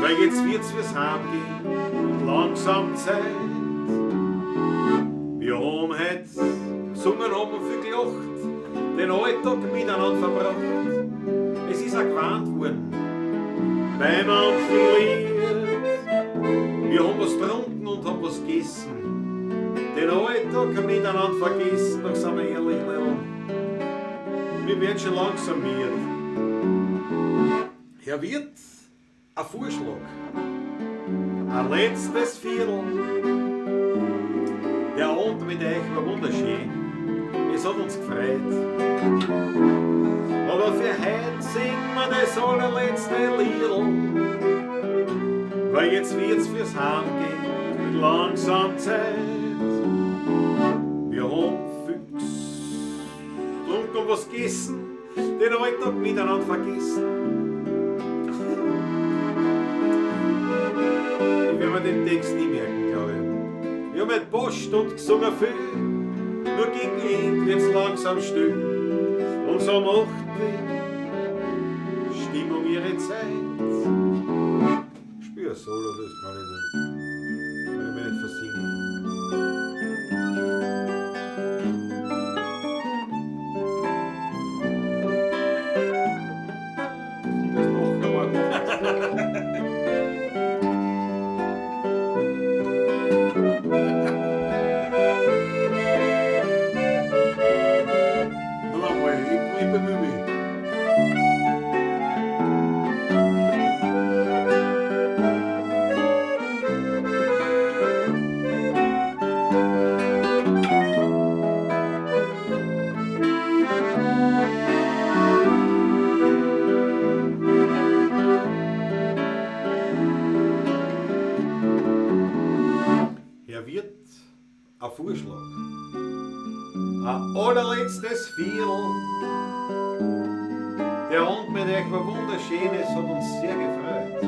Weil jetzt wird's fürs Heimgehen und langsam Zeit. Wir haben heute gesungen, haben viel gelacht, den Alltag miteinander verbracht. Es ist auch gewarnt worden bei manchen Lied. Wir haben was getrunken und haben was gegessen, den Alltag miteinander vergessen. Doch sind wir ehrlich, Leute, wir werden schon langsam müde. Herr Wirt, ein Vorschlag. Ein letztes Viertel. Der Abend mit euch war wunderschön. Es hat uns gefreut. Aber für heute singen wir das allerletzte Liedl. Weil jetzt wird's fürs Heimgehen langsam Zeit. Wir haben Füchs getrunken und was gegessen, den Alltag miteinander vergessen. Ich werde mir den Text nie merken, glaube ich. Ich hab mit Post und gesungen viel, nur gegen Ende wird's langsam still. Und so macht die Stimmung ihre Zeit. Ich spiel ein Solo, das kann ich nicht. Kann ich mir nicht versingen. Das noch einmal. Noch einmal, ich bemühe mich. Herr Wirt, ein Vorschlag. Ein allerletztes Viertel. Der Abend mit euch war wunderschön, es hat uns sehr gefreut.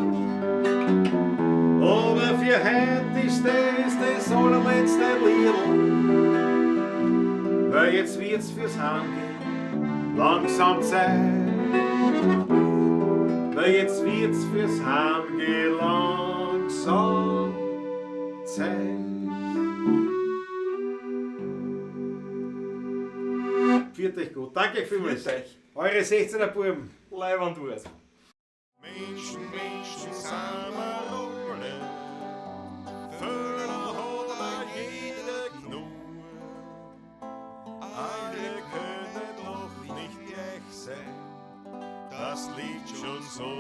Aber für heute ist das das allerletzte Liedl. Weil jetzt wird's fürs Heimgehen langsam Zeit. Weil jetzt wird's fürs Heimgehen langsam Zeit. Viert euch gut. Danke vielmals. Viert euch. Eure 16er Buben. Leiwand war's. Menschen, Menschen sind wir alle, Fehler hat auch jeder genug. Alle können doch nicht gleich sein, das liegt schon so